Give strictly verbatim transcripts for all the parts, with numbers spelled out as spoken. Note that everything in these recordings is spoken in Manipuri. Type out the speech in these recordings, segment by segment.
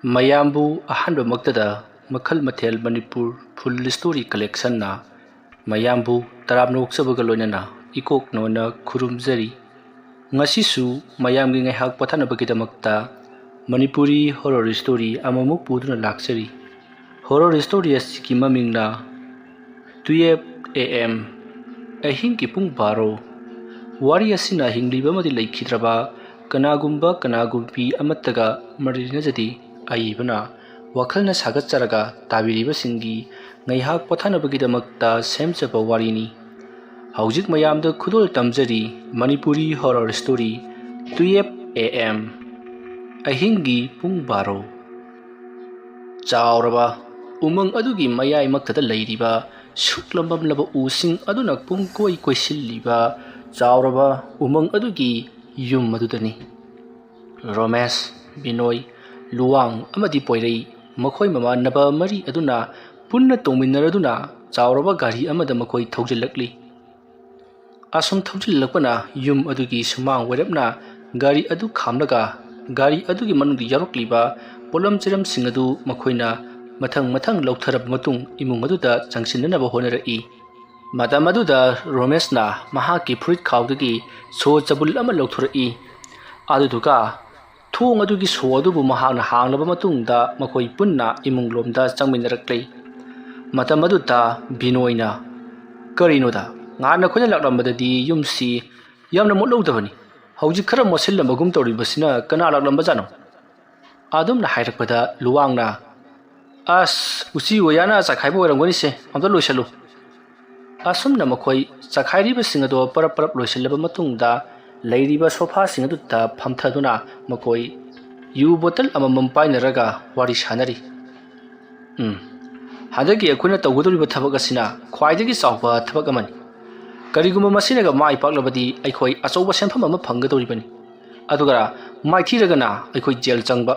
ꯃꯌꯥꯝꯕꯨ ꯑꯍꯥꯟꯕꯃꯛꯇꯗ ꯃꯈꯜ ꯃꯊꯦꯜ ꯃꯅꯤꯄꯨꯔ ꯐꯨꯜ ꯁ꯭ꯇꯣꯔꯤ ꯀꯂꯦꯛꯁꯟꯅ ꯃꯌꯥꯝꯕꯨ ꯇꯔꯥꯝꯅ ꯑꯣꯛꯆꯕꯒ ꯂꯣꯏꯅꯅ ꯏꯀꯣꯛ ꯅꯣꯟꯅ ꯈꯨꯔꯨꯝꯖꯔꯤ꯫ ꯉꯁꯤꯁꯨ ꯃꯌꯥꯝꯒꯤ ꯉꯥꯏꯍꯥꯛ ꯄꯣꯊꯥꯅꯕꯒꯤꯗꯃꯛꯇ ꯃꯅꯤꯄꯨꯔꯤ ꯍꯣꯔꯣꯔ ꯁ꯭ꯇꯣꯔꯤ ꯑꯃꯃꯨꯛ ꯄꯨꯗꯨꯅ ꯂꯥꯛꯆꯔꯤ꯫ ꯍꯣꯔꯣꯔ ꯁ꯭ꯇꯣꯔꯤ ꯑꯁꯤꯒꯤ ꯃꯃꯤꯡꯅ ꯇꯨꯌꯦꯞ ꯑꯦ ꯑꯦꯝ, ꯑꯍꯤꯡꯒꯤ ꯄꯨꯡ ꯕꯥꯔꯣ꯫ ꯋꯥꯔꯤ ꯑꯁꯤꯅ ꯍꯤꯡꯂꯤꯕ ꯑꯃꯗꯤ ꯂꯩꯈꯤꯗ꯭ꯔꯕ ꯀꯅꯥꯒꯨꯝꯕ ꯀꯅꯥꯒꯨꯝꯕꯤ ꯑꯃꯠꯇꯒ ꯃꯔꯤ ꯂꯩꯅꯖꯗꯦ꯫ ꯑꯏꯕꯅ ꯋꯥꯈꯜꯅ ꯁꯥꯒꯠꯆꯔꯒ ꯇꯥꯕꯤꯔꯤꯕꯁꯤꯡꯒꯤ ꯉꯥꯏꯍꯥꯛ ꯄꯣꯊꯥꯅꯕꯒꯤꯗꯃꯛꯇ ꯁꯦꯝꯖꯕ ꯋꯥꯔꯤꯅꯤ꯫ ꯍꯧꯖꯤꯛ ꯃꯌꯥꯝꯗ ꯈꯨꯗꯣꯜ ꯇꯝꯖꯔꯤ ꯃꯅꯤꯄꯨꯔꯤ ꯍꯣꯔꯣꯔ ꯁ꯭ꯇꯣꯔꯤ ꯇꯨꯌꯦꯞ ꯑꯦ ꯑꯦꯝ, ꯑꯍꯤꯡꯒꯤ ꯄꯨꯡ ꯕꯥꯔꯣ꯫ ꯆꯥꯎꯔꯕ ꯎꯃꯪ ꯑꯗꯨꯒꯤ ꯃꯌꯥꯏꯃꯛꯇꯗ ꯂꯩꯔꯤꯕ ꯁꯨꯛꯂꯝꯕꯝꯂꯕ ꯎꯁꯤꯡ ꯑꯗꯨꯅ ꯄꯨꯡꯀꯣꯏ ꯀꯣꯏꯁꯤꯜꯂꯤꯕ ꯆꯥꯎꯔꯕ ꯎꯃꯪ ꯑꯗꯨꯒꯤ ꯌꯨꯝ ꯑꯗꯨꯗꯅꯤ꯫ ꯔꯣꯃꯦꯁ, ꯕꯤꯅꯣꯏ, ꯂꯨꯋꯥꯡ ꯑꯃꯗꯤ ꯄꯣꯏꯔꯩ, ꯃꯈꯣꯏ ꯃꯃꯥꯟꯅꯕ ꯃꯔꯤ ꯑꯗꯨꯅ ꯄꯨꯟꯅ ꯇꯣꯡꯃꯤꯟꯅꯔꯗꯨꯅ ꯆꯥꯎꯔꯕ ꯒꯥꯔꯤ ꯑꯃꯗ ꯃꯈꯣꯏ ꯊꯧꯖꯤꯜꯂꯛꯂꯤ꯫ ꯑꯁꯨꯝ ꯊꯧꯖꯤꯜꯂꯛꯄꯅ ꯌꯨꯝ ꯑꯗꯨꯒꯤ ꯁꯨꯃꯥꯡ ꯑꯣꯏꯔꯞꯅ ꯒꯥꯔꯤ ꯑꯗꯨ ꯈꯥꯝꯂꯒ ꯒꯥꯔꯤ ꯑꯗꯨꯒꯤ ꯃꯅꯨꯡꯗ ꯌꯥꯎꯔꯛꯂꯤꯕ ꯄꯣꯠꯂꯝ ꯆꯩꯔꯝꯁꯤꯡ ꯑꯗꯨ ꯃꯈꯣꯏꯅ ꯃꯊꯪ ꯃꯊꯪ ꯂꯧꯊꯔꯕ ꯃꯇꯨꯡ ꯏꯃꯨꯡ ꯑꯗꯨꯗ ꯆꯪꯁꯤꯟꯅꯅꯕ ꯍꯣꯠꯅꯔꯛꯏ꯫ ꯃꯇꯝ ꯑꯗꯨꯗ ꯔꯣꯃꯦꯁꯅ ꯃꯍꯥꯛꯀꯤ ꯐꯨꯔꯤꯠ ꯈꯥꯎꯗꯒꯤ ꯁꯣ ꯆꯕꯨꯜ ꯑꯃ ꯂꯧꯊꯣꯔꯛꯏ꯫ ꯑꯗꯨꯗꯨꯒ ꯊꯣꯡ ꯑꯗꯨꯒꯤ ꯁꯣ ꯑꯗꯨꯕꯨ ꯃꯍꯥꯛꯅ ꯍꯥꯡꯂꯕ ꯃꯇꯨꯡꯗ ꯃꯈꯣꯏ ꯄꯨꯟꯅ ꯏꯃꯨꯡꯂꯣꯝꯗ ꯆꯪꯃꯤꯟꯅꯔꯛꯂꯦ꯫ ꯃꯇꯝ ꯑꯗꯨꯗ ꯕꯤꯅꯣꯏꯅ, "ꯀꯔꯤꯅꯣꯗ, ꯉꯍꯥꯟ ꯅꯈꯣꯏꯅ ꯂꯥꯛꯂꯝꯕꯗꯗꯤ ꯌꯨꯝꯁꯤ ꯌꯥꯝꯅ ꯃꯣꯠꯂꯧꯗꯕꯅꯤ꯫ ꯍꯧꯖꯤꯛ ꯈꯔ ꯃꯣꯠꯁꯤꯜꯂꯝꯕꯒꯨꯝ ꯇꯧꯔꯤꯕꯁꯤꯅ ꯀꯅꯥ ꯂꯥꯛꯂꯝꯕꯖꯥꯠꯅꯣ?" ꯑꯗꯨꯝꯅ ꯍꯥꯏꯔꯛꯄꯗ ꯂꯨꯋꯥꯡꯅ, "ꯑꯁ, ꯎꯆꯤ ꯋꯥꯌꯥꯅ ꯆꯥꯏꯈꯥꯏꯕ ꯑꯣꯏꯔꯝꯒꯅꯤꯁꯦ, ꯑꯝꯇ ꯂꯣꯏꯁꯜꯂꯨ꯫" ꯑꯁꯨꯝꯅ ꯃꯈꯣꯏ ꯆꯥꯏꯈꯥꯏꯔꯤꯕꯁꯤꯡ ꯑꯗꯣ ꯄꯔꯞ ꯄꯔꯞ ꯂꯣꯏꯁꯤꯜꯂꯕ ꯃꯇꯨꯡꯗ ꯂꯩꯔꯤꯕ ꯁꯣꯐꯥꯁꯤꯡ ꯑꯗꯨꯗ ꯐꯝꯊꯗꯨꯅ ꯃꯈꯣꯏ ꯌꯨ ꯕꯣꯇꯜ ꯑꯃꯃꯝ ꯄꯥꯏꯅꯔꯒ ꯋꯥꯔꯤ ꯁꯥꯅꯔꯤ꯫ "ꯎꯝ, ꯍꯟꯗꯛꯀꯤ ꯑꯩꯈꯣꯏꯅ ꯇꯧꯒꯗꯧꯔꯤꯕ ꯊꯕꯛ ꯑꯁꯤꯅ ꯈ꯭ꯋꯥꯏꯗꯒꯤ ꯆꯥꯎꯕ ꯊꯕꯛ ꯑꯃꯅꯤ꯫ ꯀꯔꯤꯒꯨꯝꯕ ꯃꯁꯤꯅꯒ ꯃꯥꯏ ꯄꯥꯛꯂꯕꯗꯤ ꯑꯩꯈꯣꯏ ꯑꯆꯧꯕ ꯁꯦꯟꯐꯝ ꯑꯃ ꯐꯪꯒꯗꯧꯔꯤꯕꯅꯤ꯫ ꯑꯗꯨꯒ ꯃꯥꯏꯊꯤꯔꯒꯅ ꯑꯩꯈꯣꯏ ꯖꯦꯜ ꯆꯪꯕ꯫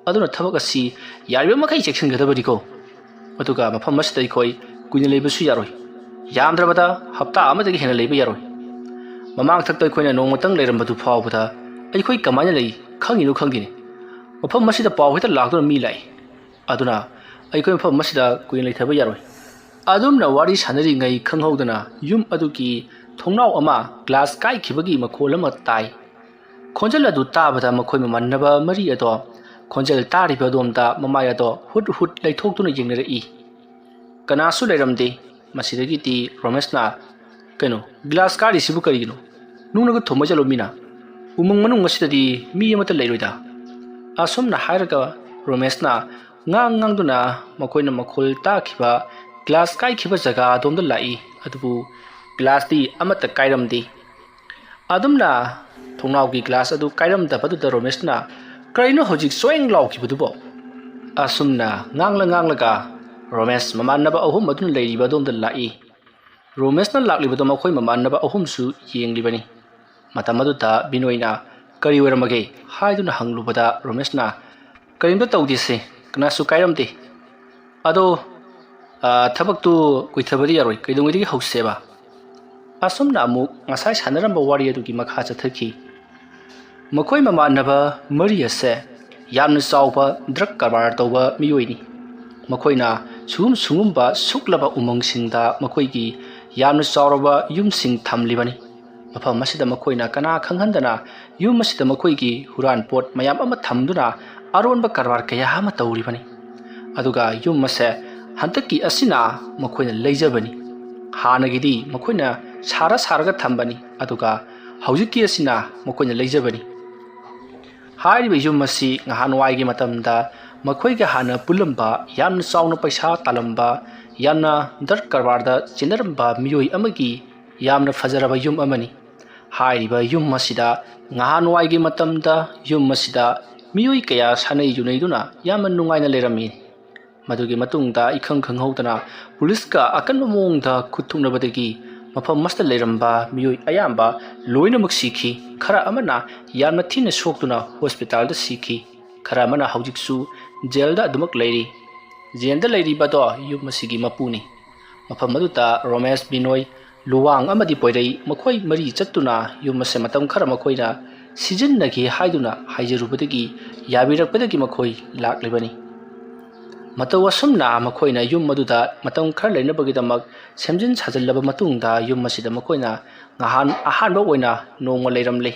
ꯑꯗꯨꯅ ꯊꯕꯛ ꯑꯁꯤ ꯌꯥꯔꯤꯕ ꯃꯈꯩ ꯆꯦꯛꯁꯤꯟꯒꯗꯕꯅꯤꯀꯣ꯫ ꯑꯗꯨꯒ ꯃꯐꯝ ꯑꯁꯤꯗ ꯑꯩꯈꯣꯏ ꯀꯨꯏꯅ ꯂꯩꯕꯁꯨ ꯌꯥꯔꯣꯏ꯫ ꯌꯥꯝꯗ꯭ꯔꯕꯗ ꯍꯞꯇꯥ ꯑꯃꯗꯒꯤ ꯍꯦꯟꯅ ꯂꯩꯕ ꯌꯥꯔꯣꯏ꯫ ꯃꯃꯥꯡꯊꯛꯇ ꯑꯩꯈꯣꯏꯅ ꯅꯣꯡꯃꯇꯪ ꯂꯩꯔꯝꯕꯗꯨ ꯐꯥꯎꯕꯗ ꯑꯩꯈꯣꯏ ꯀꯃꯥꯏꯅ ꯂꯩ ꯈꯪꯉꯤꯅꯣ ꯈꯪꯗꯦꯅꯦ꯫ ꯃꯐꯝ ꯑꯁꯤꯗ ꯄꯥꯎ ꯍꯦꯛꯇ ꯂꯥꯛꯇꯨꯅ ꯃꯤ ꯂꯥꯛꯏ꯫ ꯑꯗꯨꯅ ꯑꯩꯈꯣꯏ ꯃꯐꯝ ꯑꯁꯤꯗ ꯀꯨꯏꯅ ꯂꯩꯊꯕ ꯌꯥꯔꯣꯏ꯫ ꯑꯗꯨꯝꯅ ꯋꯥꯔꯤ ꯁꯥꯟꯅꯔꯤꯉꯩ ꯈꯪꯍꯧꯗꯅ ꯌꯨꯝ ꯑꯗꯨꯒꯤ ꯊꯣꯡꯅꯥꯎ ꯑꯃ ꯒ꯭ꯂꯥꯁ ꯀꯥꯏꯈꯤꯕꯒꯤ ꯃꯈꯣꯜ ꯑꯃ ꯇꯥꯏ꯫ ꯈꯣꯟꯖꯦꯜ ꯑꯗꯨ ꯇꯥꯕꯗ ꯃꯈꯣꯏ ꯃꯃꯥꯟꯅꯕ ꯃꯔꯤ ꯑꯗꯣ ꯈꯣꯟꯖꯦꯜ ꯇꯥꯔꯤꯕ ꯑꯗꯣꯝꯗ ꯃꯃꯥꯏ ꯑꯗꯣ ꯍꯨꯠ ꯍꯨꯠ ꯂꯩꯊꯣꯛꯇꯨꯅ ꯌꯦꯡꯅꯔꯛꯏ꯫ ꯀꯅꯥꯁꯨ ꯂꯩꯔꯝꯗꯦ꯫ ꯃꯁꯤꯗꯒꯤꯗꯤ ꯔꯣꯃꯦꯁꯅ, "ꯀꯩꯅꯣ, ꯒ꯭ꯂꯥꯁ ꯀꯥꯔꯤꯁꯤꯕꯨ ꯀꯔꯤꯒꯤꯅꯣ? ꯅꯨꯡꯅꯒ ꯊꯨꯝꯃ ꯆꯠꯂꯣ ꯃꯤꯅ꯫ ꯎꯃꯪ ꯃꯅꯨꯡ ꯑꯁꯤꯗꯗꯤ ꯃꯤ ꯑꯃꯠꯇ ꯂꯩꯔꯣꯏꯗ"꯫ ꯑꯁꯨꯝꯅ ꯍꯥꯏꯔꯒ ꯔꯣꯃꯦꯁꯅ ꯉꯥꯡ ꯉꯥꯡꯗꯨꯅ ꯃꯈꯣꯏꯅ ꯃꯈꯣꯜ ꯇꯥꯈꯤꯕ ꯒ꯭ꯂꯥꯁ ꯀꯥꯏꯈꯤꯕ ꯖꯒꯥ ꯑꯗꯣꯝꯗ ꯂꯥꯛꯏ꯫ ꯑꯗꯨꯕꯨ ꯒ꯭ꯂꯥꯁꯇꯤ ꯑꯃꯠꯇ ꯀꯥꯏꯔꯝꯗꯦ꯫ ꯑꯗꯨꯝꯅ ꯊꯣꯡꯅꯥꯎꯒꯤ ꯒ꯭ꯂꯥꯁ ꯑꯗꯨ ꯀꯥꯏꯔꯝꯗꯕꯗꯨꯗ ꯔꯣꯃꯦꯁꯅ, "ꯀꯔꯤꯅꯣ ꯍꯧꯖꯤꯛ ꯆꯣꯏꯡ ꯂꯥꯎꯈꯤꯕꯗꯨꯕꯣ?" ꯑꯁꯨꯝꯅ ꯉꯥꯡꯂ ꯉꯥꯡꯂꯒ ꯔꯣꯃꯦꯁ ꯃꯃꯥꯟꯅꯕ ꯑꯍꯨꯝ ꯑꯗꯨꯅ ꯂꯩꯔꯤꯕ ꯑꯗꯣꯝꯗ ꯂꯥꯛꯏ꯫ ꯔꯣꯃꯦꯁꯅ ꯂꯥꯛꯂꯤꯕꯗꯣ ꯃꯈꯣꯏ ꯃꯃꯥꯟꯅꯕ ꯑꯍꯨꯝꯁꯨ ꯌꯦꯡꯂꯤꯕꯅꯤ꯫ ꯃꯇꯝ ꯑꯗꯨꯗ ꯕꯤꯅꯣꯏꯅ, "ꯀꯔꯤ ꯑꯣꯏꯔꯝꯃꯒꯦ?" ꯍꯥꯏꯗꯨꯅ ꯍꯪꯂꯨꯕꯗ ꯔꯣꯃꯦꯁꯅ, "ꯀꯔꯤꯝꯇ ꯇꯧꯗꯦꯁꯦ, ꯀꯅꯥꯁꯨ ꯀꯥꯏꯔꯝꯗꯦ꯫ ꯑꯗꯣ, ꯑ, ꯊꯕꯛꯇꯨ ꯀꯨꯏꯊꯕꯗꯤ ꯌꯥꯔꯣꯏ, ꯀꯩꯗꯧꯉꯩꯗꯒꯤ ꯍꯧꯁꯦꯕ?" ꯑꯁꯨꯝꯅ ꯑꯃꯨꯛ ꯉꯁꯥꯏ ꯁꯥꯟꯅꯔꯝꯕ ꯋꯥꯔꯤ ꯑꯗꯨꯒꯤ ꯃꯈꯥ ꯆꯠꯊꯈꯤ꯫ ꯃꯈꯣꯏ ꯃꯃꯥꯟꯅꯕ ꯃꯔꯤ ꯑꯁꯦ ꯌꯥꯝꯅ ꯆꯥꯎꯕ ꯗ꯭ꯔꯒ ꯀꯔꯕꯥꯔ ꯇꯧꯕ ꯃꯤꯑꯣꯏꯅꯤ꯫ ꯃꯈꯣꯏꯅ ꯁꯨꯒꯨꯝ ꯁꯨꯒꯨꯝꯕ ꯁꯨꯛꯂꯕ ꯎꯃꯪꯁꯤꯡꯗ ꯃꯈꯣꯏꯒꯤ ꯌꯥꯝꯅ ꯆꯥꯎꯔꯕ ꯌꯨꯝꯁꯤꯡ ꯊꯝꯂꯤꯕꯅꯤ꯫ ꯃꯐꯝ ꯑꯁꯤꯗ ꯃꯈꯣꯏꯅ ꯀꯅꯥ ꯈꯪꯍꯟꯗꯅ ꯌꯨꯝ ꯑꯁꯤꯗ ꯃꯈꯣꯏꯒꯤ ꯍꯨꯔꯥꯟ ꯄꯣꯠ ꯃꯌꯥꯝ ꯑꯃ ꯊꯝꯗꯨꯅ ꯑꯔꯣꯟꯕ ꯀꯔꯕꯥꯔ ꯀꯌꯥ ꯑꯃ ꯇꯧꯔꯤꯕꯅꯤ꯫ ꯑꯗꯨꯒ ꯌꯨꯝ ꯑꯁꯦ ꯍꯟꯗꯛꯀꯤ ꯑꯁꯤꯅ ꯃꯈꯣꯏꯅ ꯂꯩꯖꯕꯅꯤ꯫ ꯍꯥꯟꯅꯒꯤꯗꯤ ꯃꯈꯣꯏꯅ ꯁꯥꯔ ꯁꯥꯔꯒ ꯊꯝꯕꯅꯤ, ꯑꯗꯨꯒ ꯍꯧꯖꯤꯛꯀꯤ ꯑꯁꯤꯅ ꯃꯈꯣꯏꯅ ꯂꯩꯖꯕꯅꯤ꯫ ꯍꯥꯏꯔꯤꯕ ꯌꯨꯝ ꯑꯁꯤ ꯉꯍꯥꯟꯋꯥꯏꯒꯤ ꯃꯇꯝꯗ ꯃꯈꯣꯏꯒ ꯍꯥꯟꯅ ꯄꯨꯜꯂꯝꯕ, ꯌꯥꯝꯅ ꯆꯥꯎꯅ ꯄꯩꯁꯥ ꯇꯥꯜꯂꯝꯕ, ꯌꯥꯝꯅ ꯗ꯭ꯔꯒ ꯀꯔꯕꯥꯔꯗ ꯆꯦꯟꯅꯔꯝꯕ ꯃꯤꯑꯣꯏ ꯑꯃꯒꯤ ꯌꯥꯝꯅ ꯐꯖꯔꯕ ꯌꯨꯝ ꯑꯃꯅꯤ꯫ ꯍꯥꯏꯔꯤꯕ ꯌꯨꯝ ꯑꯁꯤꯗ ꯉꯍꯥꯟꯋꯥꯏꯒꯤ ꯃꯇꯝꯗ ꯌꯨꯝ ꯑꯁꯤꯗ ꯃꯤꯑꯣꯏ ꯀꯌꯥ ꯁꯥꯟꯅꯩ ꯌꯨꯅꯩꯗꯨꯅ ꯌꯥꯝꯅ ꯅꯨꯡꯉꯥꯏꯅ ꯂꯩꯔꯝꯃꯤ꯫ ꯃꯗꯨꯒꯤ ꯃꯇꯨꯡꯗ ꯏꯈꯪ ꯈꯪꯍꯧꯗꯅ ꯄꯨꯂꯤꯁꯀ ꯑꯀꯟꯕ ꯃꯑꯣꯡꯗ ꯈꯨꯠ ꯊꯣꯛꯅꯕꯗꯒꯤ ꯃꯐꯝ ꯑꯁꯤꯗ ꯂꯩꯔꯝꯕ ꯃꯤꯑꯣꯏ ꯑꯌꯥꯝꯕ ꯂꯣꯏꯅꯃꯛ ꯁꯤꯈꯤ꯫ ꯈꯔ ꯑꯃꯅ ꯌꯥꯝꯅ ꯊꯤꯅ ꯁꯣꯛꯇꯨꯅ ꯍꯣꯁꯄꯤꯇꯥꯜꯗ ꯁꯤꯈꯤ꯫ ꯈꯔ ꯑꯃꯅ ꯍꯧꯖꯤꯛꯁꯨ ꯖꯦꯜꯗ ꯑꯗꯨꯃꯛ ꯂꯩꯔꯤ꯫ ꯖꯦꯜꯗ ꯂꯩꯔꯤꯕꯗꯣ ꯌꯨꯝ ꯑꯁꯤꯒꯤ ꯃꯄꯨꯅꯤ꯫ ꯃꯐꯝ ꯑꯗꯨꯗ ꯔꯣꯃꯦꯁ, ꯕꯤꯅꯣꯏ, ꯂꯨꯋꯥꯡ ꯑꯃꯗꯤ ꯄꯣꯏꯔꯩ ꯃꯈꯣꯏ ꯃꯔꯤ ꯆꯠꯇꯨꯅ ꯌꯨꯝ ꯑꯁꯤ ꯃꯇꯝ ꯈꯔ ꯃꯈꯣꯏꯅ ꯁꯤꯖꯤꯟꯅꯒꯦ ꯍꯥꯏꯗꯨꯅ ꯍꯥꯏꯖꯔꯨꯕꯗꯒꯤ ꯌꯥꯕꯤꯔꯛꯄꯗꯒꯤ ꯃꯈꯣꯏ ꯂꯥꯛꯂꯤꯕꯅꯤ꯫ ꯃꯇꯧ ꯑꯁꯨꯝꯅ ꯃꯈꯣꯏꯅ ꯌꯨꯝ ꯑꯗꯨꯗ ꯃꯇꯝ ꯈꯔ ꯂꯩꯅꯕꯒꯤꯗꯃꯛ ꯁꯦꯝꯖꯤꯟ ꯁꯥꯖꯤꯜꯂꯕ ꯃꯇꯨꯡꯗ ꯌꯨꯝ ꯑꯁꯤꯗ ꯃꯈꯣꯏꯅ ꯉꯍꯥꯟ ꯑꯍꯥꯟꯕ ꯑꯣꯏꯅ ꯅꯣꯡꯃ ꯂꯩꯔꯝꯂꯦ꯫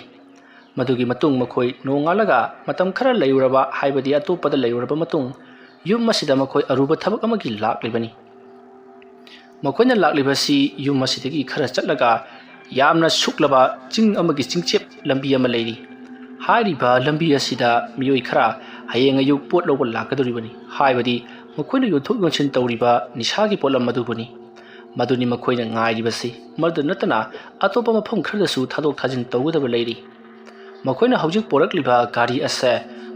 ꯃꯗꯨꯒꯤ ꯃꯇꯨꯡ ꯃꯈꯣꯏ ꯅꯣꯡꯉꯥꯜꯂꯒ ꯃꯇꯝ ꯈꯔ ꯂꯩꯔꯨꯔꯕ, ꯍꯥꯏꯕꯗꯤ ꯑꯇꯣꯞꯄꯗ ꯂꯩꯔꯨꯔꯕ ꯃꯇꯨꯡ, ꯌꯨꯝ ꯑꯁꯤꯗ ꯃꯈꯣꯏ ꯑꯔꯨꯕ ꯊꯕꯛ ꯑꯃꯒꯤ ꯂꯥꯛꯂꯤꯕꯅꯤ꯫ ꯃꯈꯣꯏꯅ ꯂꯥꯛꯂꯤꯕꯁꯤ ꯌꯨꯝ ꯑꯁꯤꯗꯒꯤ ꯈꯔ ꯆꯠꯂꯒ ꯌꯥꯝꯅ ꯁꯨꯛꯂꯕ ꯆꯤꯡ ꯑꯃꯒꯤ ꯆꯤꯡꯆꯦꯞ ꯂꯝꯕꯤ ꯑꯃ ꯂꯩꯔꯤ꯫ ꯍꯥꯏꯔꯤꯕ ꯂꯝꯕꯤ ꯑꯁꯤꯗ ꯃꯤꯑꯣꯏ ꯈꯔ ꯍꯌꯦꯡ ꯑꯌꯨꯛ ꯄꯣꯠ ꯂꯧꯕ ꯂꯥꯛꯀꯗꯧꯔꯤꯕꯅꯤ, ꯍꯥꯏꯕꯗꯤ ꯃꯈꯣꯏꯅ ꯌꯣꯟꯊꯣꯛ ꯌꯣꯟꯁꯤꯟ ꯇꯧꯔꯤꯕ ꯅꯤꯁꯥꯒꯤ ꯄꯣꯠꯂꯝ ꯑꯗꯨꯕꯨꯅꯤ꯫ ꯃꯗꯨꯅꯤ ꯃꯈꯣꯏꯅ ꯉꯥꯏꯔꯤꯕꯁꯤ꯫ ꯃꯗꯨ ꯅꯠꯇꯅ ꯑꯇꯣꯞꯄ ꯃꯐꯝ ꯈꯔꯗꯁꯨ ꯊꯥꯗꯣꯛ ꯊꯥꯖꯤꯟ ꯇꯧꯒꯗꯕ ꯂꯩꯔꯤ꯫ ꯃꯈꯣꯏꯅ ꯍꯧꯖꯤꯛ ꯄꯣꯔꯛꯂꯤꯕ ꯒꯥꯔꯤ ꯑꯁꯦ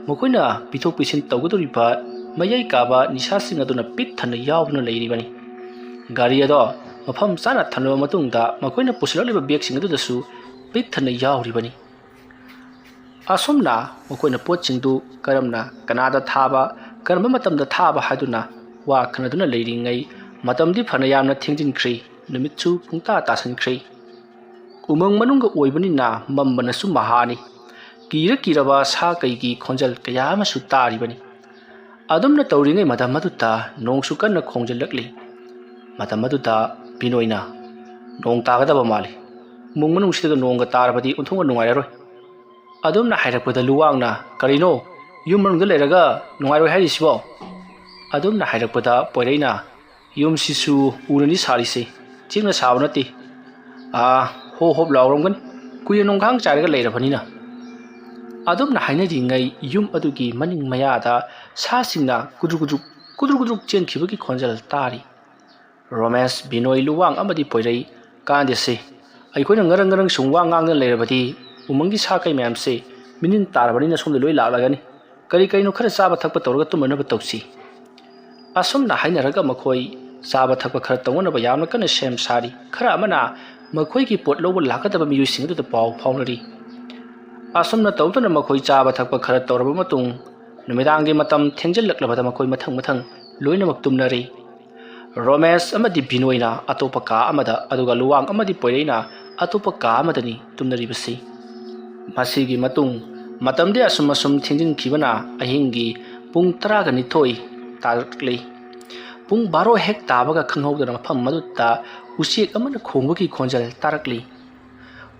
ꯃꯈꯣꯏꯅ ꯄꯤꯊꯣꯛ ꯄꯤꯁꯤꯟ ꯇꯧꯒꯗꯧꯔꯤꯕ ꯃꯌꯥꯏ ꯀꯥꯕ ꯅꯤꯁꯥꯁꯤꯡ ꯑꯗꯨꯅ ꯄꯤꯛ ꯊꯟꯅ ꯌꯥꯎꯗꯨꯅ ꯂꯩꯔꯤꯕꯅꯤ꯫ ꯒꯥꯔꯤ ꯑꯗꯣ ꯃꯐꯝ ꯆꯥꯅ ꯊꯝꯂꯕ ꯃꯇꯨꯡꯗ ꯃꯈꯣꯏꯅ ꯄꯨꯁꯤꯜꯂꯛꯂꯤꯕ ꯕꯦꯒꯁꯤꯡ ꯑꯗꯨꯗꯁꯨ ꯄꯤꯛ ꯊꯟꯅ ꯌꯥꯎꯔꯤꯕꯅꯤ꯫ ꯑꯁꯨꯝꯅ ꯃꯈꯣꯏꯅ ꯄꯣꯠꯁꯤꯡꯗꯨ ꯀꯔꯝꯅ ꯀꯅꯥꯗ ꯊꯥꯕ, ꯀꯔꯝꯕ ꯃꯇꯝꯗ ꯊꯥꯕ ꯍꯥꯏꯗꯨꯅ ꯋꯥ ꯈꯟꯅꯗꯨꯅ ꯂꯩꯔꯤꯉꯩ, ꯃꯇꯝꯗꯤ ꯐꯅ ꯌꯥꯝꯅ ꯊꯦꯡꯖꯤꯟꯈ꯭ꯔꯦ꯫ ꯅꯨꯃꯤꯠꯁꯨ ꯄꯨꯡꯇꯥ ꯇꯥꯁꯤꯟꯈ꯭ꯔꯦ꯫ ꯎꯃꯪ ꯃꯅꯨꯡꯒ ꯑꯣꯏꯕꯅꯤꯅ ꯃꯝꯕꯅꯁꯨ ꯃꯍꯥꯅꯤ꯫ ꯀꯤꯔ ꯀꯤꯔꯕ ꯁꯥ ꯀꯩꯒꯤ ꯈꯣꯟꯖꯦꯜ ꯀꯌꯥ ꯑꯃꯁꯨ ꯇꯥꯔꯤꯕꯅꯤ꯫ ꯑꯗꯨꯝꯅ ꯇꯧꯔꯤꯉꯩ ꯃꯇꯝ ꯑꯗꯨꯗ ꯅꯣꯡꯁꯨ ꯀꯟꯅ ꯈꯣꯡꯖꯤꯜꯂꯛꯂꯤ꯫ ꯃꯇꯝ ꯑꯗꯨꯗ ꯕꯤꯅꯣꯏꯅ, "ꯅꯣꯡ ꯇꯥꯒꯗꯕ ꯃꯥꯜꯂꯤ꯫ ꯎꯃꯪ ꯃꯅꯨꯡꯁꯤꯗ ꯅꯣꯡꯒ ꯇꯥꯔꯕꯗꯤ ꯑꯣꯟꯊꯣꯛꯅ ꯅꯨꯡꯉꯥꯏꯔꯔꯣꯏ"꯫ ꯑꯗꯨꯝꯅ ꯍꯥꯏꯔꯛꯄꯗ ꯂꯨꯋꯥꯡꯅ, "ꯀꯔꯤꯅꯣ? ꯌꯨꯝ ꯃꯅꯨꯡꯗ ꯂꯩꯔꯒ ꯅꯨꯡꯉꯥꯏꯔꯣꯏ ꯍꯥꯏꯔꯤꯁꯤꯕꯣ?" ꯑꯗꯨꯝꯅ ꯍꯥꯏꯔꯛꯄꯗ ꯄꯣꯏꯔꯩꯅ, "ꯌꯨꯝꯁꯤꯁꯨ ꯎꯅꯅꯤ ꯁꯥꯔꯤꯁꯦ, ꯆꯦꯛꯅ ꯁꯥꯕ ꯅꯠꯇꯦ꯫ ꯑꯥ, ꯍꯣꯞ ꯍꯣꯞ ꯂꯥꯎꯔꯝꯒꯅꯤ, ꯀꯨꯏꯅ ꯅꯣꯡꯈꯥꯡ ꯆꯥꯏꯔꯒ ꯂꯩꯔꯕꯅꯤꯅ"꯫ ꯑꯗꯨꯝꯅ ꯍꯥꯏꯅꯔꯤꯉꯩ ꯌꯨꯝ ꯑꯗꯨꯒꯤ ꯃꯅꯤꯡ ꯃꯌꯥꯗ ꯁꯥꯁꯤꯡꯅ ꯀꯨꯗ꯭ꯔꯨꯛ ꯀꯨꯗ꯭ꯔꯨꯛ, ꯀꯨꯗ꯭ꯔꯨꯛ ꯀꯨꯗ꯭ꯔꯨꯛ ꯆꯦꯟꯈꯤꯕꯒꯤ ꯈꯣꯟꯖꯦꯜ ꯇꯥꯔꯤ꯫ ꯔꯣꯃꯦꯁ, ꯕꯤꯅꯣꯏ, ꯂꯨꯋꯥꯡ ꯑꯃꯗꯤ ꯄꯣꯏꯔꯩ, ꯀꯥꯟꯗꯦꯁꯦ꯫ ꯑꯩꯈꯣꯏꯅ ꯉꯔꯪ ꯉꯔꯪ ꯁꯨꯝ ꯋꯥ ꯉꯥꯡꯗꯅ ꯂꯩꯔꯕꯗꯤ ꯎꯃꯪꯒꯤ ꯁꯥ ꯀꯩ ꯃꯌꯥꯝꯁꯦ ꯃꯤꯅꯤꯟ ꯇꯥꯔꯕꯅꯤꯅ ꯁꯣꯝꯗ ꯂꯣꯏ ꯂꯥꯛꯂꯒꯅꯤ꯫ ꯀꯔꯤ ꯀꯔꯤꯅꯣ ꯈꯔ ꯆꯥꯕ ꯊꯛꯄ ꯇꯧꯔꯒ ꯇꯨꯝꯅꯅꯕ ꯇꯧꯁꯤ꯫ ꯑꯁꯨꯝꯅ ꯍꯥꯏꯅꯔꯒ ꯃꯈꯣꯏ ꯆꯥꯕ ꯊꯛꯄ ꯈꯔ ꯇꯧꯅꯅꯕ ꯌꯥꯝꯅ ꯀꯟꯅ ꯁꯦꯝ ꯁꯥꯔꯤ꯫ ꯈꯔ ꯑꯃꯅ ꯃꯈꯣꯏꯒꯤ ꯄꯣꯠ ꯂꯧꯕ ꯂꯥꯛꯀꯗꯕ ꯃꯤꯑꯣꯏꯁꯤꯡ ꯑꯗꯨꯗ ꯄꯥꯎ ꯐꯥꯎꯅꯔꯤ꯫ ꯑꯁꯨꯝꯅ ꯇꯧꯗꯨꯅ ꯃꯈꯣꯏ ꯆꯥꯕ ꯊꯛꯄ ꯈꯔ ꯇꯧꯔꯕ ꯃꯇꯨꯡ, ꯅꯨꯃꯤꯗꯥꯡꯒꯤ ꯃꯇꯝ ꯊꯦꯡꯖꯤꯜꯂꯛꯂꯕꯗ ꯃꯈꯣꯏ ꯃꯊꯪ ꯃꯊꯪ ꯂꯣꯏꯅꯃꯛ ꯇꯨꯝꯅꯔꯦ꯫ ꯔꯣꯃꯦꯁ ꯑꯃꯗꯤ ꯕꯤꯅꯣꯏꯅ ꯑꯇꯣꯞꯄ ꯀꯥ ꯑꯃꯗ, ꯑꯗꯨꯒ ꯂꯨꯋꯥꯡ ꯑꯃꯗꯤ ꯄꯣꯏꯔꯩꯅ ꯑꯇꯣꯞꯄ ꯀꯥ ꯑꯃꯗꯅꯤ ꯇꯨꯝꯅꯔꯤꯕꯁꯤ꯫ ꯃꯁꯤꯒꯤ ꯃꯇꯨꯡ ꯃꯇꯝꯗꯤ ꯑꯁꯨꯝ ꯑꯁꯨꯝ ꯊꯦꯡꯖꯤꯟꯈꯤꯕꯅ ꯑꯍꯤꯡꯒꯤ ꯄꯨꯡ ꯇꯔꯥꯒ ꯅꯤꯊꯣꯏ ꯇꯥꯔꯛꯂꯤ꯫ ꯄꯨꯡ ꯕꯥꯔꯣ ꯍꯦꯛ ꯇꯥꯕꯒ ꯈꯪꯍꯧꯗꯅ ꯃꯐꯝ ꯑꯗꯨꯗ ꯎꯆꯦꯛ ꯑꯃꯅ ꯈꯣꯡꯕꯒꯤ ꯈꯣꯟꯖꯦꯜ ꯇꯥꯔꯛꯂꯤ꯫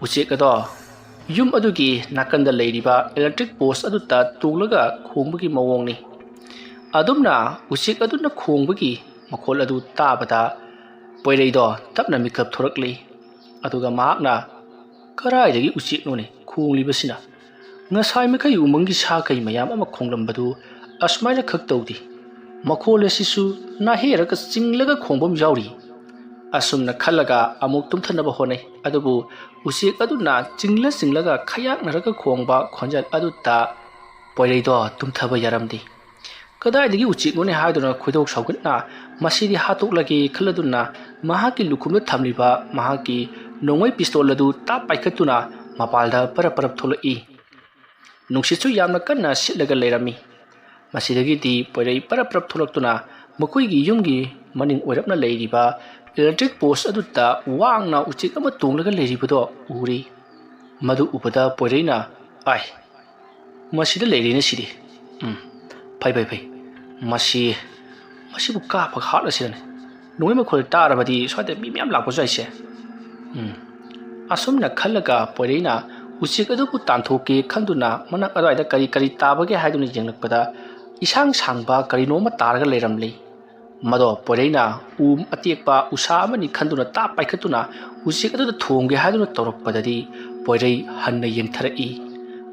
ꯎꯆꯦꯛ ꯑꯗꯣ ꯌꯨꯝ ꯑꯗꯨꯒꯤ ꯅꯥꯀꯟꯗ ꯂꯩꯔꯤꯕ electric post ꯑꯗꯨꯗ ꯇꯣꯡꯂꯒ ꯈꯣꯡꯕꯒꯤ ꯃꯑꯣꯡꯅꯤ꯫ ꯑꯗꯨꯝꯅ ꯎꯆꯦꯛ ꯑꯗꯨꯅ ꯈꯣꯡꯕꯒꯤ ꯃꯈꯣꯜ ꯑꯗꯨ ꯇꯥꯕꯗ ꯄꯣꯏꯔꯩꯗꯣ ꯇꯞꯅ ꯃꯤꯀꯞ ꯊꯣꯔꯛꯂꯤ꯫ ꯑꯗꯨꯒ ꯃꯍꯥꯛꯅ, "ꯀꯗꯥꯏꯗꯒꯤ ꯎꯆꯦꯛꯅꯣꯅꯦ ꯈꯣꯡꯂꯤꯕꯁꯤꯅ? ꯉꯁꯥꯏ ꯃꯈꯩ ꯎꯃꯪꯒꯤ ꯁꯥ ꯀꯩ ꯃꯌꯥꯝ ꯑꯃ ꯈꯣꯡꯂꯝꯕꯗꯨ ꯑꯁꯨꯃꯥꯏꯅ ꯈꯛ ꯇꯧꯗꯦ꯫ ꯃꯈꯣꯜ ꯑꯁꯤꯁꯨ ꯅꯥꯍꯦꯔꯒ ꯆꯤꯡꯂꯒ ꯈꯣꯡꯕ ꯑꯃ ꯌꯥꯎꯔꯤ꯫" ꯑꯁꯨꯝꯅ ꯈꯜꯂꯒ ꯑꯃꯨꯛ ꯇꯨꯝꯊꯅꯕ ꯍꯣꯠꯅꯩ꯫ ꯑꯗꯨꯕꯨ ꯎꯆꯦꯛ ꯑꯗꯨꯅ ꯆꯤꯡꯂ ꯆꯤꯡꯂꯒ ꯈꯌꯥꯛꯅꯔꯒ ꯈꯣꯡꯕ ꯈꯣꯟꯖꯦꯜ ꯑꯗꯨꯗ ꯄꯣꯏꯔꯩꯗꯣ ꯇꯨꯝꯊꯕ ꯌꯥꯔꯝꯗꯦ꯫ "ꯀꯗꯥꯏꯗꯒꯤ ꯎꯆꯦꯛꯅꯣꯅꯦ?" ꯍꯥꯏꯗꯨꯅ ꯈꯣꯏꯗꯧ ꯁꯥꯎꯒꯠꯅ ꯃꯁꯤꯗꯤ ꯍꯥꯠꯇꯣꯛꯂꯒꯦ ꯈꯜꯂꯗꯨꯅ ꯃꯍꯥꯛꯀꯤ ꯂꯨꯈꯨꯝꯗ ꯊꯝꯂꯤꯕ ꯃꯍꯥꯛꯀꯤ ꯅꯣꯡꯃꯩ pistol ꯑꯗꯨ ꯇꯥꯞ ꯄꯥꯏꯈꯠꯇꯨꯅ ꯃꯄꯥꯜꯗ ꯄꯔꯞ ꯄꯔꯞ ꯊꯣꯛꯂꯛꯏ꯫ ꯅꯨꯡꯁꯤꯠꯁꯨ ꯌꯥꯝꯅ ꯀꯟꯅ ꯁꯤꯠꯂꯒ ꯂꯩꯔꯝꯃꯤ꯫ ꯃꯁꯤꯗꯒꯤꯗꯤ ꯄꯣꯏꯔꯩ ꯄꯔꯞ ꯄꯔꯞ ꯊꯣꯛꯂꯛꯇꯨꯅ ꯃꯈꯣꯏꯒꯤ ꯌꯨꯝꯒꯤ ꯃꯅꯤꯡ ꯑꯣꯏꯔꯞꯅ ꯂꯩꯔꯤꯕ electric post ꯑꯗꯨꯗ ꯋꯥꯡꯅ ꯎꯆꯦꯛ ꯑꯃ ꯇꯣꯡꯂꯒ ꯂꯩꯔꯤꯕꯗꯣ ꯎꯔꯤ꯫ ꯃꯗꯨ ꯎꯕꯗ ꯄꯣꯏꯔꯩꯅ, "ꯑꯥꯏ, ꯃꯁꯤꯗ ꯂꯩꯔꯦꯅꯦ ꯁꯤꯗꯤ꯫ ꯎꯝ, ꯐꯩ, ꯐꯩ, ꯐꯩ꯫ ꯃꯁꯤ, ꯃꯁꯤꯕꯨ ꯀꯥꯞꯄꯒ ꯍꯥꯠꯂꯁꯤꯔꯅꯦ? ꯅꯣꯡꯃꯩ ꯃꯈꯣꯜ ꯇꯥꯔꯕꯗꯤ ꯁ꯭ꯋꯥꯏꯗ ꯃꯤ ꯃꯌꯥꯝ ꯂꯥꯛꯄꯁꯨ ꯌꯥꯏꯁꯦ꯫" ꯎꯝ꯫ ꯑꯁꯨꯝꯅ ꯈꯜꯂꯒ ꯄꯣꯏꯔꯩꯅ ꯎꯆꯦꯛ ꯑꯗꯨꯕꯨ ꯇꯥꯟꯊꯣꯛꯀꯦ ꯈꯟꯗꯨꯅ ꯃꯅꯥꯛ ꯑꯗꯨꯋꯥꯏꯗ ꯀꯔꯤ ꯀꯔꯤ ꯇꯥꯕꯒꯦ ꯍꯥꯏꯗꯨꯅ ꯌꯦꯡꯂꯛꯄꯗ ꯏꯁꯥꯡ ꯁꯥꯡꯕ ꯀꯔꯤꯅꯣ ꯑꯃ ꯇꯥꯔꯒ ꯂꯩꯔꯝꯂꯤ꯫ ꯃꯗꯣ ꯄꯣꯏꯔꯩꯅ ꯎ ꯑꯇꯦꯛꯄ ꯎꯁꯥ ꯑꯃꯅꯤ ꯈꯟꯗꯨꯅ ꯇꯥꯞ ꯄꯥꯏꯈꯠꯇꯨꯅ ꯎꯆꯦꯛ ꯑꯗꯨꯗ ꯊꯣꯝꯒꯦ ꯍꯥꯏꯗꯨꯅ ꯇꯧꯔꯛꯄꯗꯗꯤ ꯄꯣꯏꯔꯩ ꯍꯟꯅ ꯌꯦꯡꯊꯔꯛꯏ꯫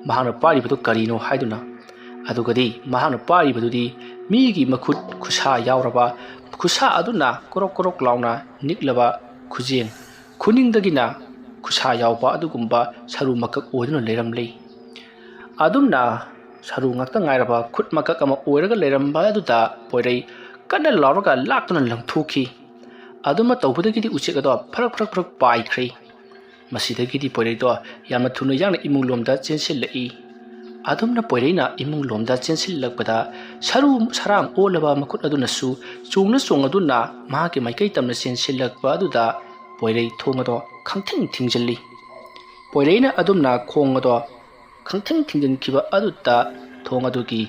ꯃꯍꯥꯛꯅ ꯄꯥꯏꯔꯤꯕꯗꯨ ꯀꯔꯤꯅꯣ ꯍꯥꯏꯗꯨꯅ꯫ ꯑꯗꯨꯒꯗꯤ ꯃꯍꯥꯛꯅ ꯄꯥꯏꯔꯤꯕꯗꯨꯗꯤ ꯃꯤꯒꯤ ꯃꯈꯨꯠ ꯈꯨꯠꯁꯥ ꯌꯥꯎꯔꯕ, ꯈꯨꯠꯁꯥ ꯑꯗꯨꯅ ꯀꯣꯔꯣꯛ ꯀꯣꯔꯣꯛ ꯂꯥꯎꯅ ꯅꯤꯛꯂꯕ ꯈꯨꯖꯦꯡ, ꯈꯨꯅꯤꯡꯗꯒꯤꯅ ꯈꯨꯠꯁꯥ ꯌꯥꯎꯕ ꯑꯗꯨꯒꯨꯝꯕ ꯁꯔꯨ ꯃꯀꯛ ꯑꯣꯏꯗꯨꯅ ꯂꯩꯔꯝꯂꯤ꯫ ꯑꯗꯨꯝꯅ ꯁꯔꯨ ꯉꯥꯛꯇ ꯉꯥꯏꯔꯕ ꯈꯨꯠ ꯃꯀꯛ ꯑꯃ ꯑꯣꯏꯔꯒ ꯂꯩꯔꯝꯕ ꯑꯗꯨꯗ ꯄꯣꯏꯔꯩ ꯀꯟꯅ ꯂꯥꯎꯔꯒ ꯂꯥꯛꯇꯨꯅ ꯂꯪꯊꯣꯛꯈꯤ꯫ ꯑꯗꯨꯃ ꯇꯧꯕꯗꯒꯤꯗꯤ ꯎꯆꯦꯛ ꯑꯗꯣ ꯐꯔꯛ ꯐꯔꯛ ꯐꯔꯛ ꯄꯥꯏꯈ꯭ꯔꯦ꯫ ꯃꯁꯤꯗꯒꯤꯗꯤ ꯄꯣꯏꯔꯩꯗꯣ ꯌꯥꯝꯅ ꯊꯨꯅ ꯌꯥꯡꯅ ꯏꯃꯨꯡ ꯂꯣꯝꯗ ꯆꯦꯟꯁꯤꯜꯂꯛꯏ꯫ ꯑꯗꯨꯝꯅ ꯄꯣꯏꯔꯩꯅ ꯏꯃꯨꯡ ꯂꯣꯝꯗ ꯆꯦꯟꯁꯤꯜꯂꯛꯄꯗ ꯁꯔꯨ ꯁꯔꯥꯡ ꯑꯣꯜꯂꯕ ꯃꯈꯨꯠ ꯑꯗꯨꯅꯁꯨ ꯆꯣꯡꯅ ꯆꯣꯡꯉꯗꯨꯅ ꯃꯍꯥꯛꯀꯤ ꯃꯥꯏꯀꯩ ꯇꯝꯅ ꯆꯦꯟꯁꯤꯜꯂꯛꯄ ꯑꯗꯨꯗ ꯄꯣꯏꯔꯩ ꯊꯣꯡ ꯑꯗꯣ ꯈꯪꯊꯤꯡ ꯊꯤꯡꯖꯤꯜꯂꯤ꯫ ꯄꯣꯏꯔꯩꯅ ꯑꯗꯨꯝꯅ ꯈꯣꯡ ꯑꯗꯣ ꯈꯪꯊꯤꯡ ꯊꯤꯡꯖꯤꯟꯈꯤꯕ ꯑꯗꯨꯗ ꯊꯣꯡ ꯑꯗꯨꯒꯤ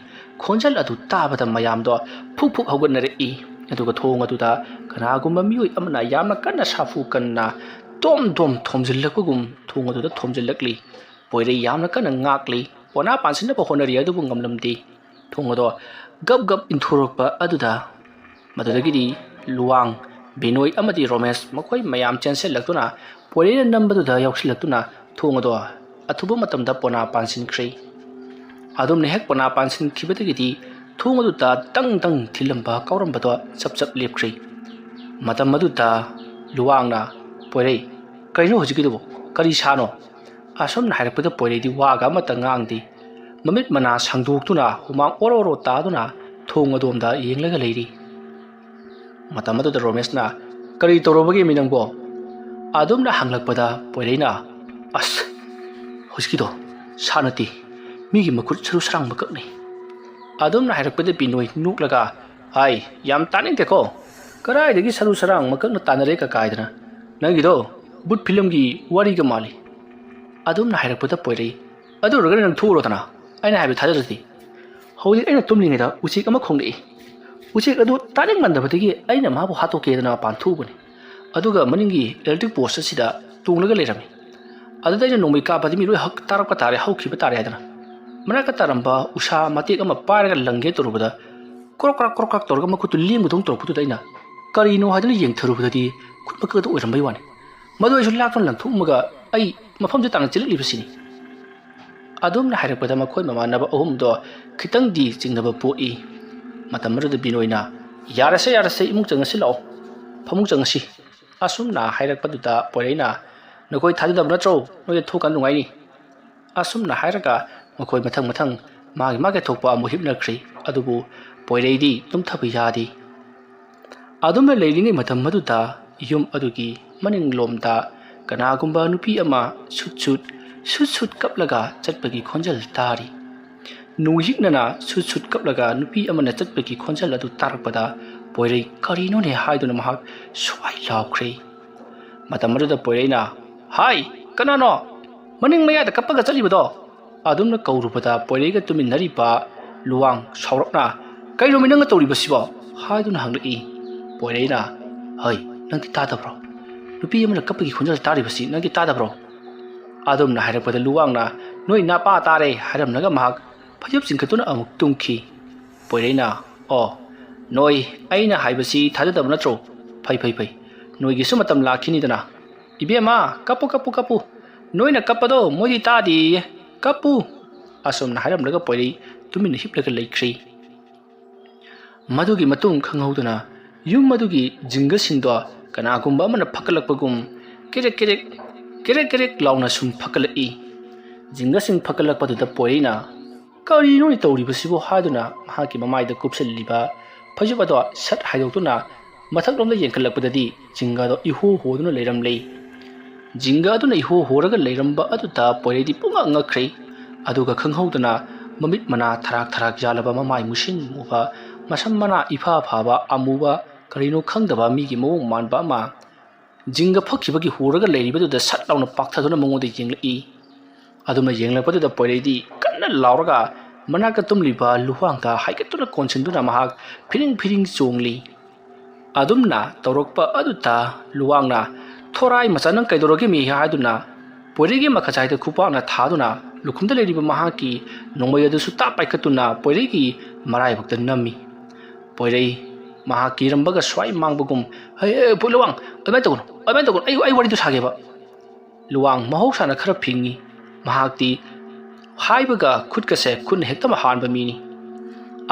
ꯈꯣꯟꯖꯦꯜ ꯑꯗꯨ ꯇꯥꯕꯗ ꯃꯌꯥꯝꯗꯣ ꯐꯨꯛ ꯐꯨꯛ ꯍꯧꯒꯠꯅꯔꯛꯏ꯫ ꯑꯗꯨꯒ ꯊꯣꯡ ꯑꯗꯨꯗ ꯀꯅꯥꯒꯨꯝꯕ ꯃꯤꯑꯣꯏ ꯑꯃꯅ ꯌꯥꯝꯅ ꯀꯟꯅ ꯁꯥꯐꯨ ꯀꯟꯅ ꯗꯣꯝ ꯗꯣꯝ ꯊꯣꯝꯖꯤꯜꯂꯛꯄꯒꯨꯝ ꯊꯣꯡ ꯑꯗꯨꯗ ꯊꯣꯝꯖꯤꯜꯂꯛꯂꯤ꯫ ꯄꯣꯏꯔꯩ ꯌꯥꯝꯅ ꯀꯟꯅ ꯉꯥꯛꯂꯤ꯫ ꯄꯣꯅꯥ ꯄꯥꯟꯁꯤꯟꯅꯕ ꯍꯣꯠꯅꯔꯤ, ꯑꯗꯨꯕꯨ ꯉꯝꯂꯝꯗꯦ꯫ ꯊꯣꯡ ꯑꯗꯣ ꯒꯞ ꯒꯞ ꯏꯟꯊꯣꯔꯛꯄ ꯑꯗꯨꯗ ꯃꯗꯨꯗꯒꯤꯗꯤ ꯂꯨꯋꯥꯡ, ꯕꯤꯅꯣꯏ ꯑꯃꯗꯤ ꯔꯣꯃꯦꯁ ꯃꯈꯣꯏ ꯃꯌꯥꯝ ꯆꯦꯟꯁꯤꯜꯂꯛꯇꯨꯅ ꯄꯣꯏꯔꯩꯅ ꯅꯝꯕꯗꯨꯗ ꯌꯥꯎꯁꯤꯜꯂꯛꯇꯨꯅ ꯊꯣꯡ ꯑꯗꯣ ꯑꯊꯨꯕ ꯃꯇꯝꯗ ꯄꯣꯅꯥ ꯄꯥꯟꯁꯤꯟꯈ꯭ꯔꯦ꯫ ꯑꯗꯨꯝꯅ ꯍꯦꯛ ꯄꯣꯅꯥ ꯄꯥꯟꯁꯤꯟꯈꯤꯕꯗꯒꯤꯗꯤ ꯊꯣꯡ ꯑꯗꯨꯗ ꯇꯪ ꯇꯪ ꯊꯤꯜꯂꯝꯕ ꯀꯥꯎꯔꯝꯕꯗꯣ ꯆꯞ ꯆꯞ ꯂꯦꯞꯈ꯭ꯔꯦ꯫ ꯃꯇꯝ ꯑꯗꯨꯗ ꯂꯨꯋꯥꯡꯅ, "ꯄꯣꯏꯔꯩ, ꯀꯔꯤꯅꯣ ꯍꯧꯖꯤꯛꯀꯤꯗꯨꯕꯨ? ꯀꯔꯤ ꯁꯥꯅꯣ?" ꯑꯁꯨꯝꯅ ꯍꯥꯏꯔꯛꯄꯗ ꯄꯣꯏꯔꯩꯗꯤ ꯋꯥꯒ ꯑꯃꯠꯇ ꯉꯥꯡꯗꯦ꯫ ꯃꯃꯤꯠ ꯃꯅꯥ ꯁꯪꯗꯣꯛꯇꯨꯅ ꯍꯨꯃꯥꯡ ꯑꯣꯔꯣ ꯑꯣꯔꯣ ꯇꯥꯗꯨꯅ ꯊꯣꯡ ꯑꯗꯣꯝꯗ ꯌꯦꯡꯂꯒ ꯂꯩꯔꯤ꯫ ꯃꯇꯝ ꯑꯗꯨꯗ ꯔꯣꯃꯦꯁꯅ, "ꯀꯔꯤ ꯇꯧꯔꯕꯒꯦ ꯃꯤ ꯅꯪꯕꯣ?" ꯑꯗꯨꯝꯅ ꯍꯪꯂꯛꯄꯗ ꯄꯣꯏꯔꯩꯅ, "ꯑꯁ, ꯍꯧꯖꯤꯛꯀꯤꯗꯣ ꯁꯥ ꯅꯠꯇꯦ, ꯃꯤꯒꯤ ꯃꯈꯨꯠ ꯁꯔꯨ ꯁꯔꯥꯡ ꯃꯀꯛꯅꯤ꯫" ꯑꯗꯨꯝꯅ ꯍꯥꯏꯔꯛꯄꯗ ꯕꯤꯅꯣꯏ ꯅꯣꯛꯂꯒ, "ꯍꯥꯏ, ꯌꯥꯝ ꯇꯥꯅꯤꯡꯗꯦꯀꯣ꯫ ꯀꯗꯥꯏꯗꯒꯤ ꯁꯔꯨ ꯁꯔꯥꯡ ꯃꯀꯛꯅ ꯇꯥꯟꯅꯔꯦ ꯀꯀꯥꯏꯗꯅ? ꯅꯪꯒꯤꯗꯣ ꯚꯨꯠ ꯐꯤꯂꯝꯒꯤ ꯋꯥꯔꯤꯒ ꯃꯥꯜꯂꯤ꯫" ꯑꯗꯨꯝꯅ ꯍꯥꯏꯔꯛꯄꯗ ꯄꯣꯏꯔꯩ, "ꯑꯗꯨ ꯑꯣꯏꯔꯒꯅ ꯅꯪ ꯊꯣꯛꯎꯔꯣꯗꯅ, ꯑꯩꯅ ꯍꯥꯏꯕ ꯊꯥꯖꯗ꯭ꯔꯗꯤ꯫ ꯍꯧꯖꯤꯛ ꯑꯩꯅ ꯇꯨꯝꯂꯤꯉꯩꯗ ꯎꯆꯦꯛ ꯑꯃ ꯈꯣꯡꯂꯛꯏ꯫ ꯎꯆꯦꯛ ꯑꯗꯨ ꯇꯥꯅꯤꯡꯃꯟꯗꯕꯗꯒꯤ ꯑꯩꯅ ꯃꯥꯕꯨ ꯍꯥꯠꯇꯣꯛꯀꯦꯗꯅ ꯃꯄꯥꯟ ꯊꯣꯛꯎꯕꯅꯤ꯫ ꯑꯗꯨꯒ ꯃꯅꯤꯡꯒꯤ ꯏꯂꯦꯛꯇ꯭ꯔꯤꯛ ꯄꯣꯁ ꯑꯁꯤꯗ ꯇꯣꯡꯂꯒ ꯂꯩꯔꯝꯃꯤ꯫ ꯑꯗꯨꯗ ꯑꯩꯅ ꯅꯣꯡꯃꯩ ꯀꯥꯞꯄꯗꯤ ꯃꯤ ꯂꯣꯏ ꯍꯛ-, ꯇꯥꯔꯛꯄ ꯇꯥꯔꯦ, ꯍꯧꯈꯤꯕ ꯇꯥꯔꯦ ꯍꯥꯏꯗꯅ꯫ ꯃꯅꯥꯛꯇ ꯇꯥꯔꯝꯕ ꯎꯁꯥ ꯃꯇꯦꯛ ꯑꯃ ꯄꯥꯏꯔꯒ ꯂꯪꯒꯦ ꯇꯧꯔꯨꯕꯗ ꯀ꯭ꯔꯣꯛ ꯀ꯭ꯔꯥꯛ ꯀ꯭ꯔꯣꯛ ꯀ꯭ꯔꯥꯛ ꯇꯧꯔꯒ ꯃꯈꯨꯠꯇꯨ ꯂꯦꯡꯕꯗꯧꯅ ꯇꯧꯔꯛꯄꯗꯨꯗ ꯑꯩꯅ ꯀꯔꯤꯅꯣ ꯍꯥꯏꯗꯨꯅ ꯌꯦꯡꯊꯔꯨꯕꯗꯗꯤ ꯈꯨꯠ ꯃꯀꯛ ꯑꯗꯨ ꯑꯣꯏꯔꯝꯕꯩ ꯋꯥꯅꯤ꯫ ꯃꯗꯨ ꯑꯩꯁꯨ ꯂꯥꯛꯇꯨꯅ ꯂꯪꯊꯣꯛꯑꯝꯃꯒ ꯑꯩ ꯃꯐꯝꯗꯨ ꯇꯥꯅ ꯆꯦꯜꯂꯛꯂꯤꯕꯁꯤꯅꯤ꯫" ꯑꯗꯨꯝꯅ ꯍꯥꯏꯔꯛꯄꯗ ꯃꯈꯣꯏ ꯃꯃꯥꯟꯅꯕ ꯑꯍꯨꯝꯗꯣ ꯈꯤꯇꯪꯗꯤ ꯆꯤꯡꯅꯕ ꯄꯣꯛꯏ꯫ ꯃꯇꯝ ꯑꯗꯨꯗ ꯕꯤꯅꯣꯏꯅ, "ꯌꯥꯔꯁꯦ, ꯌꯥꯔꯁꯦ, ꯏꯃꯨꯡ ꯆꯪꯉꯁꯤ ꯂꯥꯛꯑꯣ, ꯐꯃꯨꯡ ꯆꯪꯉꯁꯤ꯫" ꯑꯁꯨꯝꯅ ꯍꯥꯏꯔꯛꯄꯗꯨꯗ ꯄꯣꯏꯔꯩꯅ, "ꯅꯈꯣꯏ ꯊꯥꯖꯗꯕ ꯅꯠꯇ꯭ꯔꯣ? ꯅꯣꯏꯗ ꯊꯣꯛꯀꯥꯟ ꯅꯨꯡꯉꯥꯏꯅꯤ꯫" ꯑꯁꯨꯝꯅ ꯍꯥꯏꯔꯒ ꯃꯈꯣꯏ ꯃꯊꯪ ꯃꯊꯪ ꯃꯥꯒꯤ ꯃꯥꯒꯤ ꯊꯣꯛꯄ ꯑꯃꯨꯛ ꯍꯤꯞꯅꯈ꯭ꯔꯤ꯫ ꯑꯗꯨꯕꯨ ꯄꯣꯏꯔꯩꯗꯤ ꯇꯨꯝꯊꯕ ꯌꯥꯗꯦ꯫ ꯑꯗꯨꯝꯅ ꯂꯩꯔꯤꯉꯩ ꯃꯇꯝ ꯑꯗꯨꯗ ꯌꯨꯝ ꯑꯗꯨꯒꯤ ꯃꯅꯤꯡꯂꯣꯝꯗ ꯀꯅꯥꯒꯨꯝꯕ ꯅꯨꯄꯤ ꯑꯃ ꯁꯨꯠ ꯁꯨꯠ, ꯁꯨꯠ ꯁꯨꯠ ꯀꯞꯂꯒ ꯆꯠꯄꯒꯤ ꯈꯣꯟꯖꯦꯜ ꯇꯥꯔꯤ꯫ ꯅꯣꯡꯌꯤꯛꯅꯅ ꯁꯨꯠ ꯁꯨꯠ ꯀꯞꯂꯒ ꯅꯨꯄꯤ ꯑꯃꯅ ꯆꯠꯄꯒꯤ ꯈꯣꯟꯖꯦꯜ ꯑꯗꯨ ꯇꯥꯔꯛꯄꯗ ꯄꯣꯏꯔꯩ ꯀꯔꯤꯅꯣꯅꯦ ꯍꯥꯏꯗꯨꯅ ꯃꯍꯥꯛ ꯁ꯭ꯋꯥꯏ ꯂꯥꯎꯈ꯭ꯔꯦ꯫ ꯃꯇꯝ ꯑꯗꯨꯗ ꯄꯣꯏꯔꯩꯅ, "ꯍꯥꯏ, ꯀꯅꯥꯅꯣ?" ꯃꯅꯤꯡ ꯃꯌꯥꯗ ꯀꯞꯄꯒ ꯆꯠꯂꯤꯕꯗꯣ?" ꯑꯗꯨꯝꯅ ꯀꯧꯔꯨꯕꯗ ꯄꯣꯏꯔꯩꯒ ꯇꯨꯃꯤꯟꯅꯔꯤꯕ ꯂꯨꯋꯥꯡ ꯁꯥꯎꯔꯞꯅ, "ꯀꯩꯅꯣꯃꯤ ꯅꯪꯅ ꯇꯧꯔꯤꯕꯁꯤꯕꯣ?" ꯍꯥꯏꯗꯨꯅ ꯍꯪꯂꯛꯏ꯫ ꯄꯣꯏꯔꯩꯅ, "ꯍꯩ, ꯅꯪꯗꯤ ꯇꯥꯗꯕ꯭ꯔꯣ? ꯅꯨꯄꯤ ꯑꯃꯅ ꯀꯞꯄꯒꯤ ꯈꯣꯟꯖꯦꯜ ꯇꯥꯔꯤꯕꯁꯤ ꯅꯪꯗꯤ ꯇꯥꯗꯕ꯭ꯔꯣ?" ꯑꯗꯨꯝꯅ ꯍꯥꯏꯔꯛꯄꯗ ꯂꯨꯋꯥꯡꯅ, "ꯅꯣꯏ ꯅꯄꯥ ꯇꯥꯔꯦ" ꯍꯥꯏꯔꯝꯂꯒ ꯃꯍꯥꯛ ꯐꯩꯖꯨꯞ ꯆꯤꯡꯈꯠꯇꯨꯅ ꯑꯃꯨꯛ ꯇꯨꯝꯈꯤ꯫ ꯄꯣꯏꯔꯩꯅ, "ꯑꯣ, ꯅꯣꯏ ꯑꯩꯅ ꯍꯥꯏꯕꯁꯤ ꯊꯥꯖꯗꯕ ꯅꯠꯇ꯭ꯔꯣ? ꯐꯩ, ꯐꯩ, ꯐꯩ꯫ ꯅꯣꯏꯒꯤꯁꯨ ꯃꯇꯝ ꯂꯥꯛꯈꯤꯅꯤꯗꯅ꯫ ꯏꯕꯦꯝꯃ, ꯀꯞꯄꯨ, ꯀꯞꯄꯨ, ꯀꯞꯄꯨ꯫ ꯅꯣꯏꯅ ꯀꯞꯄꯗꯣ ꯃꯣꯏꯗꯤ ꯇꯥꯗꯦꯌꯦ꯫ ꯀꯞꯄꯨ!" ꯑꯁꯨꯝꯅ ꯍꯥꯏꯔꯝꯂꯒ ꯄꯣꯏꯔꯩ ꯇꯨꯃꯤꯟꯅ ꯍꯤꯞꯂꯒ ꯂꯩꯈ꯭ꯔꯤ꯫ ꯃꯗꯨꯒꯤ ꯃꯇꯨꯡ ꯈꯪꯍꯧꯗꯅ ꯌꯨꯝ ꯑꯗꯨꯒꯤ ꯖꯤꯡꯒꯁꯤꯡꯗꯣ ꯀꯅꯥꯒꯨꯝꯕ ꯑꯃꯅ ꯐꯒꯠꯂꯛꯄꯒꯨꯝ ꯀꯦꯔꯦꯛ ꯀꯦꯔꯦꯛ, ꯀꯦꯔꯦꯛ ꯀꯦꯔꯦꯛ ꯂꯥꯎꯅ ꯁꯨꯝ ꯐꯒꯠꯂꯛꯏ꯫ ꯖꯤꯡꯒꯁꯤꯡ ꯐꯒꯠꯂꯛꯄꯗꯨꯗ ꯄꯣꯏꯔꯩꯅ, "ꯀꯔꯤꯅꯣꯅꯦ ꯇꯧꯔꯤꯕꯁꯤꯕꯣ?" ꯍꯥꯏꯗꯨꯅ ꯃꯍꯥꯛꯀꯤ ꯃꯃꯥꯏꯗ ꯀꯨꯞꯁꯤꯜꯂꯤꯕ ꯐꯩꯖꯨꯞ ꯑꯗꯣ ꯁꯠ ꯍꯥꯏꯗꯣꯛꯇꯨꯅ ꯃꯊꯛꯂꯣꯝꯗ ꯌꯦꯡꯈꯠꯂꯛꯄꯗꯗꯤ ꯖꯤꯡꯒ ꯑꯗꯣ ꯏꯍꯣ ꯍꯣꯗꯨꯅ ꯂꯩꯔꯝꯂꯦ꯫ ꯖꯤꯡꯒ ꯑꯗꯨꯅ ꯏꯍꯣ ꯍꯣꯔꯒ ꯂꯩꯔꯝꯕ ꯑꯗꯨꯗ ꯄꯣꯏꯔꯩꯗꯤ ꯄꯨꯡꯉꯛ ꯉꯛꯈ꯭ꯔꯦ꯫ ꯑꯗꯨꯒ ꯈꯪꯍꯧꯗꯅ ꯃꯃꯤꯠ ꯃꯅꯥ ꯊꯔꯥꯛ ꯊꯔꯥꯛ ꯌꯥꯜꯂꯕ, ꯃꯃꯥꯏ ꯃꯨꯁꯤꯟ ꯃꯨꯕ, ꯃꯁꯝ ꯃꯅꯥ ꯏꯐꯥ ꯐꯥꯕ, ꯑꯃꯨꯕ, ꯀꯔꯤꯅꯣ ꯈꯪꯗꯕ ꯃꯤꯒꯤ ꯃꯑꯣꯡ ꯃꯥꯟꯕ ꯑꯃ ꯖꯤꯡꯒ ꯐꯛꯈꯤꯕꯒꯤ ꯍꯣꯔꯒ ꯂꯩꯔꯤꯕꯗꯨꯗ ꯁꯠ ꯂꯥꯎꯅ ꯄꯥꯛꯊꯗꯨꯅ ꯃꯉꯣꯟꯗ ꯌꯦꯡꯂꯛꯏ꯫ ꯑꯗꯨꯝꯅ ꯌꯦꯡꯂꯛꯄꯗꯨꯗ ꯄꯣꯏꯔꯩꯗꯤ ꯀꯟꯅ ꯂꯥꯎꯔꯒ ꯃꯅꯥꯛꯇ ꯇꯨꯝꯂꯤꯕ ꯂꯨꯋꯥꯡꯗ ꯍꯥꯏꯒꯠꯇꯨꯅ ꯀꯣꯟꯁꯤꯟꯗꯨꯅ ꯃꯍꯥꯛ ꯐꯤꯔꯤꯡ ꯐꯤꯔꯤꯡ ꯆꯣꯡꯂꯤ꯫ ꯑꯗꯨꯝꯅ ꯇꯧꯔꯛꯄ ꯑꯗꯨꯗ ꯂꯨꯋꯥꯡꯅ, "ꯊꯣꯔꯥꯏ ꯃꯆꯥ, ꯅꯪ ꯀꯩꯗꯧꯔꯒꯦ ꯃꯤ?" ꯍꯥꯏꯗꯨꯅ ꯄꯣꯏꯔꯩꯒꯤ ꯃꯈꯖꯥꯏꯗ ꯈꯨꯄꯥꯛꯅ ꯊꯥꯗꯨꯅ ꯂꯨꯈꯨꯝꯗ ꯂꯩꯔꯤꯕ ꯃꯍꯥꯛꯀꯤ ꯅꯣꯡꯃꯩ ꯑꯗꯨꯁꯨ ꯇꯥꯞ ꯄꯥꯏꯈꯠꯇꯨꯅ ꯄꯣꯏꯔꯩꯒꯤ ꯃꯔꯥꯏꯕꯛꯇ ꯅꯝꯃꯤ꯫ ꯄꯣꯏꯔꯩ ꯃꯍꯥꯛ ꯀꯤꯔꯝꯕꯒ ꯁ꯭ꯋꯥꯏ ꯃꯥꯡꯕꯒꯨꯝ, "ꯍꯦ, ꯍꯦ, ꯄꯣꯏ ꯂꯨꯋꯥꯡ, ꯑꯗꯨꯃꯥꯏꯅ ꯇꯧꯒꯅꯨ, ꯑꯗꯨꯃꯥꯏꯅ ꯇꯧꯒꯅꯨ, ꯑꯩ, ꯑꯩ ꯋꯥꯔꯤꯗꯨ ꯁꯥꯒꯦꯕ꯫" ꯂꯨꯋꯥꯡ ꯃꯍꯧꯁꯥꯅ ꯈꯔ ꯐꯤꯡꯉꯤ꯫ ꯃꯍꯥꯛꯇꯤ ꯍꯥꯏꯕꯒ ꯈꯨꯠꯀꯁꯦ ꯈꯨꯠꯅ ꯍꯦꯛꯇ ꯍꯥꯟꯕ ꯃꯤꯅꯤ꯫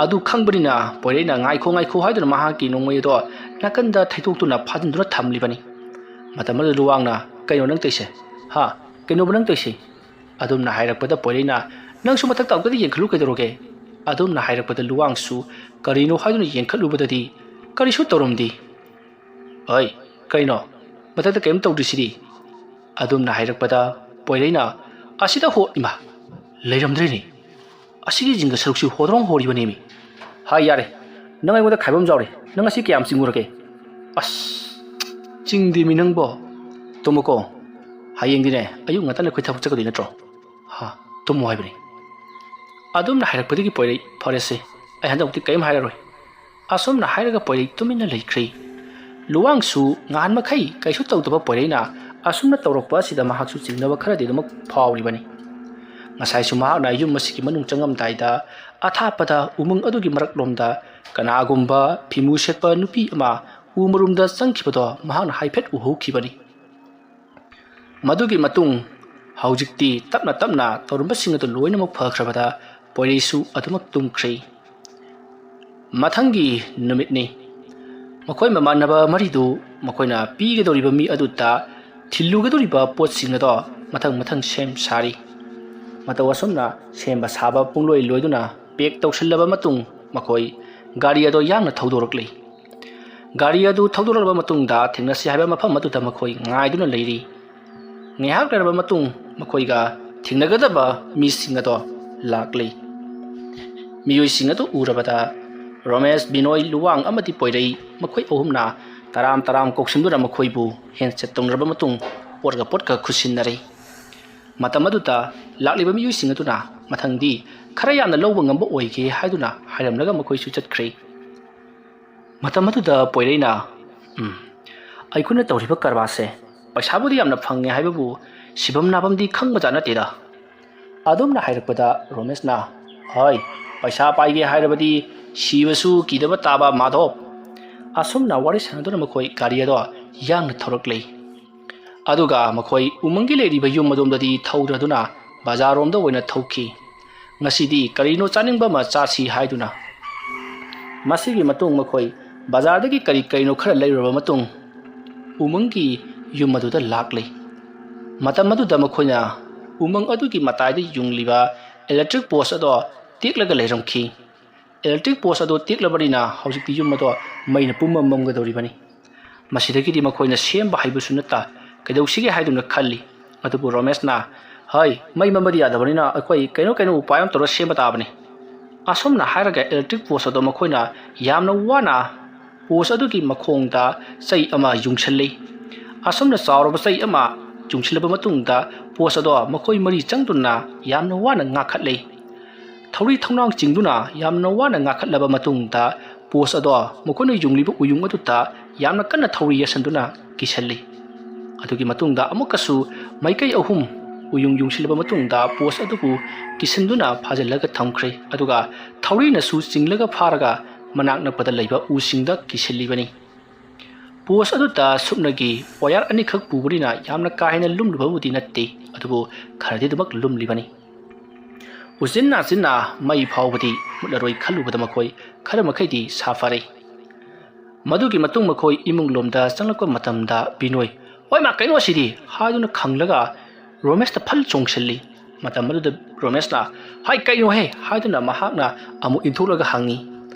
ꯑꯗꯨ ꯈꯪꯕꯅꯤꯅ ꯄꯣꯏꯔꯩꯅ "ꯉꯥꯏꯈꯣ, ꯉꯥꯏꯈꯣ" ꯍꯥꯏꯗꯨꯅ ꯃꯍꯥꯛꯀꯤ ꯅꯣꯡꯃꯩ ꯑꯗꯣ ꯅꯥꯀꯟꯗ ꯊꯩꯗꯣꯛꯇꯨꯅ ꯐꯥꯖꯤꯟꯗꯨꯅ ꯊꯝꯂꯤꯕꯅꯤ꯫ ꯃꯇꯝ ꯑꯗꯨꯗ ꯂꯨꯋꯥꯡꯅ, "ꯀꯩꯅꯣ ꯅꯪ ꯇꯧꯏꯁꯦ? ꯍꯥ? ꯀꯩꯅꯣꯕ ꯅꯪ ꯇꯧꯏꯁꯦ?" ꯑꯗꯨꯝꯅ ꯍꯥꯏꯔꯛꯄꯗ ꯄꯣꯏꯔꯩꯅ, "ꯅꯪꯁꯨ ꯃꯊꯛꯇ ꯑꯝꯇꯗꯤ ꯌꯦꯡꯈꯠꯂꯨ, ꯀꯩꯗꯧꯔꯒꯦ?" ꯑꯗꯨꯝꯅ ꯍꯥꯏꯔꯛꯄꯗ ꯂꯨꯋꯥꯡꯁꯨ ꯀꯔꯤꯅꯣ ꯍꯥꯏꯗꯨꯅ ꯌꯦꯡꯈꯠꯂꯨꯕꯗꯗꯤ ꯀꯔꯤꯁꯨ ꯇꯧꯔꯝꯗꯦ꯫ "ꯑꯩ, ꯀꯩꯅꯣ? ꯃꯊꯛꯇ ꯀꯔꯤꯝ ꯇꯧꯗ꯭ꯔꯤꯁꯤꯗꯤ?" ꯑꯗꯨꯝꯅ ꯍꯥꯏꯔꯛꯄꯗ ꯄꯣꯏꯔꯩꯅ, "ꯑꯁꯤꯗ ꯍꯣ, ꯏꯃꯥ, ꯂꯩꯔꯝꯗ꯭ꯔꯦꯅꯦ꯫ ꯑꯁꯤꯒꯤ ꯖꯤꯡꯒ ꯁꯔꯨꯛꯁꯤ ꯍꯣꯗ꯭ꯔꯣꯡ ꯍꯣꯔꯤꯕꯅꯦꯃꯤ꯫ ꯍꯥꯏ, ꯌꯥꯔꯦ, ꯅꯪ ꯑꯩꯉꯣꯟꯗ ꯈꯥꯏꯕ ꯑꯃ ꯌꯥꯎꯔꯦ꯫ ꯅꯪ ꯉꯁꯤ ꯀꯌꯥꯝ ꯆꯤꯡꯉꯨꯔꯒꯦ?" "ꯑꯁ, ꯆꯤꯡꯗꯦꯃꯤ ꯅꯪꯕꯣ꯫ ꯇꯨꯝꯃꯨꯀꯣ, "ꯍꯌꯦꯡꯗꯤꯅꯦ ꯑꯌꯨꯛ ꯉꯟꯇꯥꯅ ꯑꯩꯈꯣꯏ ꯊꯕꯛ ꯆꯠꯀꯗꯣꯏ ꯅꯠꯇ꯭ꯔꯣ? ꯍꯥ, ꯇꯨꯝꯃꯣ ꯍꯥꯏꯕꯅꯤ"꯫ ꯑꯗꯨꯝꯅ ꯍꯥꯏꯔꯛꯄꯗꯒꯤ ꯄꯣꯏꯔꯩ, "ꯐꯔꯦꯁꯦ, ꯑꯩ ꯍꯟꯗꯛꯃꯨꯛꯇꯤ ꯀꯔꯤꯝ ꯍꯥꯏꯔꯔꯣꯏ"꯫ ꯑꯁꯨꯝꯅ ꯍꯥꯏꯔꯒ ꯄꯣꯏꯔꯩ ꯇꯨꯃꯤꯟꯅ ꯂꯩꯈ꯭ꯔꯦ꯫ ꯂꯨꯋꯥꯡꯁꯨ ꯉꯍꯥꯟ ꯃꯈꯩ ꯀꯩꯁꯨ ꯇꯧꯗꯕ ꯄꯣꯏꯔꯩꯅ ꯑꯁꯨꯝꯅ ꯇꯧꯔꯛꯄ ꯑꯁꯤꯗ ꯃꯍꯥꯛꯁꯨ ꯆꯤꯡꯅꯕ ꯈꯔꯗꯤ ꯑꯗꯨꯃꯛ ꯐꯥꯎꯔꯤꯕꯅꯤ꯫ ꯉꯁꯥꯏꯁꯨ ꯃꯍꯥꯛꯅ ꯌꯨꯝ ꯑꯁꯤꯒꯤ ꯃꯅꯨꯡ ꯆꯪꯉꯝꯗꯥꯏꯗ ꯑꯊꯥꯞꯄꯗ ꯎꯃꯪ ꯑꯗꯨꯒꯤ ꯃꯔꯛꯂꯣꯝꯗ ꯀꯅꯥꯒꯨꯝꯕ ꯐꯤꯃꯨ ꯁꯦꯠꯄ ꯅꯨꯄꯤ ꯑꯃ ꯎ ꯃꯔꯨꯝꯗ ꯆꯪꯈꯤꯕꯗꯣ ꯃꯍꯥꯛꯅ ꯍꯥꯏꯐꯦꯠ ꯎꯍꯧꯈꯤꯕꯅꯤ꯫ ꯃꯗꯨꯒꯤ ꯃꯇꯨꯡ ꯍꯧꯖꯤꯛꯇꯤ ꯇꯞꯅ ꯇꯞꯅ ꯇꯧꯔꯝꯕꯁꯤꯡ ꯑꯗꯨ ꯂꯣꯏꯅꯃꯛ ꯐꯈ꯭ꯔꯕꯗ ꯄꯣꯏꯔꯩꯁꯨ ꯑꯗꯨꯃꯛ ꯇꯨꯝꯈ꯭ꯔꯦ꯫ ꯃꯊꯪꯒꯤ ꯅꯨꯃꯤꯠꯅꯤ꯫ ꯃꯈꯣꯏ ꯃꯃꯥꯟꯅꯕ ꯃꯔꯤꯗꯨ ꯃꯈꯣꯏꯅ ꯄꯤꯒꯗꯧꯔꯤꯕ ꯃꯤ ꯑꯗꯨꯗ ꯊꯤꯜꯂꯨꯒꯗꯧꯔꯤꯕ ꯄꯣꯠꯁꯤꯡ ꯑꯗꯣ ꯃꯊꯪ ꯃꯊꯪ ꯁꯦꯝ ꯁꯥꯔꯤ꯫ ꯃꯇꯧ ꯑꯁꯨꯝꯅ ꯁꯦꯝꯕ ꯁꯥꯕ ꯄꯨꯡꯂꯣꯏ ꯂꯣꯏꯗꯨꯅ ꯄꯦꯛ ꯇꯧꯁꯤꯜꯂꯕ ꯃꯇꯨꯡ ꯃꯈꯣꯏ ꯒꯥꯔꯤ ꯑꯗꯣ ꯌꯥꯡꯅ ꯊꯧꯗꯣꯔꯛꯂꯤ꯫ ꯒꯥꯔꯤ ꯑꯗꯨ ꯊꯧꯗꯣꯔꯛꯂꯕ ꯃꯇꯨꯡꯗ ꯊꯦꯡꯅꯁꯤ ꯍꯥꯏꯕ ꯃꯐꯝ ꯑꯗꯨꯗ ꯃꯈꯣꯏ ꯉꯥꯏꯗꯨꯅ ꯂꯩꯔꯤ꯫ ꯉꯥꯏꯍꯥꯛ ꯂꯩꯔꯕ ꯃꯇꯨꯡ ꯃꯈꯣꯏꯒ ꯊꯦꯡꯅꯒꯗꯕ ꯃꯤꯁꯤꯡ ꯑꯗꯣ ꯂꯥꯛꯂꯤ꯫ ꯃꯤꯑꯣꯏꯁꯤꯡ ꯑꯗꯨ ꯎꯔꯕꯗ ꯔꯣꯃꯦꯁ, ꯕꯤꯅꯣꯏ, ꯂꯨꯋꯥꯡ ꯑꯃꯗꯤ ꯄꯣꯏꯔꯩ ꯃꯈꯣꯏ ꯑꯍꯨꯝꯅ ꯇꯔꯥꯝ ꯇꯔꯥꯝ ꯀꯧꯁꯤꯟꯗꯨꯅ ꯃꯈꯣꯏꯕꯨ ꯍꯦꯟꯁꯦꯠ ꯇꯧꯅꯔꯕ ꯃꯇꯨꯡ ꯄꯣꯠꯀ ꯄꯣꯠꯀ ꯈꯨꯠꯁꯤꯟꯅꯔꯦ꯫ ꯃꯇꯝ ꯑꯗꯨꯗ ꯂꯥꯛꯂꯤꯕ ꯃꯤꯑꯣꯏꯁꯤꯡ ꯑꯗꯨꯅ ꯃꯊꯪꯗꯤ ꯈꯔ ꯌꯥꯝꯅ ꯂꯧꯕ ꯉꯝꯕ ꯑꯣꯏꯒꯦ ꯍꯥꯏꯗꯨꯅ ꯍꯥꯏꯔꯝꯂꯒ ꯃꯈꯣꯏꯁꯨ ꯆꯠꯈ꯭ꯔꯦ꯫ ꯃꯇꯝ ꯑꯗꯨꯗ ꯄꯣꯏꯔꯩꯅ, "ꯎꯝ, ꯑꯩꯈꯣꯏꯅ ꯇꯧꯔꯤꯕ ꯀꯔꯕꯥꯔꯁꯦ ꯄꯩꯁꯥꯕꯨꯗꯤ ꯌꯥꯝꯅ ꯐꯪꯉꯦ ꯍꯥꯏꯕꯕꯨ ꯁꯤꯐꯝ ꯅꯥꯐꯝꯗꯤ ꯈꯪꯕꯖꯥꯠ ꯅꯠꯇꯦꯗ"꯫ ꯑꯗꯨꯝꯅ ꯍꯥꯏꯔꯛꯄꯗ ꯔꯣꯃꯦꯁꯅ, "ꯍꯣꯏ, ꯄꯩꯁꯥ ꯄꯥꯏꯒꯦ ꯍꯥꯏꯔꯕꯗꯤ ꯁꯤꯕꯁꯨ ꯀꯤꯗꯕ ꯇꯥꯕ ꯃꯥꯙꯣꯞ"꯫ ꯑꯁꯨꯝꯅ ꯋꯥꯔꯤ ꯁꯥꯟꯅꯗꯨꯅ ꯃꯈꯣꯏ ꯒꯥꯔꯤ ꯑꯗꯣ ꯌꯥꯡꯅ ꯊꯧꯔꯛꯂꯤ꯫ ꯑꯗꯨꯒ ꯃꯈꯣꯏ ꯎꯃꯪꯒꯤ ꯂꯩꯔꯤꯕ ꯌꯨꯝ ꯑꯗꯣꯝꯗꯗꯤ ꯊꯧꯗ꯭ꯔꯗꯨꯅ ꯕꯖꯥꯔꯔꯣꯝꯗ ꯑꯣꯏꯅ ꯊꯧꯈꯤ꯫ ꯉꯁꯤꯗꯤ ꯀꯔꯤꯅꯣ ꯆꯥꯅꯤꯡꯕ ꯑꯃ ꯆꯥꯁꯤ ꯍꯥꯏꯗꯨꯅ꯫ ꯃꯁꯤꯒꯤ ꯃꯇꯨꯡ ꯃꯈꯣꯏ ꯕꯖꯥꯔꯗꯒꯤ ꯀꯔꯤ ꯀꯔꯤꯅꯣ ꯈꯔ ꯂꯩꯔꯨꯔꯕ ꯃꯇꯨꯡ ꯎꯃꯪꯒꯤ ꯌꯨꯝ ꯑꯗꯨꯗ ꯂꯥꯛꯂꯤ꯫ ꯃꯇꯝ ꯑꯗꯨꯗ ꯃꯈꯣꯏꯅ ꯎꯃꯪ ꯑꯗꯨꯒꯤ ꯃꯇꯥꯏꯗ ꯌꯨꯡꯂꯤꯕ electric post ꯑꯗꯣ ꯇꯦꯛꯂꯒ ꯂꯩꯔꯝꯈꯤ꯫ Electric post ꯑꯗꯣ ꯇꯦꯛꯂꯕꯅꯤꯅ ꯍꯧꯖꯤꯛꯇꯤ ꯌꯨꯝ ꯑꯗꯣ ꯃꯩꯅ ꯄꯨꯝꯃꯝ ꯃꯝꯒꯗꯧꯔꯤꯕꯅꯤ꯫ ꯃꯁꯤꯗꯒꯤꯗꯤ ꯃꯈꯣꯏꯅ ꯁꯦꯝꯕ ꯍꯩꯕꯁꯨ ꯅꯠꯇ ꯀꯩꯗꯧꯁꯤꯒꯦ ꯍꯥꯏꯗꯨꯅ ꯈꯜꯂꯤ꯫ ꯑꯗꯨꯕꯨ ꯔꯣꯃꯦꯁꯅ, "ꯍꯣꯏ, ꯃꯩ ꯃꯝꯕꯗꯤ ꯌꯥꯗꯕꯅꯤꯅ ꯑꯩꯈꯣꯏ ꯀꯩꯅꯣ ꯀꯩꯅꯣ ꯎꯄꯥꯏ ꯑꯃ ꯇꯧꯔ ꯁꯦꯝꯕ ꯇꯥꯕꯅꯤ"꯫ ꯑꯁꯨꯝꯅ ꯍꯥꯏꯔꯒ electric post ꯑꯗꯣ ꯃꯈꯣꯏꯅ ꯌꯥꯝꯅ ꯋꯥꯅ post ꯑꯗꯨꯒꯤ ꯃꯈꯣꯡꯗ ꯆꯩ ꯑꯃ ꯌꯨꯡꯁꯜꯂꯤ꯫ ꯑꯁꯨꯝꯅ ꯆꯥꯎꯔꯕ ꯆꯩ ꯑꯃ ꯆꯨꯡꯁꯤꯜꯂꯕ ꯃꯇꯨꯡꯗ ꯄꯣꯁ ꯑꯗꯣ ꯃꯈꯣꯏ ꯃꯔꯤ ꯆꯪꯗꯨꯅ ꯌꯥꯝꯅ ꯋꯥꯅ ꯉꯥꯈꯠꯂꯤ꯫ ꯊꯧꯔꯤ ꯊꯧꯅꯥꯡ ꯆꯤꯡꯗꯨꯅ ꯌꯥꯝꯅ ꯋꯥꯅ ꯉꯥꯈꯠꯂꯕ ꯃꯇꯨꯡꯗ ꯄꯣꯁ ꯑꯗꯣ ꯃꯈꯣꯏꯅ ꯌꯨꯡꯂꯤꯕ ꯎꯌꯨꯡ ꯑꯗꯨꯗ ꯌꯥꯝꯅ ꯀꯟꯅ ꯊꯧꯔꯤ ꯌꯥꯟꯁꯤꯟꯗꯨꯅ ꯀꯤꯁꯜꯂꯤ꯫ ꯑꯗꯨꯒꯤ ꯃꯇꯨꯡꯗ ꯑꯃꯨꯛꯀꯁꯨ ꯃꯥꯏꯀꯩ ꯑꯍꯨꯝ ꯎꯌꯨꯡ ꯌꯨꯡꯁꯤꯜꯂꯕ ꯃꯇꯨꯡꯗ ꯄꯣꯁ ꯑꯗꯨꯕꯨ ꯀꯤꯁꯤꯟꯗꯨꯅ ꯐꯥꯖꯤꯜꯂꯒ ꯊꯝꯈ꯭ꯔꯦ꯫ ꯑꯗꯨꯒ ꯊꯧꯔꯤꯅꯁꯨ ꯆꯤꯡꯂꯒ ꯐꯥꯔꯒ ꯃꯅꯥꯛ ꯅꯛꯄꯗ ꯂꯩꯕ ꯎꯁꯤꯡꯗ ꯀꯤꯁꯤꯜꯂꯤꯕꯅꯤ꯫ ꯄꯣꯁ ꯑꯗꯨꯗ ꯁꯨꯞꯅꯒꯤ ꯋꯥꯌꯥꯔ ꯑꯅꯤꯈꯛ ꯄꯨꯕꯅꯤꯅ ꯌꯥꯝꯅ ꯀꯥ ꯍꯦꯟꯅ ꯂꯨꯝꯂꯨꯕꯕꯨꯗꯤ ꯅꯠꯇꯦ, ꯑꯗꯨꯕꯨ ꯈꯔꯗꯤ ꯑꯗꯨꯃꯛ ꯂꯨꯝꯂꯤꯕꯅꯤ꯫ ꯎꯆꯤꯟ ꯅꯥꯆꯤꯟꯅ ꯃꯩ ꯐꯥꯎꯕꯗꯤ ꯃꯨꯠꯂꯔꯣꯏ ꯈꯜꯂꯨꯕꯗ ꯃꯈꯣꯏ ꯈꯔ ꯃꯈꯩꯗꯤ ꯁꯥꯐꯔꯦ꯫ ꯃꯗꯨꯒꯤ ꯃꯇꯨꯡ ꯃꯈꯣꯏ ꯏꯃꯨꯡ ꯂꯣꯝꯗ ꯆꯪꯂꯛꯄ ꯃꯇꯝꯗ ꯕꯤꯅꯣꯏ, "ꯍꯣꯏ ꯃꯥ, ꯀꯩꯅꯣ ꯑꯁꯤꯗꯤ?" ꯍꯥꯏꯗꯨꯅ ꯈꯪꯂꯒ ꯔꯣꯃꯦꯁꯇ ꯐꯜ ꯆꯣꯡꯁꯤꯜꯂꯤ꯫ ꯃꯇꯝ ꯑꯗꯨꯗ ꯔꯣꯃꯦꯁꯅ, "ꯍꯥꯏ, ꯀꯩꯅꯣꯍꯦ?" ꯍꯥꯏꯗꯨꯅ ꯃꯍꯥꯛꯅ ꯑꯃꯨꯛ ꯏꯟꯊꯣꯛꯂꯒ ꯍꯪꯉꯤ꯫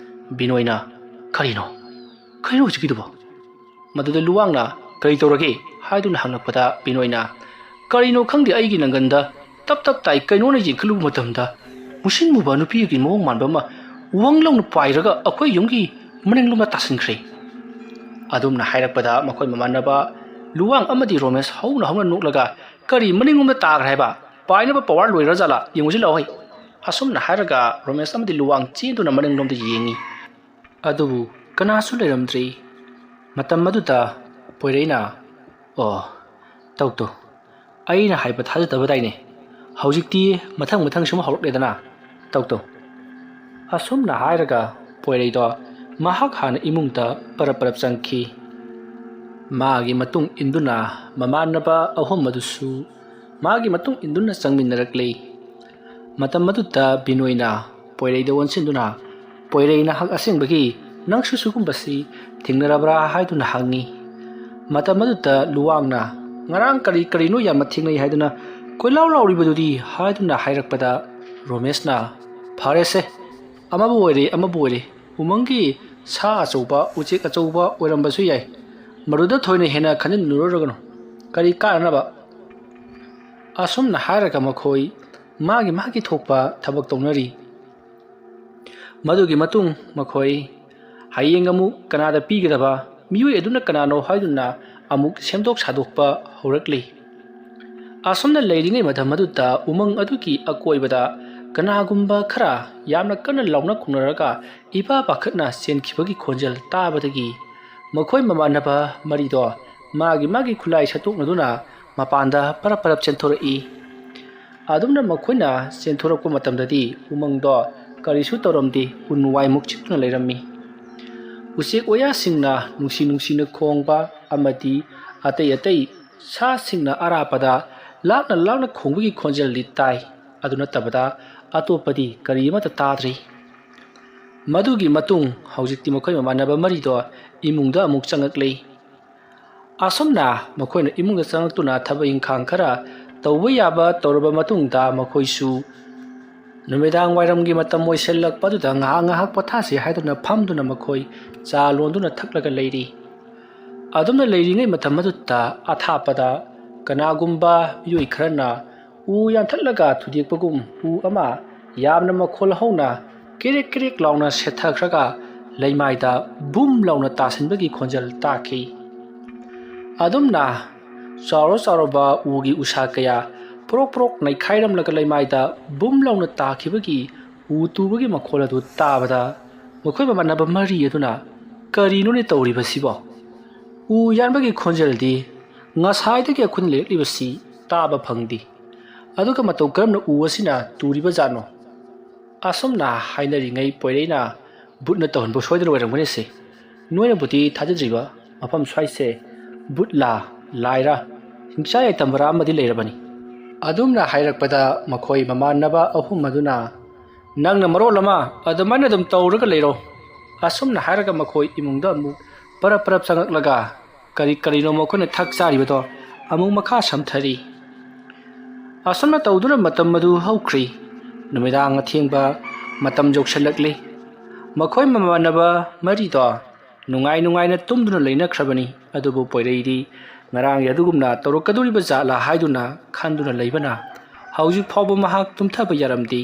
ꯕꯤꯅꯣꯏꯅ, "ꯀꯔꯤꯅꯣ? ꯀꯔꯤꯅꯣ ꯍꯧꯖꯤꯛꯀꯤꯗꯨꯕꯣ?" ꯃꯗꯨꯗ ꯂꯨꯋꯥꯡꯅ, "ꯀꯔꯤ ꯇꯧꯔꯒꯦ?" ꯍꯥꯏꯗꯨꯅ ꯍꯪꯂꯛꯄꯗ ꯕꯤꯅꯣꯏꯅ, "ꯀꯔꯤꯅꯣ ꯈꯪꯗꯦ, ꯑꯩꯒꯤ ꯅꯪꯒꯟꯗ ꯇꯞ ꯇꯞ ꯇꯥꯏ꯫ ꯀꯩꯅꯣꯅ ꯌꯦꯡꯈꯠꯂꯨꯕ ꯃꯇꯝꯗ ꯃꯨꯁꯤꯟ ꯃꯨꯕ ꯅꯨꯄꯤ ꯑꯃꯒꯤ ꯃꯑꯣꯡ ꯃꯥꯟꯕ ꯑꯃ ꯋꯪ ꯂꯥꯎꯅ ꯄꯥꯏꯔꯒ ꯑꯩꯈꯣꯏ ꯌꯨꯝꯒꯤ ꯃꯅꯤꯡꯂꯣꯝꯗ ꯇꯥꯁꯤꯟꯈ꯭ꯔꯦ꯫" ꯑꯗꯨꯝꯅ ꯍꯥꯏꯔꯛꯄꯗ ꯃꯈꯣꯏ ꯃꯃꯥꯟꯅꯕ ꯂꯨꯋꯥꯡ ꯑꯃꯗꯤ ꯔꯣꯃꯦꯁ ꯍꯧꯅ ꯍꯧꯅ ꯅꯣꯛꯂꯒ, "ꯀꯔꯤ ꯃꯅꯤꯡꯂꯣꯝꯗ ꯇꯥꯈ꯭ꯔꯦ ꯍꯥꯏꯕ? ꯄꯥꯏꯅꯕ ꯄꯋꯥꯔ ꯂꯣꯏꯔꯖꯥꯠꯂꯥ? ꯌꯦꯡꯉꯨꯁꯤ ꯂꯥꯛꯑꯣ ꯍꯩ꯫" ꯑꯁꯨꯝꯅ ꯍꯥꯏꯔꯒ ꯔꯣꯃꯦꯁ ꯑꯃꯗꯤ ꯂꯨꯋꯥꯡ ꯆꯦꯟꯗꯨꯅ ꯃꯅꯤꯡꯂꯣꯝꯗ ꯌꯦꯡꯉꯤ꯫ ꯑꯗꯨꯕꯨ ꯀꯅꯥꯁꯨ ꯂꯩꯔꯝꯗ꯭ꯔꯤ꯫ ꯃꯇꯝ ꯑꯗꯨꯗ ꯄꯣꯏꯔꯩꯅ, "ꯑꯣ, ꯇꯧ ꯇꯧ, ꯑꯩꯅ ꯍꯥꯏꯕ ꯊꯥꯖꯗꯕꯗꯥꯏꯅꯦ꯫ ꯍꯧꯖꯤꯛꯇꯤ ꯃꯊꯪ ꯃꯊꯪ ꯁꯨꯝ ꯍꯧꯔꯛꯂꯦꯗꯅ꯫ ꯇꯧ ꯇꯧ꯫" ꯑꯁꯨꯝꯅ ꯍꯥꯏꯔꯒ ꯄꯣꯏꯔꯩꯗꯣ ꯃꯍꯥꯛ ꯍꯥꯟꯅ ꯏꯃꯨꯡꯗ ꯄꯔꯞ ꯄꯔꯞ ꯆꯪꯈꯤ꯫ ꯃꯥꯒꯤ ꯃꯇꯨꯡ ꯏꯟꯗꯨꯅ ꯃꯃꯥꯟꯅꯕ ꯑꯍꯨꯝ ꯑꯗꯨꯁꯨ ꯃꯥꯒꯤ ꯃꯇꯨꯡ ꯏꯟꯗꯨꯅ ꯆꯪꯃꯤꯟꯅꯔꯛꯂꯤ꯫ ꯃꯇꯝ ꯑꯗꯨꯗ ꯕꯤꯅꯣꯏꯅ ꯄꯣꯏꯔꯩꯗ ꯑꯣꯟꯁꯤꯟꯗꯨꯅ, "ꯄꯣꯏꯔꯩ, ꯅꯍꯥꯛ ꯑꯁꯦꯡꯕꯒꯤ ꯅꯪꯁꯨ ꯁꯤꯒꯨꯝꯕꯁꯤ ꯊꯦꯡꯅꯔꯕ꯭ꯔꯥ?" ꯍꯥꯏꯗꯨꯅ ꯍꯪꯉꯤ꯫ ꯃꯇꯝ ꯑꯗꯨꯗ ꯂꯨꯋꯥꯡꯅ, "ꯉꯔꯥꯡ ꯀꯔꯤ ꯀꯔꯤꯅꯣ ꯌꯥꯝꯅ ꯊꯦꯡꯅꯩ ꯍꯥꯏꯗꯨꯅ ꯀꯣꯏꯂꯥꯎ ꯂꯥꯎꯔꯤꯕꯗꯨꯗꯤ?" ꯍꯥꯏꯗꯨꯅ ꯍꯥꯏꯔꯛꯄꯗ ꯔꯣꯃꯦꯁꯅ, "ꯐꯔꯦꯁꯦ, ꯑꯃꯕꯨ ꯑꯣꯏꯔꯦ ꯑꯃꯕꯨ ꯑꯣꯏꯔꯦ, ꯎꯃꯪꯒꯤ ꯁꯥ ꯑꯆꯧꯕ, ꯎꯆꯦꯛ ꯑꯆꯧꯕ ꯑꯣꯏꯔꯝꯕꯁꯨ ꯌꯥꯏ꯫ ꯃꯗꯨꯗ ꯊꯣꯏꯅ ꯍꯦꯟꯅ ꯈꯟꯖꯤꯜꯂꯨꯔꯒꯅꯨ꯫ ꯀꯔꯤ ꯀꯥꯟꯅꯅꯕ?" ꯑꯁꯨꯝꯅ ꯍꯥꯏꯔꯒ ꯃꯈꯣꯏ ꯃꯥꯒꯤ ꯃꯥꯒꯤ ꯊꯣꯛꯄ ꯊꯕꯛ ꯇꯧꯅꯔꯤ꯫ ꯃꯗꯨꯒꯤ ꯃꯇꯨꯡ ꯃꯈꯣꯏ ꯍꯌꯦꯡ ꯑꯃꯨꯛ ꯀꯅꯥꯗ ꯄꯤꯒꯗꯕ, ꯃꯤꯑꯣꯏ ꯑꯗꯨꯅ ꯀꯅꯥꯅꯣ ꯍꯥꯏꯗꯨꯅ ꯑꯃꯨꯛ ꯁꯦꯝꯗꯣꯛ ꯁꯥꯗꯣꯛꯄ ꯍꯧꯔꯛꯂꯤ꯫ ꯑꯁꯨꯝꯅ ꯂꯩꯔꯤꯉꯩ ꯃꯇꯝ ꯑꯗꯨꯗ ꯎꯃꯪ ꯑꯗꯨꯒꯤ ꯑꯀꯣꯏꯕꯗ ꯀꯅꯥꯒꯨꯝꯕ ꯈꯔ ꯌꯥꯝꯅ ꯀꯟꯅ ꯂꯥꯎꯅ ꯈꯣꯡꯅꯔꯒ ꯏꯄꯥ ꯄꯥꯈꯠꯅ ꯆꯦꯟꯈꯤꯕꯒꯤ ꯈꯣꯟꯖꯦꯜ ꯇꯥꯕꯗꯒꯤ ꯃꯈꯣꯏ ꯃꯃꯥꯟꯅꯕ ꯃꯔꯤꯗꯣ ꯃꯥꯒꯤ ꯃꯥꯒꯤ ꯈꯨꯠꯂꯥꯏ ꯁꯠꯇꯣꯛꯅꯗꯨꯅ ꯃꯄꯥꯟꯗ ꯄꯔꯞ ꯄꯔꯞ ꯆꯦꯟꯊꯣꯔꯛꯏ꯫ ꯑꯗꯨꯝꯅ ꯃꯈꯣꯏꯅ ꯆꯦꯟꯊꯣꯔꯛꯄ ꯃꯇꯝꯗꯗꯤ ꯎꯃꯪꯗꯣ ꯀꯔꯤꯁꯨ ꯇꯧꯔꯝꯗꯦ, ꯎꯟ ꯋꯥꯏꯃꯨꯛ ꯆꯤꯛꯇꯨꯅ ꯂꯩꯔꯝꯃꯤ꯫ ꯎꯆꯦꯛ ꯋꯥꯌꯥꯁꯤꯡꯅ ꯅꯨꯡꯁꯤ ꯅꯨꯡꯁꯤꯅ ꯈꯣꯡꯕ ꯑꯃꯗꯤ ꯑꯇꯩ ꯑꯇꯩ ꯁꯥꯁꯤꯡꯅ ꯑꯔꯥꯞꯄꯗ ꯂꯥꯞꯅ ꯂꯥꯞꯅ ꯈꯣꯡꯕꯒꯤ ꯈꯣꯟꯖꯦꯜꯗꯤ ꯇꯥꯏ꯫ ꯑꯗꯨ ꯅꯠꯇꯕꯗ ꯑꯇꯣꯞꯄꯗꯤ ꯀꯔꯤ ꯑꯃꯠꯇ ꯇꯥꯗ꯭ꯔꯤ꯫ ꯃꯗꯨꯒꯤ ꯃꯇꯨꯡ ꯍꯧꯖꯤꯛꯇꯤ ꯃꯈꯣꯏ ꯃꯃꯥꯟꯅꯕ ꯃꯔꯤꯗꯣ ꯏꯃꯨꯡꯗ ꯑꯃꯨꯛ ꯆꯪꯉꯛꯂꯤ꯫ ꯑꯁꯨꯝꯅ ꯃꯈꯣꯏꯅ ꯏꯃꯨꯡꯗ ꯆꯪꯉꯛꯇꯨꯅ ꯊꯕꯛ ꯏꯪꯈꯥꯡ ꯈꯔ ꯇꯧꯕ ꯌꯥꯕ ꯇꯧꯔꯕ ꯃꯇꯨꯡꯗ ꯃꯈꯣꯏꯁꯨ ꯅꯨꯃꯤꯗꯥꯡ ꯋꯥꯏꯔꯝꯒꯤ ꯃꯇꯝ ꯑꯣꯏꯁꯤꯜꯂꯛꯄ ꯑꯗꯨꯗ ꯉꯥꯏꯍꯥꯛ ꯉꯥꯏꯍꯥꯛ ꯄꯣꯊꯥꯁꯤ ꯍꯥꯏꯗꯨꯅ ꯐꯝꯗꯨꯅ ꯃꯈꯣꯏ ꯆꯥ ꯂꯣꯟꯗꯨꯅ ꯊꯛꯂꯒ ꯂꯩꯔꯤ꯫ ꯑꯗꯨꯝꯅ ꯂꯩꯔꯤꯉꯩ ꯃꯇꯝ ꯑꯗꯨꯗ ꯑꯊꯥꯞꯄꯗ ꯀꯅꯥꯒꯨꯝꯕ ꯃꯤꯑꯣꯏ ꯈꯔꯅ ꯎ ꯌꯥꯟꯊꯠꯂꯒ ꯊꯨꯗꯦꯛꯄꯒꯨꯝ ꯎ ꯑꯃ ꯌꯥꯝꯅ ꯃꯈꯣꯜ ꯍꯧꯅ ꯀꯦꯔꯦꯛ ꯀꯦꯔꯦꯛ ꯂꯥꯎꯅ ꯁꯦꯠꯊꯈ꯭ꯔꯒ ꯂꯩꯃꯥꯏꯗ ꯕꯨꯝ ꯂꯥꯎꯅ ꯇꯥꯁꯤꯟꯕꯒꯤ ꯈꯣꯟꯖꯦꯜ ꯇꯥꯈꯤ꯫ ꯑꯗꯨꯝꯅ ꯆꯥꯎꯔ ꯆꯥꯎꯔꯕ ꯎꯒꯤ ꯎꯁꯥ ꯀꯌꯥ ꯄ꯭ꯔꯣꯛ ꯄ꯭ꯔꯣꯛ ꯅꯩꯈꯥꯏꯔꯝꯂꯒ ꯂꯩꯃꯥꯏꯗ ꯕꯨꯝ ꯂꯥꯎꯅ ꯇꯥꯈꯤꯕꯒꯤ ꯎ ꯇꯨꯕꯒꯤ ꯃꯈꯣꯜ ꯑꯗꯨ ꯇꯥꯕꯗ ꯃꯈꯣꯏ ꯃꯃꯥꯟꯅꯕ ꯃꯔꯤ ꯑꯗꯨꯅ "ꯀꯔꯤꯅꯣꯅꯦ ꯇꯧꯔꯤꯕꯁꯤꯕꯣ? ꯎ ꯌꯥꯟꯕꯒꯤ ꯈꯣꯟꯖꯦꯜꯗꯤ ꯉꯁꯥꯏꯗꯒꯤ ꯑꯩꯈꯣꯏꯅ ꯂꯩꯔꯛꯂꯤꯕꯁꯤ ꯇꯥꯕ ꯐꯪꯗꯦ꯫ ꯑꯗꯨꯒ ꯃꯇꯧ ꯀꯔꯝꯅ ꯎ ꯑꯁꯤꯅ ꯇꯨꯔꯤꯕ ꯖꯥꯠꯅꯣ?" ꯑꯁꯨꯝꯅ ꯍꯥꯏꯅꯔꯤꯉꯩ ꯄꯣꯏꯔꯩꯅ "ꯕꯨꯠꯅ ꯇꯧꯍꯟꯕ ꯁꯣꯏꯗꯅ ꯑꯣꯏꯔꯝꯒꯅꯤꯁꯦ꯫ ꯅꯣꯏꯅꯕꯨꯗꯤ ꯊꯥꯖꯗ꯭ꯔꯤꯕ ꯃꯐꯝ ꯁ꯭ꯋꯥꯏꯁꯦ ꯕꯨꯠꯂꯥ, ꯂꯥꯏꯔ, ꯍꯤꯡꯆꯥ ꯌꯥꯏꯇꯝꯕꯔꯥ ꯑꯃꯗꯤ ꯂꯩꯔꯕꯅꯤ꯫" ꯑꯗꯨꯝꯅ ꯍꯥꯏꯔꯛꯄꯗ ꯃꯈꯣꯏ ꯃꯃꯥꯟꯅꯕ ꯑꯍꯨꯝ ꯑꯗꯨꯅ "ꯅꯪꯅ ꯃꯔꯣꯜ ꯑꯃ ꯑꯗꯨꯃꯥꯏꯅ ꯑꯗꯨꯝ ꯇꯧꯔꯒ ꯂꯩꯔꯣ꯫" ꯑꯁꯨꯝꯅ ꯍꯥꯏꯔꯒ ꯃꯈꯣꯏ ꯏꯃꯨꯡꯗ ꯑꯃꯨꯛ ꯄꯔꯞ ꯄꯔꯞ ꯆꯪꯉꯛꯂꯒ ꯀꯔꯤ ꯀꯔꯤꯅꯣ ꯃꯈꯣꯏꯅ ꯊꯛ ꯆꯥꯔꯤꯕꯗꯣ ꯑꯃꯨꯛ ꯃꯈꯥ ꯁꯝꯊꯔꯤ꯫ ꯑꯁꯨꯝꯅ ꯇꯧꯗꯨꯅ ꯃꯇꯝ ꯑꯗꯨ ꯍꯧꯈ꯭ꯔꯤ꯫ ꯅꯨꯃꯤꯗꯥꯡ ꯑꯊꯦꯡꯕ ꯃꯇꯝ ꯌꯧꯁꯤꯜꯂꯛꯂꯤ꯫ ꯃꯈꯣꯏ ꯃꯃꯥꯟꯅꯕ ꯃꯔꯤꯗꯣ ꯅꯨꯡꯉꯥꯏ ꯅꯨꯡꯉꯥꯏꯅ ꯇꯨꯝꯗꯨꯅ ꯂꯩꯅꯈ꯭ꯔꯕꯅꯤ꯫ ꯑꯗꯨꯕꯨ ꯄꯣꯏꯔꯩꯗꯤ ꯉꯔꯥꯡꯒꯤ ꯑꯗꯨꯒꯨꯝꯅ ꯇꯧꯔꯛꯀꯗꯧꯔꯤꯕ ꯖꯥꯠꯂꯥ ꯍꯥꯏꯗꯨꯅ ꯈꯟꯗꯨꯅ ꯂꯩꯕꯅ ꯍꯧꯖꯤꯛ ꯐꯥꯎꯕ ꯃꯍꯥꯛ ꯇꯨꯝꯊꯕ ꯌꯥꯔꯝꯗꯦ꯫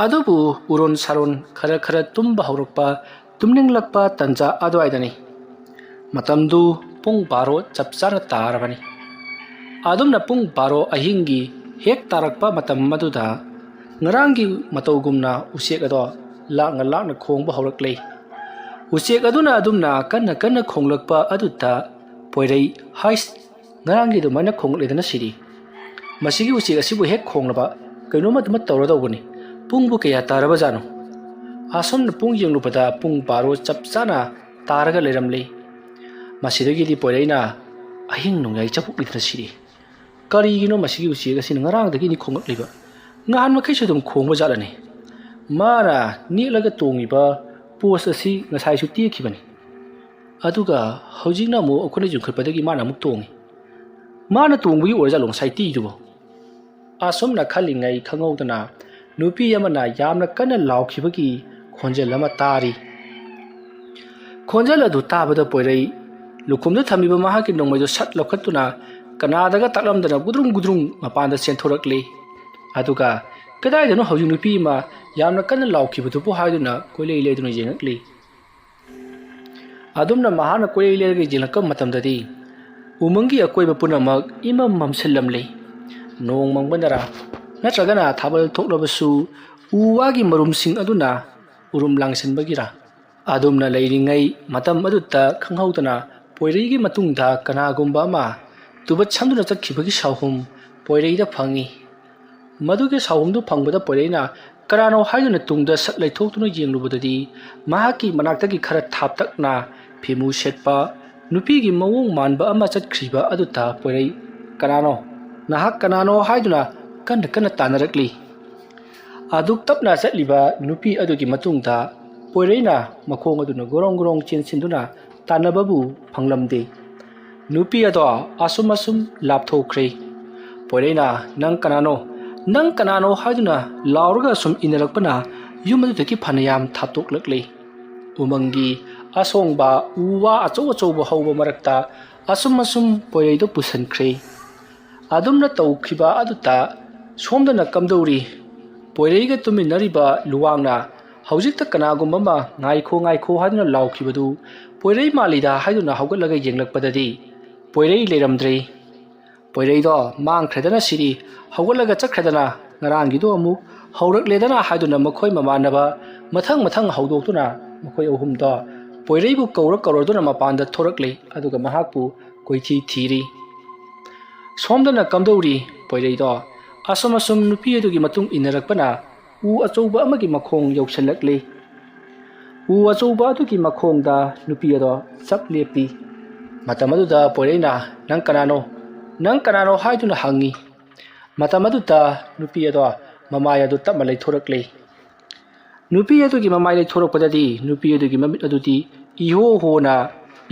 ꯑꯗꯨꯕꯨ ꯎꯔꯣꯟ ꯁꯥꯔꯣꯟ ꯈꯔ ꯈꯔ ꯇꯨꯝꯕ ꯍꯧꯔꯛꯄ, ꯇꯨꯝꯅꯤꯡꯂꯛꯄ ꯇꯟꯖꯥ ꯑꯗꯨꯋꯥꯏꯗꯅꯤ꯫ ꯃꯇꯝꯗꯨ ꯄꯨꯡ ꯕꯥꯔꯣ ꯆꯞ ꯆꯥꯅ ꯇꯥꯔꯕꯅꯤ꯫ ꯑꯗꯨꯝꯅ ꯄꯨꯡ ꯕꯥꯔꯣ ꯑꯍꯤꯡꯒꯤ ꯍꯦꯛ ꯇꯥꯔꯛꯄ ꯃꯇꯝ ꯑꯗꯨꯗ ꯉꯔꯥꯡꯒꯤ ꯃꯇꯧꯒꯨꯝꯅ ꯎꯆꯦꯛ ꯑꯗꯣ ꯂꯥꯛꯅ ꯂꯥꯛꯅ ꯈꯣꯡꯕ ꯍꯧꯔꯛꯂꯦ꯫ ꯎꯆꯦꯛ ꯑꯗꯨꯅ ꯑꯗꯨꯝꯅ ꯀꯟꯅ ꯀꯟꯅ ꯈꯣꯡꯂꯛꯄ ꯑꯗꯨꯗ ꯄꯣꯏꯔꯩ, "ꯍꯥꯏꯁ, ꯉꯔꯥꯡꯒꯤ ꯑꯗꯨꯃꯥꯏꯅ ꯈꯣꯡꯂꯛꯂꯦꯗꯅ ꯁꯤꯗꯤ꯫ ꯃꯁꯤꯒꯤ ꯎꯆꯦꯛ ꯑꯁꯤꯕꯨ ꯍꯦꯛ ꯈꯣꯡꯂꯕ ꯀꯩꯅꯣꯝꯃ ꯑꯗꯨꯃ ꯇꯧꯔꯗꯧꯕꯅꯤ꯫ ꯄꯨꯡꯕꯨ ꯀꯌꯥ ꯇꯥꯔꯕꯖꯥꯠꯅꯣ?" ꯑꯁꯨꯝꯅ ꯄꯨꯡ ꯌꯦꯡꯂꯨꯕꯗ ꯄꯨꯡ ꯕꯥꯔꯣ ꯆꯞ ꯆꯥꯅ ꯇꯥꯔꯒ ꯂꯩꯔꯝꯂꯦ꯫ ꯃꯁꯤꯗꯒꯤꯗꯤ ꯄꯣꯏꯔꯩꯅ, "ꯑꯍꯤꯡ ꯅꯣꯡꯌꯥꯏ ꯆꯕꯨꯛꯅꯤꯗꯅ ꯁꯤꯗꯤ꯫ ꯀꯔꯤꯒꯤꯅꯣ ꯃꯁꯤꯒꯤ ꯎꯆꯦꯛ ꯑꯁꯤꯅ ꯉꯔꯥꯡꯗꯒꯤꯅꯤ ꯈꯣꯡꯂꯛꯂꯤꯕ? ꯅꯍꯥꯟ ꯃꯈꯩꯁꯨ ꯑꯗꯨꯝ ꯈꯣꯡꯕ ꯖꯥꯠꯂꯅꯤ꯫ ꯃꯥꯅ ꯅꯦꯛꯂꯒ ꯇꯣꯡꯉꯤꯕ post ꯑꯁꯤ ꯉꯁꯥꯏꯁꯨ ꯇꯦꯛꯈꯤꯕꯅꯤ꯫ ꯑꯗꯨꯒ ꯍꯧꯖꯤꯛꯅ ꯑꯃꯨꯛ ꯑꯩꯈꯣꯏꯅ ꯌꯨꯡꯈꯠꯄꯗꯒꯤ ꯃꯥꯅ ꯑꯃꯨꯛ ꯇꯣꯡꯉꯤ꯫ ꯃꯥꯅ ꯇꯣꯡꯕꯒꯤ ꯑꯣꯏꯔꯖꯥꯠꯂꯣ ꯉꯁꯥꯏ ꯇꯦꯛꯏꯗꯨꯕꯣ?" ꯑꯁꯨꯝꯅ ꯈꯜꯂꯤꯉꯩ ꯈꯪꯍꯧꯗꯅ ꯅꯨꯄꯤ ꯑꯃꯅ ꯌꯥꯝꯅ ꯀꯟꯅ ꯂꯥꯎꯈꯤꯕꯒꯤ ꯈꯣꯟꯖꯦꯜ ꯑꯃ ꯇꯥꯔꯤ꯫ ꯈꯣꯟꯖꯦꯜ ꯑꯗꯨ ꯇꯥꯕꯗ ꯄꯣꯏꯔꯩ ꯂꯨꯈꯨꯝꯗ ꯊꯝꯃꯤꯕ ꯃꯍꯥꯛꯀꯤ ꯅꯣꯡꯃꯩꯗꯨ ꯁꯠ ꯂꯧꯈꯠꯇꯨꯅ ꯀꯅꯥꯗꯒ ꯇꯥꯛꯂꯝꯗꯅ ꯒꯨꯗ꯭ꯔꯨꯡ ꯒꯨꯗ꯭ꯔꯨꯡ ꯃꯄꯥꯟꯗ ꯆꯦꯟꯊꯣꯔꯛꯂꯤ꯫ ꯑꯗꯨꯒ ꯀꯗꯥꯏꯗꯅꯣ ꯍꯧꯖꯤꯛ ꯅꯨꯄꯤ ꯑꯃ ꯌꯥꯝꯅ ꯀꯟꯅ ꯂꯥꯎꯈꯤꯕꯗꯨꯕꯨ ꯍꯥꯏꯗꯨꯅ ꯀꯣꯏꯂꯩ ꯂꯩꯗꯨꯅ ꯌꯦꯡꯉꯛꯂꯤ꯫ ꯑꯗꯨꯝꯅ ꯃꯍꯥꯛꯅ ꯀꯣꯏꯂꯩ ꯂꯩꯔꯒ ꯌꯦꯡꯂꯛꯄ ꯃꯇꯝꯗꯗꯤ ꯎꯃꯪꯒꯤ ꯑꯀꯣꯏꯕ ꯄꯨꯝꯅꯃꯛ ꯏꯃꯝ ꯃꯝꯁꯤꯜꯂꯝꯂꯤ꯫ ꯅꯣꯡ ꯃꯪꯕꯅꯔꯥ ꯅꯠꯇ꯭ꯔꯒꯅ ꯊꯥꯕꯜ ꯊꯣꯛꯂꯕꯁꯨ ꯎ ꯋꯥꯒꯤ ꯃꯔꯨꯝꯁꯤꯡ ꯑꯗꯨꯅ ꯎꯔꯨꯝ ꯂꯥꯡꯁꯤꯟꯕꯒꯤꯔꯥ? ꯑꯗꯨꯝꯅ ꯂꯩꯔꯤꯉꯩ ꯃꯇꯝ ꯑꯗꯨꯗ ꯈꯪꯍꯧꯗꯅ ꯄꯣꯏꯔꯩꯒꯤ ꯃꯇꯨꯡꯗ ꯀꯅꯥꯒꯨꯝꯕ ꯑꯃ ꯇꯨꯕꯠ ꯁꯝꯗꯨꯅ ꯆꯠꯈꯤꯕꯒꯤ ꯁꯥꯎꯍꯨꯝ ꯄꯣꯏꯔꯩꯗ ꯐꯪꯉꯤ꯫ ꯃꯗꯨꯒꯤ ꯁꯥꯎꯍꯨꯝꯗꯨ ꯐꯪꯕꯗ ꯄꯣꯏꯔꯩꯅ ꯀꯅꯥꯅꯣ ꯍꯥꯏꯗꯨꯅ ꯇꯨꯡꯗ ꯁꯠ ꯂꯩꯊꯣꯛꯇꯨꯅ ꯌꯦꯡꯂꯨꯕꯗꯗꯤ ꯃꯍꯥꯛꯀꯤ ꯃꯅꯥꯛꯇꯒꯤ ꯈꯔ ꯊꯥꯞꯇꯛꯅ ꯐꯤꯃꯨ ꯁꯦꯠꯄ ꯅꯨꯄꯤꯒꯤ ꯃꯑꯣꯡ ꯃꯥꯟꯕ ꯑꯃ ꯆꯠꯈ꯭ꯔꯤꯕ ꯑꯗꯨꯗ ꯄꯣꯏꯔꯩ, "ꯀꯅꯥꯅꯣ? ꯅꯍꯥꯛ ꯀꯅꯥꯅꯣ?" ꯍꯥꯏꯗꯨꯅ ꯀꯟꯅ ꯀꯟꯅ ꯇꯥꯟꯅꯔꯛꯂꯤ꯫ ꯑꯗꯨꯛ ꯇꯞꯅ ꯆꯠꯂꯤꯕ ꯅꯨꯄꯤ ꯑꯗꯨꯒꯤ ꯃꯇꯨꯡꯗ ꯄꯣꯏꯔꯩꯅ ꯃꯈꯣꯡ ꯑꯗꯨꯅ ꯒꯣꯔꯣꯡ ꯒꯣꯔꯣꯡ ꯆꯦꯟꯁꯤꯟꯗꯨꯅ ꯇꯥꯟꯅꯕꯕꯨ ꯐꯪꯂꯝꯗꯦ꯫ ꯅꯨꯄꯤ ꯑꯗꯣ ꯑꯁꯨꯝ ꯑꯁꯨꯝ ꯂꯥꯞꯊꯣꯛꯈ꯭ꯔꯦ꯫ ꯄꯣꯏꯔꯩꯅ, "ꯅꯪ ꯀꯅꯥꯅꯣ? ꯅꯪ ꯀꯅꯥꯅꯣ?" ꯍꯥꯏꯗꯨꯅ ꯂꯥꯎꯔꯒ ꯑꯁꯨꯝ ꯏꯟꯅꯔꯛꯄꯅ ꯌꯨꯝ ꯑꯗꯨꯗꯒꯤ ꯐꯅꯌꯥꯝ ꯊꯥꯞꯇꯣꯛꯂꯛꯂꯦ꯫ ꯎꯃꯪꯒꯤ ꯑꯁꯣꯡꯕ ꯎ ꯋꯥ ꯑꯆꯧ ꯑꯆꯧꯕ ꯍꯧꯕ ꯃꯔꯛꯇ ꯑꯁꯨꯝ ꯑꯁꯨꯝ ꯄꯣꯏꯔꯩꯗꯨ ꯄꯨꯁꯤꯟꯈ꯭ꯔꯦ꯫ ꯑꯗꯨꯝꯅ ꯇꯧꯈꯤꯕ ꯑꯗꯨꯗ ꯁꯣꯝꯗꯅ ꯀꯝꯗꯧꯔꯤ? ꯄꯣꯏꯔꯩꯒ ꯇꯨꯃꯤꯟꯅꯔꯤꯕ ꯂꯨꯋꯥꯡꯅ ꯍꯧꯖꯤꯛꯇ ꯀꯅꯥꯒꯨꯝꯕ ꯑꯃ "ꯉꯥꯏꯈꯣ, ꯉꯥꯏꯈꯣ" ꯍꯥꯏꯗꯨꯅ ꯂꯥꯎꯈꯤꯕꯗꯨ ꯄꯣꯏꯔꯩ ꯃꯥꯜꯂꯤꯗ ꯍꯥꯏꯗꯨꯅ ꯍꯧꯒꯠꯂꯒ ꯌꯦꯡꯂꯛꯄꯗꯗꯤ ꯄꯣꯏꯔꯩ ꯂꯩꯔꯝꯗ꯭ꯔꯦ꯫ ꯄꯣꯏꯔꯩꯗꯣ ꯃꯥꯡꯈ꯭ꯔꯦꯗꯅ ꯁꯤꯗꯤ, ꯍꯧꯒꯠꯂꯒ ꯆꯠꯈ꯭ꯔꯦꯗꯅ, ꯉꯔꯥꯡꯒꯤꯗꯣ ꯑꯃꯨꯛ ꯍꯧꯔꯛꯂꯦꯗꯅ ꯍꯥꯏꯗꯨꯅ ꯃꯈꯣꯏ ꯃꯃꯥꯟꯅꯕ ꯃꯊꯪ ꯃꯊꯪ ꯍꯧꯗꯣꯛꯇꯨꯅ ꯃꯈꯣꯏ ꯑꯍꯨꯝꯗꯣ ꯄꯣꯏꯔꯩꯕꯨ ꯀꯧꯔ ꯀꯧꯔꯗꯨꯅ ꯃꯄꯥꯟꯗ ꯊꯣꯔꯛꯂꯤ꯫ ꯑꯗꯨꯒ ꯃꯍꯥꯛꯄꯨ ꯀꯣꯏꯊꯤ ꯊꯤꯔꯤ꯫ ꯁꯣꯝꯗꯅ ꯀꯝꯗꯧꯔꯤ? ꯄꯣꯏꯔꯩꯗꯣ ꯑꯁꯨꯝ ꯑꯁꯨꯝ ꯅꯨꯄꯤ ꯑꯗꯨꯒꯤ ꯃꯇꯨꯡ ꯏꯟꯅꯔꯛꯄꯅ ꯎ ꯑꯆꯧꯕ ꯑꯃꯒꯤ ꯃꯈꯣꯡ ꯌꯧꯁꯤꯜꯂꯛꯂꯤ꯫ ꯎ ꯑꯆꯧꯕ ꯑꯗꯨꯒꯤ ꯃꯈꯣꯡꯗ ꯅꯨꯄꯤ ꯑꯗꯣ ꯆꯞ ꯂꯦꯞꯄꯤ꯫ ꯃꯇꯝ ꯑꯗꯨꯗ ꯄꯣꯏꯔꯩꯅ, "ꯅꯪ ꯀꯅꯥꯅꯣ? ꯅꯪ ꯀꯅꯥꯅꯣ?" ꯍꯥꯏꯗꯨꯅ ꯍꯪꯉꯤ꯫ ꯃꯇꯝ ꯑꯗꯨꯗ ꯅꯨꯄꯤ ꯑꯗꯣ ꯃꯃꯥꯏ ꯑꯗꯨ ꯇꯞꯅ ꯂꯩꯊꯣꯔꯛꯂꯤ꯫ ꯅꯨꯄꯤ ꯑꯗꯨꯒꯤ ꯃꯃꯥꯏ ꯂꯩꯊꯣꯔꯛꯄꯗꯗꯤ ꯅꯨꯄꯤ ꯑꯗꯨꯒꯤ ꯃꯃꯤꯠ ꯑꯗꯨꯗꯤ ꯏꯍꯣ ꯍꯣꯅ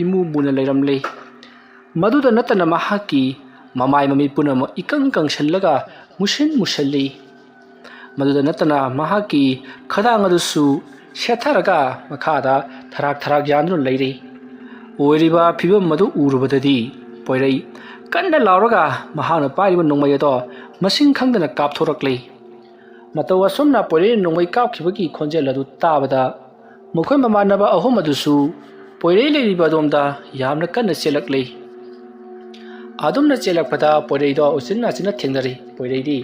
ꯏꯃꯨ ꯃꯨꯅ ꯂꯩꯔꯝꯂꯤ꯫ ꯃꯗꯨꯗ ꯅꯠꯇꯅ ꯃꯍꯥꯛꯀꯤ ꯃꯃꯥꯏ ꯃꯃꯤꯠ ꯄꯨꯝꯅꯃꯛ ꯏꯀꯪ ꯀꯪꯁꯤꯜꯂꯒ ꯃꯨꯁꯤꯟ ꯃꯨꯁꯤꯜꯂꯤ꯫ ꯃꯗꯨꯗ ꯅꯠꯇꯅ ꯃꯍꯥꯛꯀꯤ ꯈꯗꯥꯡ ꯑꯗꯨꯁꯨ ꯁꯦꯠꯊꯔꯒ ꯃꯈꯥꯗ ꯊꯔꯥꯛ ꯊꯔꯥꯛ ꯌꯥꯟꯗꯨꯅ ꯂꯩꯔꯤ꯫ ꯑꯣꯏꯔꯤꯕ ꯐꯤꯕꯝ ꯑꯗꯨ ꯎꯔꯨꯕꯗꯗꯤ ꯄꯣꯏꯔꯩ ꯀꯟꯅ ꯂꯥꯎꯔꯒ ꯃꯍꯥꯛꯅ ꯄꯥꯏꯔꯤꯕ ꯅꯣꯡꯃꯩ ꯑꯗꯣ ꯃꯁꯤꯡ ꯈꯪꯗꯅ ꯀꯥꯞꯊꯣꯔꯛꯂꯤ꯫ ꯃꯇꯧ ꯑꯁꯨꯝꯅ ꯄꯣꯏꯔꯩꯅ ꯅꯣꯡꯃꯩ ꯀꯥꯞꯈꯤꯕꯒꯤ ꯈꯣꯟꯖꯦꯜ ꯑꯗꯨ ꯇꯥꯕꯗ ꯃꯈꯣꯏ ꯃꯃꯥꯟꯅꯕ ꯑꯍꯨꯝ ꯑꯗꯨꯁꯨ ꯄꯣꯏꯔꯩ ꯂꯩꯔꯤꯕ ꯑꯗꯣꯝꯗ ꯌꯥꯝꯅ ꯀꯟꯅ ꯆꯦꯜꯂꯛꯂꯤ꯫ ꯑꯗꯨꯝꯅ ꯆꯦꯜꯂꯛꯄꯗ ꯄꯣꯏꯔꯩꯗꯣ ꯎꯆꯤꯟ ꯅꯥꯆꯤꯟꯅ ꯊꯦꯡꯅꯔꯤ꯫ ꯄꯣꯏꯔꯩꯗꯤ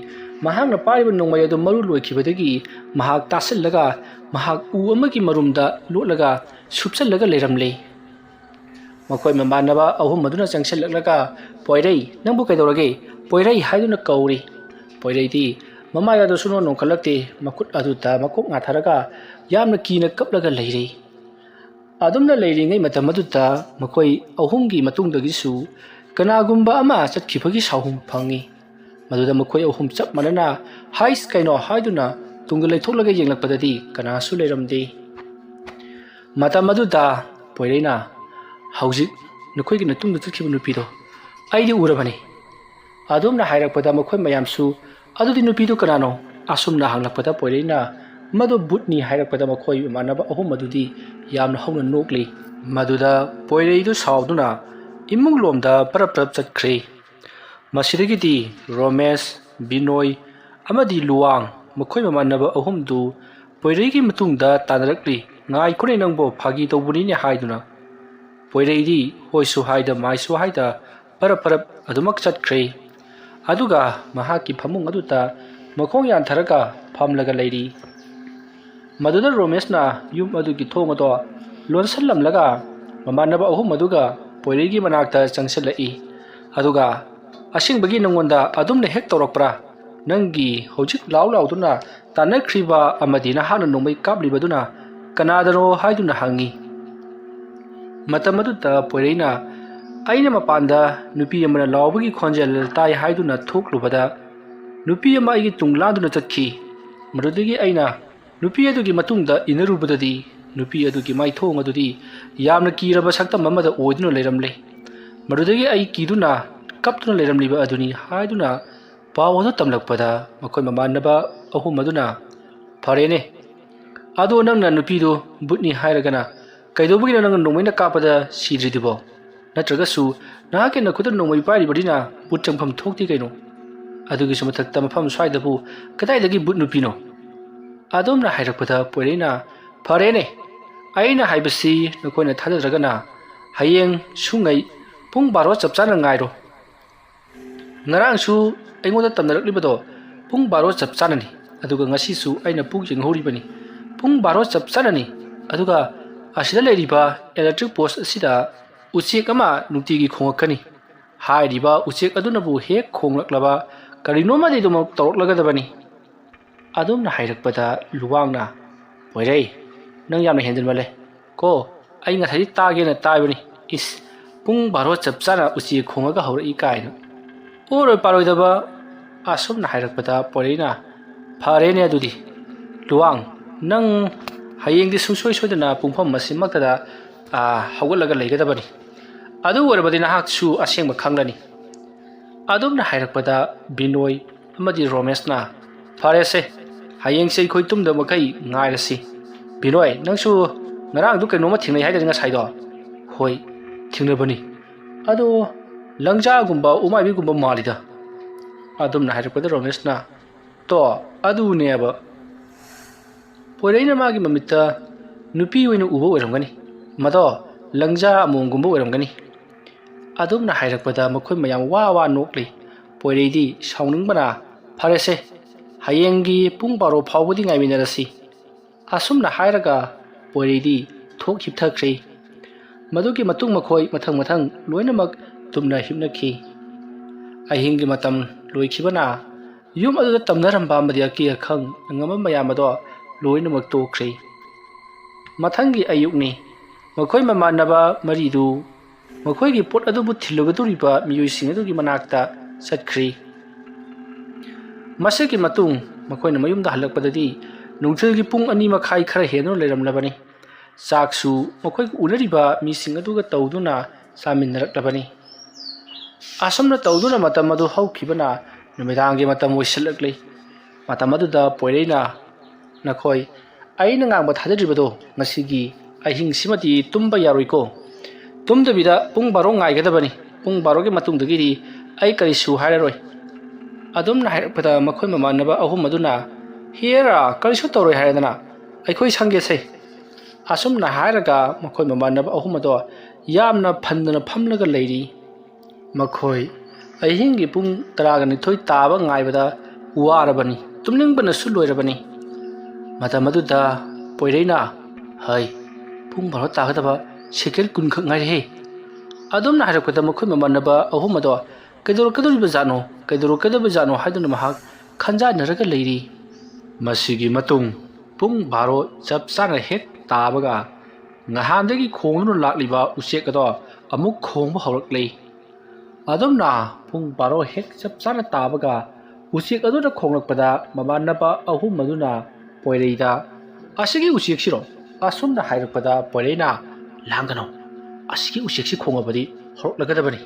ꯃꯍꯥꯛꯅ ꯄꯥꯏꯔꯤꯕ ꯅꯣꯡꯃꯩ ꯑꯗꯨ ꯃꯔꯨ ꯂꯣꯏꯈꯤꯕꯗꯒꯤ ꯃꯍꯥꯛ ꯇꯥꯁꯤꯜꯂꯒ ꯃꯍꯥꯛ ꯎ ꯑꯃꯒꯤ ꯃꯔꯨꯝꯗ ꯂꯣꯠꯂꯒ ꯁꯨꯞꯆꯜꯂꯒ ꯂꯩꯔꯝꯂꯤ꯫ ꯃꯈꯣꯏ ꯃꯃꯥꯟꯅꯕ ꯑꯍꯨꯝ ꯑꯗꯨꯅ ꯆꯪꯁꯤꯜꯂꯛꯂꯒ, "ꯄꯣꯏꯔꯩ, ꯅꯪꯕꯨ ꯀꯩꯗꯧꯔꯒꯦ? ꯄꯣꯏꯔꯩ" ꯍꯥꯏꯗꯨꯅ ꯀꯧꯔꯤ꯫ ꯄꯣꯏꯔꯩꯗꯤ ꯃꯃꯥꯏ ꯑꯗꯨ ꯁꯨꯡꯅꯣꯛ ꯅꯣꯛꯈꯠꯂꯛꯇꯦ, ꯃꯈꯨꯠ ꯑꯗꯨꯗ ꯃꯀꯣꯛ ꯅꯥꯊꯔꯒ ꯌꯥꯝꯅ ꯀꯤꯅ ꯀꯞꯂꯒ ꯂꯩꯔꯤ꯫ ꯑꯗꯨꯝꯅ ꯂꯩꯔꯤꯉꯩ ꯃꯇꯝ ꯑꯗꯨꯗ ꯃꯈꯣꯏ ꯑꯍꯨꯝꯒꯤ ꯃꯇꯨꯡꯗꯒꯤꯁꯨ ꯀꯅꯥꯒꯨꯝꯕ ꯑꯃ ꯆꯠꯈꯤꯕꯒꯤ ꯁꯥꯎꯍꯨꯝ ꯐꯪꯉꯤ꯫ ꯃꯗꯨꯗ ꯃꯈꯣꯏ ꯑꯍꯨꯝ ꯆꯞ ꯃꯥꯟꯅꯅ "ꯍꯥꯏꯁ, ꯀꯩꯅꯣ?" ꯍꯥꯏꯗꯨꯅ ꯇꯨꯡꯗ ꯂꯩꯊꯣꯛꯂꯒ ꯌꯦꯡꯂꯛꯄꯗꯗꯤ ꯀꯅꯥꯁꯨ ꯂꯩꯔꯝꯗꯦ꯫ ꯃꯇꯝ ꯑꯗꯨꯗ ꯄꯣꯏꯔꯩꯅ, "ꯍꯧꯖꯤꯛ ꯅꯈꯣꯏꯒꯤ ꯅꯇꯨꯡꯗ ꯆꯠꯈꯤꯕ ꯅꯨꯄꯤꯗꯣ ꯑꯩꯗꯤ ꯎꯔꯕꯅꯤ꯫ ꯑꯗꯨꯝꯅ ꯍꯥꯏꯔꯛꯄꯗ ꯃꯈꯣꯏ ꯃꯌꯥꯝꯁꯨ, "ꯑꯗꯨꯗꯤ ꯅꯨꯄꯤꯗꯨ ꯀꯅꯥꯅꯣ?" ꯑꯁꯨꯝꯅ ꯍꯪꯂꯛꯄꯗ ꯄꯣꯏꯔꯩꯅ, "ꯃꯗꯨ ꯚꯨꯠꯅꯤ" ꯍꯥꯏꯔꯛꯄꯗ ꯃꯈꯣꯏ ꯏꯃꯥꯟꯅꯕ ꯑꯍꯨꯝ ꯑꯗꯨꯗꯤ ꯌꯥꯝꯅ ꯍꯧꯅ ꯅꯣꯛꯂꯤ꯫ ꯃꯗꯨꯗ ꯄꯣꯏꯔꯩꯗꯨ ꯁꯥꯎꯗꯨꯅ ꯏꯃꯨꯡꯂꯣꯝꯗ ꯄꯔꯞ ꯄꯔꯞ ꯆꯠꯈ꯭ꯔꯦ꯫ ꯃꯁꯤꯗꯒꯤꯗꯤ ꯔꯣꯃꯦꯁ, ꯕꯤꯅꯣꯏ ꯑꯃꯗꯤ ꯂꯨꯋꯥꯡ, ꯃꯈꯣꯏ ꯃꯃꯥꯟꯅꯕ ꯑꯍꯨꯝꯗꯨ ꯄꯣꯏꯔꯩꯒꯤ ꯃꯇꯨꯡꯗ ꯇꯥꯟꯅꯔꯛꯂꯤ꯫ "ꯉꯥꯏꯈꯣꯅꯦ ꯅꯪꯕꯣ, ꯐꯥꯒꯤ ꯇꯧꯕꯅꯤꯅꯦ" ꯍꯥꯏꯗꯨꯅ꯫ ꯄꯣꯏꯔꯩꯗꯤ ꯍꯣꯏꯁꯨ ꯍꯥꯏꯗ ꯃꯥꯏꯁꯨ ꯍꯥꯏꯗ ꯄꯔꯞ ꯄꯔꯞ ꯑꯗꯨꯃꯛ ꯆꯠꯈ꯭ꯔꯦ꯫ ꯑꯗꯨꯒ ꯃꯍꯥꯛꯀꯤ ꯐꯃꯨꯡ ꯑꯗꯨꯗ ꯃꯈꯣꯡ ꯌꯥꯟꯊꯔꯒ ꯐꯝꯂꯒ ꯂꯩꯔꯤ꯫ ꯃꯗꯨꯗ ꯔꯣꯃꯦꯁꯅ ꯌꯨꯝ ꯑꯗꯨꯒꯤ ꯊꯣꯡ ꯑꯗꯣ ꯂꯣꯟꯁꯤꯜꯂꯝꯂꯒ ꯃꯃꯥꯟꯅꯕ ꯑꯍꯨꯝ ꯑꯗꯨꯒ ꯄꯣꯏꯔꯩꯒꯤ ꯃꯅꯥꯛꯇ ꯆꯪꯁꯤꯜꯂꯛꯏ꯫ ꯑꯗꯨꯒ "ꯑꯁꯦꯡꯕꯒꯤ ꯅꯉꯣꯟꯗ ꯑꯗꯨꯝꯅ ꯍꯦꯛ ꯇꯧꯔꯛꯄ꯭ꯔꯥ? ꯅꯪꯒꯤ ꯍꯧꯖꯤꯛ ꯂꯥꯎ ꯂꯥꯎꯗꯨꯅ ꯇꯥꯟꯅꯈ꯭ꯔꯤꯕ ꯑꯃꯗꯤ ꯅꯍꯥꯛꯅ ꯅꯣꯡꯃꯩ ꯀꯥꯞꯂꯤꯕꯗꯨꯅ ꯀꯅꯥꯗꯅꯣ?" ꯍꯥꯏꯗꯨꯅ ꯍꯪꯉꯤ꯫ ꯃꯇꯝ ꯑꯗꯨꯗ ꯄꯣꯏꯔꯩꯅ "ꯑꯩꯅ ꯃꯄꯥꯟꯗ ꯅꯨꯄꯤ ꯑꯃꯅ ꯂꯥꯎꯕꯒꯤ ꯈꯣꯟꯖꯦꯜ ꯇꯥꯏ ꯍꯥꯏꯗꯨꯅ ꯊꯣꯛꯂꯨꯕꯗ ꯅꯨꯄꯤ ꯑꯃ ꯑꯩꯒꯤ ꯇꯨꯡ ꯂꯥꯟꯗꯨꯅ ꯆꯠꯈꯤ꯫ ꯃꯗꯨꯗꯒꯤ ꯑꯩꯅ ꯅꯨꯄꯤ ꯑꯗꯨꯒꯤ ꯃꯇꯨꯡꯗ ꯏꯟꯅꯔꯨꯕꯗꯗꯤ ꯅꯨꯄꯤ ꯑꯗꯨꯒꯤ ꯃꯥꯏꯊꯣꯡ ꯑꯗꯨꯗꯤ ꯌꯥꯝꯅ ꯀꯤꯔꯕ ꯁꯛꯇꯝ ꯑꯃꯗ ꯑꯣꯏꯗꯨꯅ ꯂꯩꯔꯝꯂꯦ꯫ ꯃꯗꯨꯗꯒꯤ ꯑꯩ ꯀꯤꯗꯨꯅ ꯀꯞꯇꯨꯅ ꯂꯩꯔꯝꯂꯤꯕ ꯑꯗꯨꯅꯤ" ꯍꯥꯏꯗꯨꯅ ꯄꯥꯎ ꯑꯗꯨ ꯇꯝꯂꯛꯄꯗ ꯃꯈꯣꯏ ꯃꯃꯥꯟꯅꯕ ꯑꯍꯨꯝ ꯑꯗꯨꯅ "ꯐꯔꯦꯅꯦ, ꯑꯗꯣ ꯅꯪꯅ ꯅꯨꯄꯤꯗꯨ ꯕꯨꯠꯅꯤ ꯍꯥꯏꯔꯒꯅ ꯀꯩꯗꯧꯕꯒꯤꯅꯣ ꯅꯪꯅ ꯅꯣꯡꯃꯩꯅ ꯀꯥꯞꯄꯗ ꯁꯤꯗ꯭ꯔꯤꯗꯨꯕꯣ? ꯅꯠꯇ꯭ꯔꯒꯁꯨ ꯅꯍꯥꯛꯀꯤ ꯅꯈꯨꯠꯇ ꯅꯣꯡꯃꯩ ꯄꯥꯏꯔꯤꯕꯅꯤꯅ ꯕꯨꯠ ꯆꯪꯐꯝ ꯊꯣꯛꯇꯦ ꯀꯩꯅꯣ? ꯑꯗꯨꯒꯤꯁꯨ ꯃꯊꯛꯇ ꯃꯐꯝ ꯁ꯭ꯋꯥꯏꯗꯕꯨ ꯀꯗꯥꯏꯗꯒꯤ ꯕꯨꯠ ꯅꯨꯄꯤꯅꯣ?" ꯑꯗꯨꯝꯅ ꯍꯥꯏꯔꯛꯄꯗ ꯄꯣꯏꯔꯩꯅ "ꯐꯔꯦꯅꯦ, ꯑꯩꯅ ꯍꯥꯏꯕꯁꯤ ꯅꯈꯣꯏꯅ ꯊꯥꯖꯗ꯭ꯔꯒꯅ ꯍꯌꯦꯡ ꯁꯨꯡꯉꯩ ꯄꯨꯡ ꯕꯥꯔꯣ ꯆꯞ ꯆꯥꯅ ꯉꯥꯏꯔꯣ꯫ ꯉꯔꯥꯡꯁꯨ ꯑꯩꯉꯣꯟꯗ ꯇꯝꯅꯔꯛꯂꯤꯕꯗꯣ ꯄꯨꯡ ꯕꯥꯔꯣ ꯆꯞ ꯆꯥꯅꯅꯤ꯫ ꯑꯗꯨꯒ ꯉꯁꯤꯁꯨ ꯑꯩꯅ ꯄꯨꯡ ꯌꯦꯡꯍꯧꯔꯤꯕꯅꯤ, ꯄꯨꯡ ꯕꯥꯔꯣ ꯆꯞ ꯆꯥꯅꯅꯤ꯫ ꯑꯗꯨꯒ ꯑꯁꯤꯗ ꯂꯩꯔꯤꯕ electric post ꯑꯁꯤꯗ ꯎꯆꯦꯛ ꯑꯃ ꯅꯨꯡꯇꯤꯒꯤ ꯈꯣꯡꯉꯛꯀꯅꯤ꯫ ꯍꯥꯏꯔꯤꯕ ꯎꯆꯦꯛ ꯑꯗꯨꯅꯕꯨ ꯍꯦꯛ ꯈꯣꯡꯂꯛꯂꯕ ꯀꯔꯤꯅꯣꯃꯗꯤ ꯑꯗꯨꯃꯛ ꯇꯧꯔꯛꯂꯒꯗꯕꯅꯤ"꯫ ꯑꯗꯨꯝꯅ ꯍꯥꯏꯔꯛꯄꯗ ꯂꯨꯋꯥꯡꯅ "ꯄꯣꯏꯔꯩ, ꯅꯪ ꯌꯥꯝꯅ ꯍꯦꯟꯖꯤꯟꯃꯜꯂꯦ ꯀꯣ꯫ ꯑꯩ ꯉꯁꯥꯏꯗꯤ ꯇꯥꯒꯦꯅ ꯇꯥꯕꯅꯤ꯫ ꯏꯁ, ꯄꯨꯡ ꯕꯥꯔꯣ ꯆꯞ ꯆꯥꯅ ꯎꯆꯦꯛ ꯈꯣꯡꯉꯒ ꯍꯧꯔꯛꯏ ꯀꯥꯏꯅ꯫ ꯑꯣꯏꯔꯣꯏ ꯄꯥꯔꯣꯏꯗꯕ"꯫ ꯑꯁꯨꯝꯅ ꯍꯥꯏꯔꯛꯄꯗ ꯄꯣꯏꯔꯩꯅ "ꯐꯔꯦꯅꯦ ꯑꯗꯨꯗꯤ꯫ ꯂꯨꯋꯥꯡ, ꯅꯪ ꯍꯌꯦꯡꯗꯤ ꯁꯨꯡꯁꯣꯏ ꯁꯣꯏꯗꯅ ꯄꯨꯡꯐꯝ ꯑꯁꯤꯃꯛꯇꯗ, ꯑꯥ, ꯍꯧꯒꯠꯂꯒ ꯂꯩꯒꯗꯕꯅꯤ꯫ ꯑꯗꯨ ꯑꯣꯏꯔꯕꯗꯤ ꯅꯍꯥꯛꯁꯨ ꯑꯁꯦꯡꯕ ꯈꯪꯂꯅꯤ"꯫ ꯑꯗꯨꯝꯅ ꯍꯥꯏꯔꯛꯄꯗ ꯕꯤꯅꯣꯏ ꯑꯃꯗꯤ ꯔꯣꯃꯦꯁꯅ "ꯐꯔꯦꯁꯦ, ꯍꯌꯦꯡꯁꯦ ꯑꯩꯈꯣꯏ ꯇꯨꯝꯗꯕ ꯃꯈꯩ ꯉꯥꯏꯔꯁꯤ꯫ ꯕꯤꯅꯣꯏ, ꯅꯪꯁꯨ ꯉꯔꯥꯡꯗꯨ ꯀꯩꯅꯣꯝꯃ ꯊꯦꯡꯅꯩ ꯍꯥꯏꯗꯅ ꯉꯁꯥꯏꯗꯣ?" "ꯍꯣꯏ, ꯊꯦꯡꯅꯕꯅꯤ꯫ ꯑꯗꯣ ꯂꯪꯖꯥꯒꯨꯝꯕ ꯎꯃꯥꯏꯕꯤꯒꯨꯝꯕ ꯃꯥꯜꯂꯤꯗ"꯫ ꯑꯗꯨꯝꯅ ꯍꯥꯏꯔꯛꯄꯗ ꯔꯣꯃꯦꯁꯅ "ꯇꯣ, ꯑꯗꯨꯅꯦꯕ꯫ ꯄꯣꯏꯔꯩꯅ ꯃꯥꯒꯤ ꯃꯃꯤꯠꯇ ꯅꯨꯄꯤ ꯑꯣꯏꯅ ꯎꯕ ꯑꯣꯏꯔꯝꯒꯅꯤ꯫ ꯃꯗꯣ ꯂꯪꯖꯥ ꯑꯃꯣꯝꯒꯨꯝꯕ ꯑꯣꯏꯔꯝꯒꯅꯤ"꯫ ꯑꯗꯨꯝꯅ ꯍꯥꯏꯔꯛꯄꯗ ꯃꯈꯣꯏ ꯃꯌꯥꯝ ꯋꯥ ꯋꯥ ꯅꯣꯛꯂꯤ꯫ ꯄꯣꯏꯔꯩꯗꯤ ꯁꯥꯎꯅꯤꯡꯕꯅ, "ꯐꯔꯦꯁꯦ, ꯍꯌꯦꯡꯒꯤ ꯄꯨꯡ ꯕꯥꯔꯣ ꯐꯥꯎꯕꯗꯤ ꯉꯥꯏꯃꯤꯟꯅꯔꯁꯤ"꯫ ꯑꯁꯨꯝꯅ ꯍꯥꯏꯔꯒ ꯄꯣꯏꯔꯩꯗꯤ ꯊꯣꯛ ꯍꯤꯞꯊꯈ꯭ꯔꯦ꯫ ꯃꯗꯨꯒꯤ ꯃꯇꯨꯡ ꯃꯈꯣꯏ ꯃꯊꯪ ꯃꯊꯪ ꯂꯣꯏꯅꯃꯛ ꯇꯨꯝꯅ ꯍꯤꯞꯅꯈꯤ꯫ ꯑꯍꯤꯡꯒꯤ ꯃꯇꯝ ꯂꯣꯏꯈꯤꯕꯅ ꯌꯨꯝ ꯑꯗꯨꯗ ꯇꯝꯅꯔꯝꯕ ꯑꯃꯗꯤ ꯑꯀꯤ ꯑꯈꯪ ꯑꯉꯝꯕ ꯃꯌꯥꯝ ꯑꯗꯣ ꯂꯣꯏꯅꯃꯛ ꯇꯣꯛꯈ꯭ꯔꯦ꯫ ꯃꯊꯪꯒꯤ ꯑꯌꯨꯛꯅꯤ꯫ ꯃꯈꯣꯏ ꯃꯃꯥꯟꯅꯕ ꯃꯔꯤꯗꯨ ꯃꯈꯣꯏꯒꯤ ꯄꯣꯠ ꯑꯗꯨꯕꯨ ꯊꯤꯜꯂꯨꯒꯗꯧꯔꯤꯕ ꯃꯤꯑꯣꯏꯁꯤꯡ ꯑꯗꯨꯒꯤ ꯃꯅꯥꯛꯇ ꯆꯠꯈ꯭ꯔꯤ꯫ ꯃꯁꯤꯒꯤ ꯃꯇꯨꯡ ꯃꯈꯣꯏꯅ ꯃꯌꯨꯝꯗ ꯍꯜꯂꯛꯄꯗꯗꯤ ꯅꯨꯡꯊꯤꯜꯒꯤ ꯄꯨꯡ ꯑꯅꯤ ꯃꯈꯥꯏ ꯈꯔ ꯍꯦꯟꯗꯨꯅ ꯂꯩꯔꯝꯂꯕꯅꯤ꯫ ꯆꯥꯛꯁꯨ ꯃꯈꯣꯏꯒ ꯎꯅꯔꯤꯕ ꯃꯤꯁꯤꯡ ꯑꯗꯨꯒ ꯇꯧꯗꯨꯅ ꯆꯥꯃꯤꯟꯅꯔꯛꯂꯕꯅꯤ꯫ ꯑꯁꯨꯝꯅ ꯇꯧꯗꯨꯅ ꯃꯇꯝ ꯑꯗꯨ ꯍꯧꯈꯤꯕꯅ ꯅꯨꯃꯤꯗꯥꯡꯒꯤ ꯃꯇꯝ ꯑꯣꯏꯁꯤꯜꯂꯛꯂꯤ꯫ ꯃꯇꯝ ꯑꯗꯨꯗ ꯄꯣꯏꯔꯩꯅ, "ꯅꯈꯣꯏ ꯑꯩꯅ ꯉꯥꯡꯕ ꯊꯥꯖꯗ꯭ꯔꯤꯕꯗꯣ ꯉꯁꯤꯒꯤ ꯑꯍꯤꯡꯁꯤꯃꯗꯤ ꯇꯨꯝꯕ ꯌꯥꯔꯣꯏꯀꯣ꯫ ꯇꯨꯝꯗꯕꯤꯗ ꯄꯨꯡ ꯕꯥꯔꯣ ꯉꯥꯏꯒꯗꯕꯅꯤ꯫ ꯄꯨꯡ ꯕꯥꯔꯣꯒꯤ ꯃꯇꯨꯡꯗꯒꯤꯗꯤ ꯑꯩ ꯀꯔꯤꯁꯨ ꯍꯥꯏꯔꯔꯣꯏ"꯫ ꯑꯗꯨꯝꯅ ꯍꯥꯏꯔꯛꯄꯗ ꯃꯈꯣꯏ ꯃꯃꯥꯟꯅꯕ ꯑꯍꯨꯝ ꯑꯗꯨꯅ, "ꯍꯦꯔꯥ, ꯀꯔꯤꯁꯨ ꯇꯧꯔꯣꯏ ꯍꯥꯏꯔꯗꯅ, ꯑꯩꯈꯣꯏ ꯁꯪꯒꯦꯁꯦ"꯫ ꯑꯁꯨꯝꯅ ꯍꯥꯏꯔꯒ ꯃꯈꯣꯏ ꯃꯃꯥꯟꯅꯕ ꯑꯍꯨꯝ ꯑꯗꯣ ꯌꯥꯝꯅ ꯐꯟꯗꯅ ꯐꯝꯂꯒ ꯂꯩꯔꯤ꯫ ꯃꯈꯣꯏ ꯑꯍꯤꯡꯒꯤ ꯄꯨꯡ ꯇꯔꯥꯒ ꯅꯤꯊꯣꯏ ꯇꯥꯕ ꯉꯥꯏꯕꯗ ꯋꯥꯔꯕꯅꯤ, ꯇꯨꯝꯅꯤꯡꯕꯅꯁꯨ ꯂꯣꯏꯔꯕꯅꯤ꯫ ꯃꯇꯝ ꯑꯗꯨꯗ ꯄꯣꯏꯔꯩꯅ, "ꯍꯩ, ꯄꯨꯡ ꯕꯥꯔꯣ ꯇꯥꯒꯗꯕ ꯁꯦꯀꯦꯟ ꯀꯨꯟꯈꯛ ꯉꯥꯏꯔꯦꯍꯦ"꯫ ꯑꯗꯨꯝꯅ ꯍꯥꯏꯔꯛꯄꯗ ꯃꯈꯣꯏ ꯃꯃꯥꯟꯅꯕ ꯑꯍꯨꯝ ꯑꯗꯣ, "ꯀꯩꯗꯧꯔꯛꯀꯗꯧꯔꯤꯕꯖꯥꯠꯅꯣ? ꯀꯩꯗꯧꯔꯛꯀꯗꯧꯔꯤꯕꯖꯥꯠꯅꯣ?" ꯍꯥꯏꯗꯨꯅ ꯃꯍꯥꯛ ꯈꯟꯖꯥꯟꯅꯔꯒ ꯂꯩꯔꯤ꯫ ꯃꯁꯤꯒꯤ ꯃꯇꯨꯡ ꯄꯨꯡ ꯕꯥꯔꯣ ꯆꯞ ꯆꯥꯅ ꯍꯦꯛ ꯇꯥꯕꯒ ꯉꯍꯥꯟꯗꯒꯤ ꯈꯣꯡꯗꯨꯅ ꯂꯥꯛꯂꯤꯕ ꯎꯆꯦꯛ ꯑꯗꯣ ꯑꯃꯨꯛ ꯈꯣꯡꯕ ꯍꯧꯔꯛꯂꯦ꯫ ꯑꯗꯨꯝꯅ ꯄꯨꯡ ꯕꯥꯔꯣ ꯍꯦꯛ ꯆꯞ ꯆꯥꯅ ꯇꯥꯕꯒ ꯎꯆꯦꯛ ꯑꯗꯨꯅ ꯈꯣꯡꯂꯛꯄꯗ ꯃꯃꯥꯟꯅꯕ ꯑꯍꯨꯝ ꯑꯗꯨꯅ ꯄꯣꯏꯔꯩꯗ, "ꯑꯁꯤꯒꯤ ꯎꯆꯦꯛꯁꯤꯔꯣ?" ꯑꯁꯨꯝꯅ ꯍꯥꯏꯔꯛꯄꯗ ꯄꯣꯏꯔꯩꯅ, "ꯂꯥꯡꯒꯅꯨ, ꯑꯁꯤꯒꯤ ꯎꯆꯦꯛꯁꯤ ꯈꯣꯡꯉꯕꯗꯤ ꯍꯧꯔꯛꯂꯒꯗꯕꯅꯤ"꯫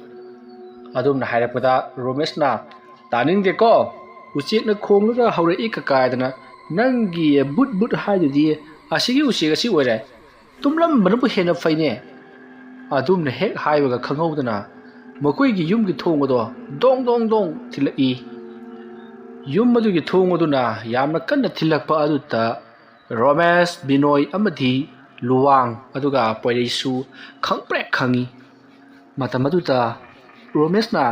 ꯑꯗꯨꯝꯅ ꯍꯥꯏꯔꯛꯄꯗ ꯔꯣꯃꯦꯁꯅ, "ꯇꯥꯅꯤꯡꯗꯦꯀꯣ, ꯎꯆꯦꯛꯅ ꯈꯣꯡꯂꯒ ꯍꯧꯔꯛꯏ ꯀꯀꯥꯏꯗꯅ, ꯅꯪꯒꯤ ꯕꯨꯠ ꯕꯨꯠ ꯍꯥꯏꯗꯨꯗꯤ ꯑꯁꯤꯒꯤ ꯎꯆꯦꯛ ꯑꯁꯤ ꯑꯣꯏꯔꯦ꯫ ꯇꯨꯝꯂꯝꯕꯅꯕꯨ ꯍꯦꯟꯅ ꯐꯩꯅꯦ"꯫ ꯑꯗꯨꯝꯅ ꯍꯦꯛ ꯍꯥꯏꯕꯒ ꯈꯪꯍꯧꯗꯅ ꯃꯈꯣꯏꯒꯤ ꯌꯨꯝꯒꯤ ꯊꯣꯡ ꯑꯗꯣ ꯗꯣꯡ ꯗꯣꯡ ꯗꯣꯡ ꯊꯤꯜꯂꯛꯏ꯫ ꯌꯨꯝ ꯑꯗꯨꯒꯤ ꯊꯣꯡ ꯑꯗꯨꯅ ꯌꯥꯝꯅ ꯀꯟꯅ ꯊꯤꯜꯂꯛꯄ ꯑꯗꯨꯗ ꯔꯣꯃꯦꯁ, ꯕꯤꯅꯣꯏ ꯑꯃꯗꯤ ꯂꯨꯋꯥꯡ ꯑꯗꯨꯒ ꯄꯣꯏꯔꯩꯁꯨ ꯈꯪꯄ꯭ꯔꯦꯛ ꯈꯪꯉꯤ꯫ ꯃꯇꯝ ꯑꯗꯨꯗ ꯔꯣꯃꯦꯁꯅ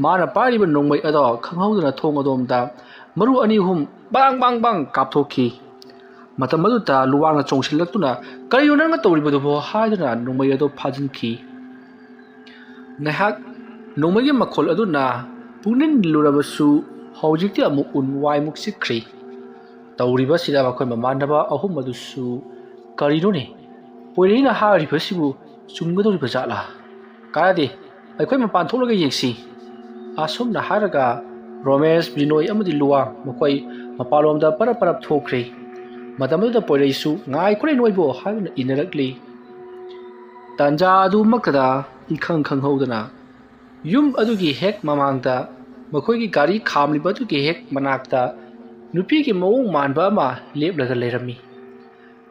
ꯃꯥꯅ ꯄꯥꯏꯔꯤꯕ ꯅꯣꯡꯃꯩ ꯑꯗꯣ ꯈꯪꯍꯧꯗꯅ ꯊꯣꯡ ꯑꯗꯣꯝꯗ ꯃꯔꯨ ꯑꯅꯤ ꯑꯍꯨꯝ ꯕꯥꯡ ꯕꯥꯡ ꯕꯥꯡ ꯀꯥꯞꯊꯣꯛꯈꯤ꯫ ꯃꯇꯝ ꯑꯗꯨꯗ ꯂꯨꯋꯥꯡꯅ ꯆꯣꯡꯁꯤꯜꯂꯛꯇꯨꯅ, "ꯀꯔꯤꯅꯣ ꯅꯪꯅ ꯇꯧꯔꯤꯕꯗꯨꯕꯣ?" ꯍꯥꯏꯗꯨꯅ ꯅꯣꯡꯃꯩ ꯑꯗꯨ ꯐꯥꯖꯤꯟꯈꯤ꯫ ꯉꯥꯏꯍꯥꯛ ꯅꯣꯡꯃꯩꯒꯤ ꯃꯈꯣꯜ ꯑꯗꯨꯅ ꯄꯨꯛꯅꯤꯡ ꯂꯨꯔꯕꯁꯨ ꯍꯧꯖꯤꯛꯇꯤ ꯑꯃꯨꯛ ꯎꯟ ꯋꯥꯏꯃꯨꯛ ꯆꯤꯛꯈ꯭ꯔꯦ꯫ ꯇꯧꯔꯤꯕꯁꯤꯗ ꯃꯈꯣꯏ ꯃꯃꯥꯟꯅꯕ ꯑꯍꯨꯝ ꯑꯗꯨꯁꯨ, "ꯀꯔꯤꯅꯣꯅꯦ? ꯄꯣꯏꯔꯩꯅ ꯍꯥꯏꯔꯤꯕꯁꯤꯕꯨ ꯆꯨꯝꯒꯗꯧꯔꯤꯕ ꯖꯥꯠꯂꯥ? ꯀꯥꯟꯅꯗꯦ, ꯑꯩꯈꯣꯏ ꯃꯄꯥꯟ ꯊꯣꯛꯂꯒ ꯌꯦꯡꯁꯤ"꯫ ꯑꯁꯨꯝꯅ ꯍꯥꯏꯔꯒ ꯔꯣꯃꯦꯁ, ꯕꯤꯅꯣꯏ ꯑꯃꯗꯤ ꯂꯨꯋꯥꯡ ꯃꯈꯣꯏ ꯃꯄꯥꯟꯂꯣꯝꯗ ꯄꯔꯞ ꯄꯔꯞ ꯊꯣꯛꯈ꯭ꯔꯦ꯫ ꯃꯇꯝ ꯑꯗꯨꯗ ꯄꯣꯏꯔꯩꯁꯨ, "ꯉꯥꯏꯈꯣꯔꯦ ꯅꯣꯏꯕꯣ" ꯍꯥꯏꯗꯨꯅ ꯏꯟꯅꯔꯛꯂꯤ꯫ ꯇꯥꯟꯖꯥ ꯑꯗꯨꯃꯛꯇꯗ ꯏꯈꯪ ꯈꯪꯍꯧꯗꯅ ꯌꯨꯝ ꯑꯗꯨꯒꯤ ꯍꯦꯛ ꯃꯃꯥꯡꯗ, ꯃꯈꯣꯏꯒꯤ ꯒꯥꯔꯤ ꯈꯥꯝꯂꯤꯕ ꯑꯗꯨꯒꯤ ꯍꯦꯛ ꯃꯅꯥꯛꯇ ꯅꯨꯄꯤꯒꯤ ꯃꯑꯣꯡ ꯃꯥꯟꯕ ꯑꯃ ꯂꯦꯞꯂꯒ ꯂꯩꯔꯝꯃꯤ꯫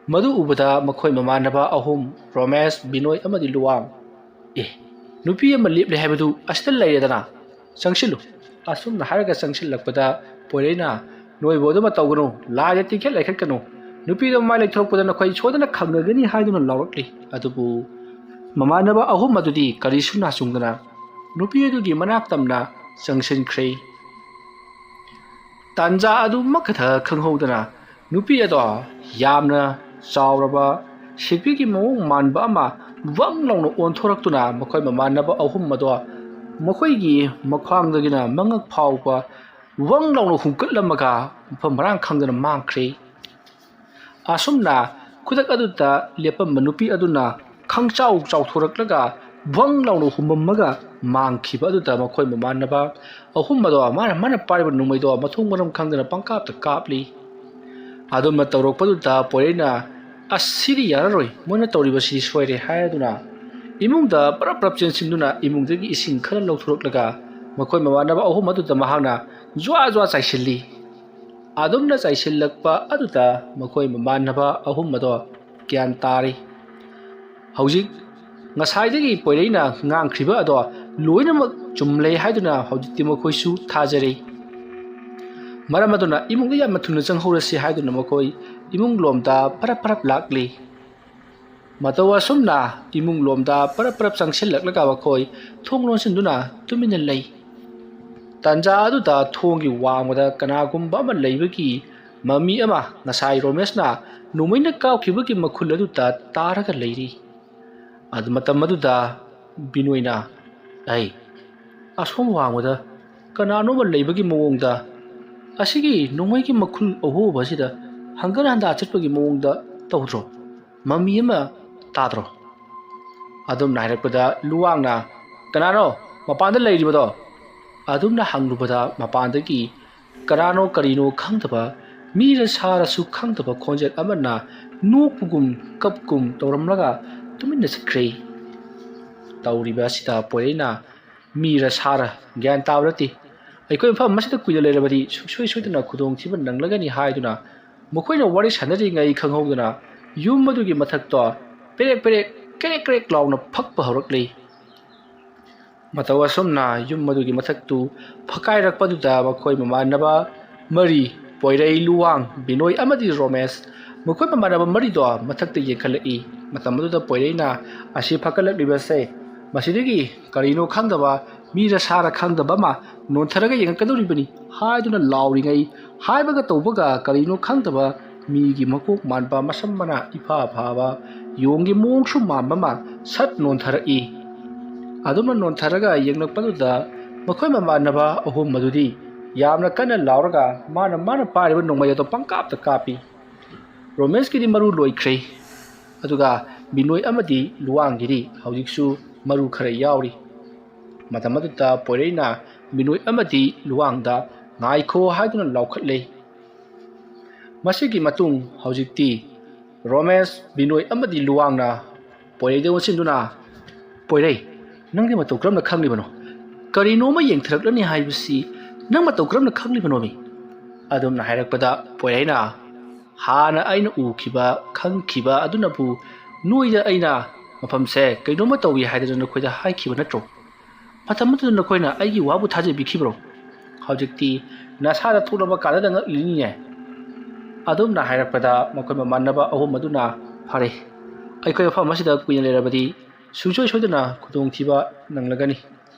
ꯃꯗꯨ ꯎꯕꯗ ꯃꯈꯣꯏ ꯃꯃꯥꯟꯅꯕ ꯑꯍꯨꯝ, ꯔꯣꯃꯦꯁ, ꯕꯤꯅꯣꯏ ꯑꯃꯗꯤ ꯂꯨꯋꯥꯡ, "ꯑꯦ, ꯅꯨꯄꯤ ꯑꯃ ꯂꯦꯞꯂꯦ ꯍꯥꯏꯕꯗꯨ ꯑꯁꯤꯗ ꯂꯩꯔꯦꯗꯅ, ꯆꯪꯁꯤꯜꯂꯨ"꯫ ꯑꯁꯨꯝꯅ ꯍꯥꯏꯔꯒ ꯆꯪꯁꯤꯜꯂꯛꯄꯗ ꯄꯣꯏꯔꯩꯅ, "ꯅꯣꯏꯕꯨ ꯑꯗꯨꯃ ꯇꯧꯒꯅꯨ, ꯂꯥꯏꯗ ꯇꯤꯡꯈꯦꯠ ꯂꯩꯈꯠꯀꯅꯨ, ꯅꯨꯄꯤꯗꯣ ꯃꯃꯥꯏ ꯂꯩꯊꯣꯔꯛꯄꯗ ꯅꯈꯣꯏ ꯁꯣꯏꯗꯅ ꯈꯪꯅꯒꯅꯤ" ꯍꯥꯏꯗꯨꯅ ꯂꯥꯎꯔꯛꯂꯤ꯫ ꯑꯗꯨꯕꯨ ꯃꯃꯥꯟꯅꯕ ꯑꯍꯨꯝ ꯑꯗꯨꯗꯤ ꯀꯔꯤꯁꯨ ꯅꯥꯆꯨꯡꯗꯅ ꯅꯨꯄꯤ ꯑꯗꯨꯒꯤ ꯃꯅꯥꯛ ꯇꯝꯅ ꯆꯪꯁꯤꯟꯈ꯭ꯔꯦ꯫ ꯇꯥꯟꯖꯥ ꯑꯗꯨꯃꯛꯈꯛꯇ ꯈꯪꯍꯧꯗꯅ ꯅꯨꯄꯤ ꯑꯗꯣ ꯌꯥꯝꯅ ꯆꯥꯎꯔꯕ ꯁꯤꯜꯄꯤꯒꯤ ꯃꯑꯣꯡ ꯃꯥꯟꯕ ꯑꯃ ꯋꯪ ꯂꯥꯎꯅ ꯑꯣꯟꯊꯣꯔꯛꯇꯨꯅ ꯃꯈꯣꯏ ꯃꯃꯥꯟꯅꯕ ꯑꯍꯨꯝ ꯑꯗꯣ ꯃꯈꯣꯏꯒꯤ ꯃꯈ꯭ꯋꯥꯡꯗꯒꯤꯅ ꯃꯉꯛ ꯐꯥꯎꯕ ꯋꯪ ꯂꯥꯎꯅ ꯍꯨꯝꯀꯠꯂꯝꯃꯒ ꯃꯐꯝ ꯃꯔꯥꯡ ꯈꯪꯗꯅ ꯃꯥꯡꯈ꯭ꯔꯦ꯫ ꯑꯁꯨꯝꯅ ꯈꯨꯗꯛ ꯑꯗꯨꯗ ꯂꯦꯞꯄꯝꯕ ꯅꯨꯄꯤ ꯑꯗꯨꯅ ꯈꯪꯆꯥꯎ ꯆꯥꯎꯊꯣꯔꯛꯂꯒ ꯚꯪ ꯂꯥꯎꯅ ꯍꯨꯝꯃꯝꯃꯒ ꯃꯥꯡꯈꯤꯕ ꯑꯗꯨꯗ ꯃꯈꯣꯏ ꯃꯃꯥꯟꯅꯕ ꯑꯍꯨꯝ ꯑꯗꯣ ꯃꯥꯅ, ꯃꯥꯅ ꯄꯥꯏꯔꯤꯕ ꯅꯣꯡꯃꯩꯗꯣ ꯃꯊꯣꯡ ꯃꯔꯝ ꯈꯪꯗꯅ ꯄꯪꯀꯥꯞꯇ ꯀꯥꯞꯂꯤ꯫ ꯑꯗꯨꯝꯅ ꯇꯧꯔꯛꯄꯗꯨꯗ ꯄꯣꯏꯔꯩꯅ, "ꯑꯁ, ꯁꯤꯗꯤ ꯌꯥꯔꯔꯣꯏ, ꯃꯣꯏꯅ ꯇꯧꯔꯤꯕꯁꯤ ꯁꯣꯏꯔꯦ" ꯍꯥꯏꯗꯨꯅ ꯏꯃꯨꯡꯗ ꯄꯔꯞ ꯄꯔꯞ ꯆꯦꯟꯁꯤꯟꯗꯨꯅ ꯏꯃꯨꯡꯗꯒꯤ ꯏꯁꯤꯡ ꯈꯔ ꯂꯧꯊꯣꯔꯛꯂꯒ ꯃꯈꯣꯏ ꯃꯃꯥꯟꯅꯕ ꯑꯍꯨꯝ ꯑꯗꯨꯗ ꯃꯍꯥꯛꯅ ꯖ꯭ꯋꯥ ꯖ꯭ꯋꯥ ꯆꯥꯏꯁꯤꯜꯂꯤ꯫ ꯑꯗꯨꯝꯅ ꯆꯥꯏꯁꯤꯜꯂꯛꯄ ꯑꯗꯨꯗ ꯃꯈꯣꯏ ꯃꯃꯥꯟꯅꯕ ꯑꯍꯨꯝ ꯑꯗꯣ ꯒ꯭ꯌꯥꯟ ꯇꯥꯔꯦ꯫ ꯍꯧꯖꯤꯛ ꯉꯁꯥꯏꯗꯒꯤ ꯄꯣꯏꯔꯩꯅ ꯉꯥꯡꯈ꯭ꯔꯤꯕ ꯑꯗꯣ ꯂꯣꯏꯅꯃꯛ ꯆꯨꯝꯂꯦ ꯍꯥꯏꯗꯨꯅ ꯍꯧꯖꯤꯛꯇꯤ ꯃꯈꯣꯏꯁꯨ ꯊꯥꯖꯔꯦ꯫ ꯃꯔꯝ ꯑꯗꯨꯅ ꯏꯃꯨꯡꯗ ꯌꯥꯝꯅ ꯊꯨꯅ ꯆꯪꯍꯧꯔꯁꯤ ꯍꯥꯏꯗꯨꯅ ꯃꯈꯣꯏ ꯏꯃꯨꯡ ꯂꯣꯝꯗ ꯐꯔꯞ ꯐꯔꯞ ꯂꯥꯛꯂꯤ꯫ ꯃꯇꯧ ꯑꯁꯨꯝꯅ ꯏꯃꯨꯡ ꯂꯣꯝꯗ ꯄꯔꯞ ꯄꯔꯞ ꯆꯪꯁꯤꯜꯂꯛꯂꯒ ꯃꯈꯣꯏ ꯊꯣꯡ ꯂꯣꯟꯁꯤꯟꯗꯨꯅ ꯇꯨꯃꯤꯟꯅ ꯂꯩ꯫ ꯇꯥꯟꯖꯥ ꯑꯗꯨꯗ ꯊꯣꯡꯒꯤ ꯋꯥꯡꯃꯗ ꯀꯅꯥꯒꯨꯝꯕ ꯑꯃ ꯂꯩꯕꯒꯤ ꯃꯃꯤ ꯑꯃ ꯉꯁꯥꯏ ꯔꯣꯃꯦꯁꯅ ꯅꯣꯡꯃꯩꯅ ꯀꯥꯞꯈꯤꯕꯒꯤ ꯃꯈꯨꯜ ꯑꯗꯨꯗ ꯇꯥꯔꯒ ꯂꯩꯔꯤ꯫ ꯑꯗꯨ ꯃꯇꯝ ꯑꯗꯨꯗ ꯕꯤꯅꯣꯏꯅ, "ꯑꯩ, ꯑꯁꯣꯝ ꯋꯥꯡꯃꯗ ꯀꯅꯥꯅꯣꯝꯃ ꯂꯩꯕꯒꯤ ꯃꯑꯣꯡꯗ, ꯑꯁꯤꯒꯤ ꯅꯣꯡꯃꯩꯒꯤ ꯃꯈꯨꯜ ꯑꯍꯣꯕ ꯑꯁꯤꯗ ꯍꯪꯒꯠ ꯍꯟꯗꯥ ꯆꯠꯄꯒꯤ ꯃꯑꯣꯡꯗ ꯇꯧꯗ꯭ꯔꯣ? ꯃꯃꯤ ꯑꯃ ꯇꯥꯗ꯭ꯔꯣ?" ꯑꯗꯨꯝꯅ ꯍꯥꯏꯔꯛꯄꯗ ꯂꯨꯋꯥꯡꯅ, "ꯀꯅꯥꯅꯣ ꯃꯄꯥꯟꯗ ꯂꯩꯔꯤꯕꯗꯣ?" ꯑꯗꯨꯝꯅ ꯍꯪꯂꯨꯕꯗ ꯃꯄꯥꯟꯗꯒꯤ ꯀꯅꯥꯅꯣ ꯀꯔꯤꯅꯣ ꯈꯪꯗꯕ, ꯃꯤꯔ ꯁꯥꯔꯁꯨ ꯈꯪꯗꯕ ꯈꯣꯟꯖꯦꯜ ꯑꯃꯅ ꯅꯣꯛꯄꯒꯨꯝ ꯀꯞꯀꯨꯝ ꯇꯧꯔꯝꯂꯒ ꯇꯨꯃꯤꯟꯅ ꯆꯠꯈ꯭ꯔꯦ꯫ ꯇꯧꯔꯤꯕ ꯑꯁꯤꯗ ꯄꯣꯏꯔꯩꯅ, "ꯃꯤꯔ ꯁꯥꯔ ꯒ꯭ꯌꯥꯟ ꯇꯥꯕ ꯅꯠꯇꯦ꯫ ꯑꯩꯈꯣꯏ ꯃꯐꯝ ꯑꯁꯤꯗ ꯀꯨꯏꯅ ꯂꯩꯔꯕꯗꯤ ꯁꯨꯡꯁꯣꯏ ꯁꯣꯏꯗꯅ ꯈꯨꯗꯣꯡꯊꯤꯕ ꯅꯪꯂꯒꯅꯤ" ꯍꯥꯏꯗꯨꯅ ꯃꯈꯣꯏꯅ ꯋꯥꯔꯤ ꯁꯥꯟꯅꯔꯤꯉꯩ ꯈꯪꯍꯧꯗꯅ ꯌꯨꯝ ꯑꯗꯨꯒꯤ ꯃꯊꯛꯇꯣ ꯄꯦꯔꯦꯛ ꯄꯦꯔꯦꯛ, ꯀ꯭ꯔꯦꯛ ꯀ꯭ꯔꯦꯛ ꯂꯥꯎꯅ ꯐꯛꯄ ꯍꯧꯔꯛꯂꯦ꯫ ꯃꯇꯧ ꯑꯁꯨꯝꯅ ꯌꯨꯝ ꯑꯗꯨꯒꯤ ꯃꯊꯛꯇꯨ ꯐꯛꯀꯥꯏꯔꯛꯄꯗꯨꯗ ꯃꯈꯣꯏ ꯃꯃꯥꯟꯅꯕ ꯃꯔꯤ, ꯄꯣꯏꯔꯩ, ꯂꯨꯋꯥꯡ, ꯕꯤꯅꯣꯏ ꯑꯃꯗꯤ ꯔꯣꯃꯦꯁ, ꯃꯈꯣꯏ ꯃꯃꯥꯟꯅꯕ ꯃꯔꯤꯗꯣ ꯃꯊꯛꯇ ꯌꯦꯡꯈꯠꯂꯛꯏ꯫ ꯃꯇꯝ ꯑꯗꯨꯗ ꯄꯣꯏꯔꯩꯅ, "ꯑꯁꯤ ꯐꯒꯠꯂꯛꯂꯤꯕꯁꯦ, ꯃꯁꯤꯗꯒꯤ ꯀꯔꯤꯅꯣ ꯈꯪꯗꯕ ꯃꯤꯔ ꯁꯥꯔ ꯈꯪꯗꯕ ꯑꯃ ꯅꯣꯟꯊꯔꯒ ꯌꯦꯡꯉꯛꯀꯗꯧꯔꯤꯕꯅꯤ" ꯍꯥꯏꯗꯨꯅ ꯂꯥꯎꯔꯤꯉꯩ, ꯍꯥꯏꯕꯒ ꯇꯧꯕꯒ ꯀꯔꯤꯅꯣ ꯈꯪꯗꯕ ꯃꯤꯒꯤ ꯃꯀꯣꯛ ꯃꯥꯟꯕ, ꯃꯁꯝ ꯃꯅꯥ ꯏꯐꯥ ꯐꯥꯕ ꯌꯣꯡꯒꯤ ꯃꯑꯣꯡꯁꯨ ꯃꯥꯟꯕ ꯑꯃ ꯁꯠ ꯅꯣꯟꯊꯔꯛꯏ꯫ ꯑꯗꯨꯝꯅ ꯅꯣꯟꯊꯔꯒ ꯌꯦꯡꯂꯛꯄꯗꯨꯗ ꯃꯈꯣꯏ ꯃꯃꯥꯟꯅꯕ ꯑꯍꯨꯝ ꯑꯗꯨꯗꯤ ꯌꯥꯝꯅ ꯀꯟꯅ ꯂꯥꯎꯔꯒ ꯃꯥꯅ, ꯃꯥꯅ ꯄꯥꯏꯔꯤꯕ ꯅꯣꯡꯃꯩ ꯑꯗꯨ ꯄꯪꯀꯥꯞꯇ ꯀꯥꯞꯄꯤ꯫ ꯔꯣꯃꯦꯁꯀꯤꯗꯤ ꯃꯔꯨ ꯂꯣꯏꯈ꯭ꯔꯦ, ꯑꯗꯨꯒ ꯕꯤꯅꯣꯏ ꯑꯃꯗꯤ ꯂꯨꯋꯥꯡꯒꯤꯗꯤ ꯍꯧꯖꯤꯛꯁꯨ ꯃꯔꯨ ꯈꯔ ꯌꯥꯎꯔꯤ꯫ ꯃꯇꯝ ꯑꯗꯨꯗ ꯄꯣꯏꯔꯩꯅ ꯕꯤꯅꯣꯏ ꯑꯃꯗꯤ ꯂꯨꯋꯥꯡꯗ "ꯉꯥꯏꯈꯣ" ꯍꯥꯏꯗꯨꯅ ꯂꯥꯎꯈꯠꯂꯦ꯫ ꯃꯁꯤꯒꯤ ꯃꯇꯨꯡ ꯍꯧꯖꯤꯛꯇꯤ ꯔꯣꯃꯦꯁ, ꯕꯤꯅꯣꯏ ꯑꯃꯗꯤ ꯂꯨꯋꯥꯡꯅ ꯄꯣꯏꯔꯩꯗ ꯑꯣꯟꯁꯤꯟꯗꯨꯅ, "ꯄꯣꯏꯔꯩ, ꯅꯪꯗꯤ ꯃꯇꯧ ꯀꯔꯝꯅ ꯈꯪꯂꯤꯕꯅꯣ? ꯀꯔꯤꯅꯣꯃ ꯌꯦꯡꯊꯔꯛꯂꯅꯤ ꯍꯥꯏꯕꯁꯤ ꯅꯪ ꯃꯇꯧ ꯀꯔꯝꯅ ꯈꯪꯂꯤꯕꯅꯣꯃꯤ?" ꯑꯗꯨꯝꯅ ꯍꯥꯏꯔꯛꯄꯗ ꯄꯣꯏꯔꯩꯅ, "ꯍꯥꯟꯅ ꯑꯩꯅ ꯎꯈꯤꯕ, ꯈꯪꯈꯤꯕ ꯑꯗꯨꯅꯕꯨ ꯅꯣꯏꯗ ꯑꯩꯅ ꯃꯐꯝꯁꯦ ꯀꯩꯅꯣꯝꯃ ꯇꯧꯏ ꯍꯥꯏꯗꯅ ꯅꯈꯣꯏꯗ ꯍꯥꯏꯈꯤꯕ ꯅꯠꯇ꯭ꯔꯣ? ꯃꯇꯝ ꯑꯗꯨꯗ ꯅꯈꯣꯏꯅ ꯑꯩꯒꯤ ꯋꯥꯕꯨ ꯊꯥꯖꯕꯤꯈꯤꯕ꯭ꯔꯣ? ꯍꯧꯖꯤꯛꯇꯤ ꯅꯁꯥꯗ ꯊꯣꯛꯂꯕ ꯀꯥꯟꯅꯗ ꯉꯛꯂꯤꯅꯤꯅꯦ?" ꯑꯗꯨꯝꯅ ꯍꯥꯏꯔꯛꯄꯗ ꯃꯈꯣꯏ ꯃꯃꯥꯟꯅꯕ ꯑꯍꯨꯝ ꯑꯗꯨꯅ, "ꯐꯔꯦ, ꯑꯩꯈꯣꯏ ꯃꯐꯝ ꯑꯁꯤꯗ ꯀꯨꯏꯅ ꯂꯩꯔꯕꯗꯤ ꯁꯨꯡꯁꯣꯏ ꯁꯣꯏꯗꯅ ꯈꯨꯗꯣꯡꯊꯤꯕ ꯅꯪꯂꯒꯅꯤ꯫